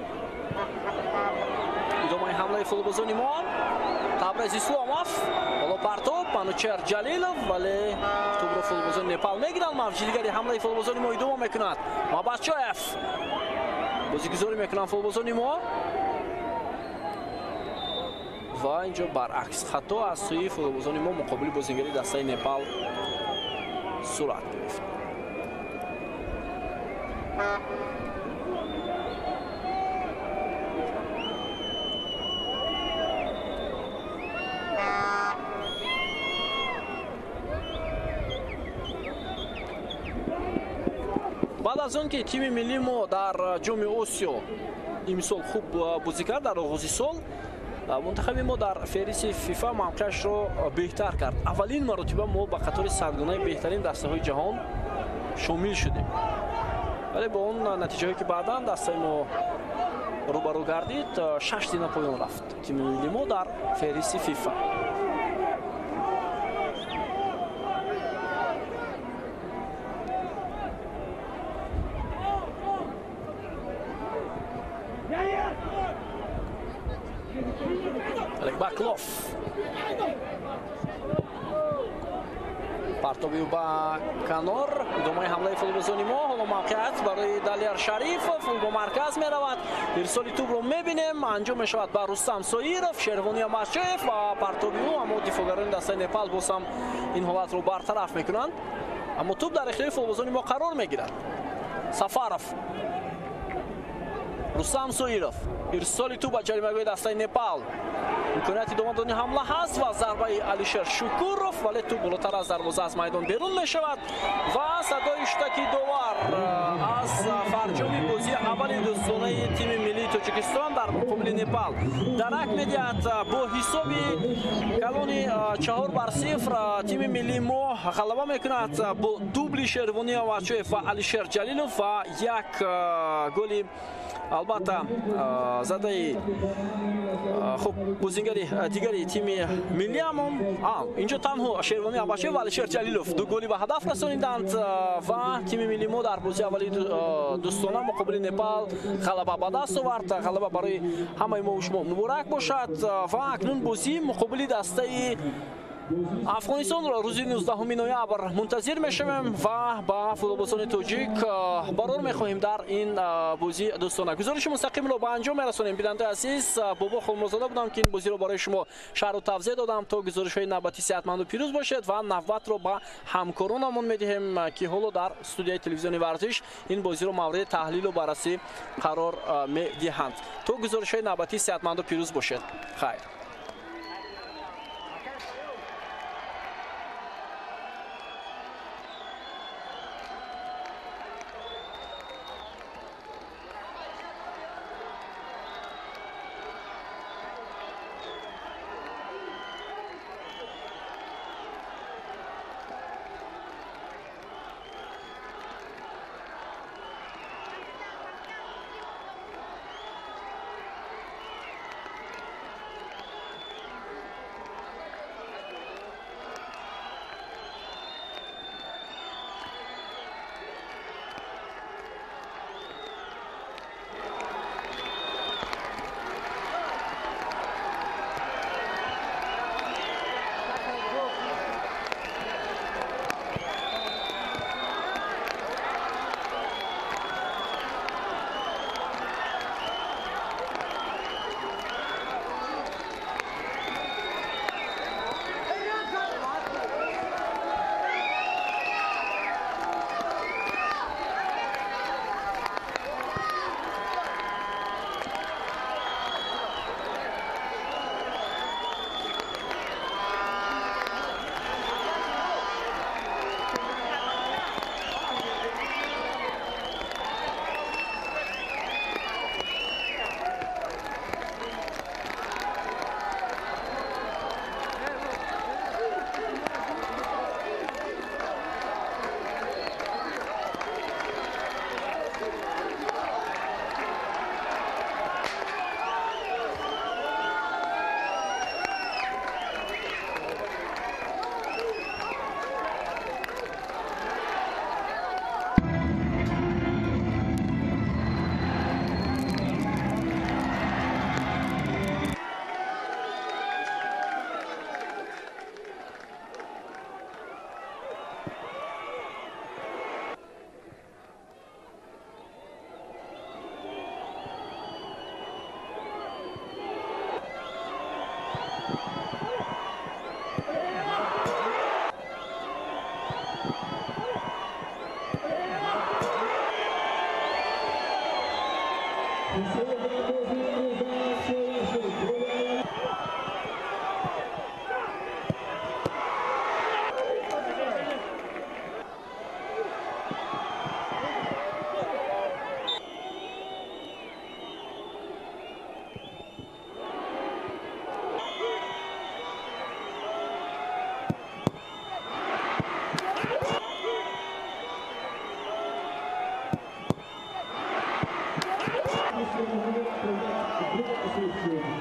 Идомаи ҳамлаи футболбозони мо. Табрез Исломов, ҳоло партоб, Манучер Ҷалилов, вале тӯбро футболбозони Непал мегиранд. Мавҷи дигари ҳамлаи футболбозони мо идома мекунад. Мабачоев бозигузорӣ мекунанд футболбозони мо. Ва инҷо баръакс хато аз сӯи футболбозони мо муқобили бозигари дастаи Непал сурат гирифт. Баъд аз он ки тими миллии мо дар ҷоми Осиё имсол хуб бозӣ кард, дар оғози сол мунтахаби мо дар феҳристи ФИФА мавқеашро беҳтар кард. Аввалин маротиба мо ба қатори садгонаи беҳтарин дастаҳои ҷаҳон шомил шудем. Вале бо он натиҷаҳое ки баъдан дастаи мо рӯбарӯ гардид, 6 дина поён рафт тими миллии мо дар феҳристи ФИФА. Баклов партоби ба канор. Идомаи ҳамлаи футболбозони мо. Ҳоло мавқеият барои Далер Шарифов. Ӯ ба марказ меравад. Ирсоли тӯбро мебинем, анҷом мешавад ба Рустам Соиров, Шервони Амачоев ва партоби ӯ, аммо дифоъгарони дастаи Непал боз ҳам ин ҳолатро бартараф мекунанд. Аммо тӯб дар ихтиёри футболбозони мо қарор мегирад. Сафаров, Рустам Соиров, ирсоли тӯб ба ҷаримагоҳи дастаи Непал. Имконияти идома додани ҳамла ҳаст ва зарбаи Алишер Шукуров, вале тӯб болотар аз дарвоза аз майдон берун мешавад ва садои шутаки довар аз фарҷоми бозии аввали дӯстонаи тими миллии Тоҷикистон дар муқобили Непал дарак медиҳад. Бо ҳисоби калони 4-0 тими миллии мо ғалаба мекунад бо дубли Шервони Авачоев ва Алишер Ҷалилов ва як голи албатта задаи хуб бозингари дигари тими миллиамон. Инҷо танҳо Шервони Абашев ва Алишер Ҷалилов ду голи ба ҳадаф расониданд ва тими милли мо дар бозии аввали дӯстона муқобили Непал ғалаба ба даст овард. Ғалаба барои ҳамаи мо шумо муборак бошад ва акнун бозии муқобили дастаи Афғонистонро рӯзи 19 ноябр мунтазир мешавем ва ба футболбозони тоҷик барор мехоҳем дар ин бозии дӯстона. Гузориши мустақимро ба анҷом мерасонем. Бинандаи азиз, Бобо Хулмурзода будам ки ин бозиро барои шумо шарҳу тавзеҳ додам. То гузоришҳои навбатӣ сеҳатманду пирӯз бошед ва навбатро ба ҳамкоронамон медиҳем ки ҳоло дар студияи телевизиони варзиш ин бозиро мавриди таҳлилу баррасӣ қарор медиҳанд. То гузоришҳои навбатӣ сеҳатманду пирӯз бошед. Хайр.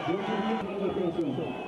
Dois, dois, dois, dois.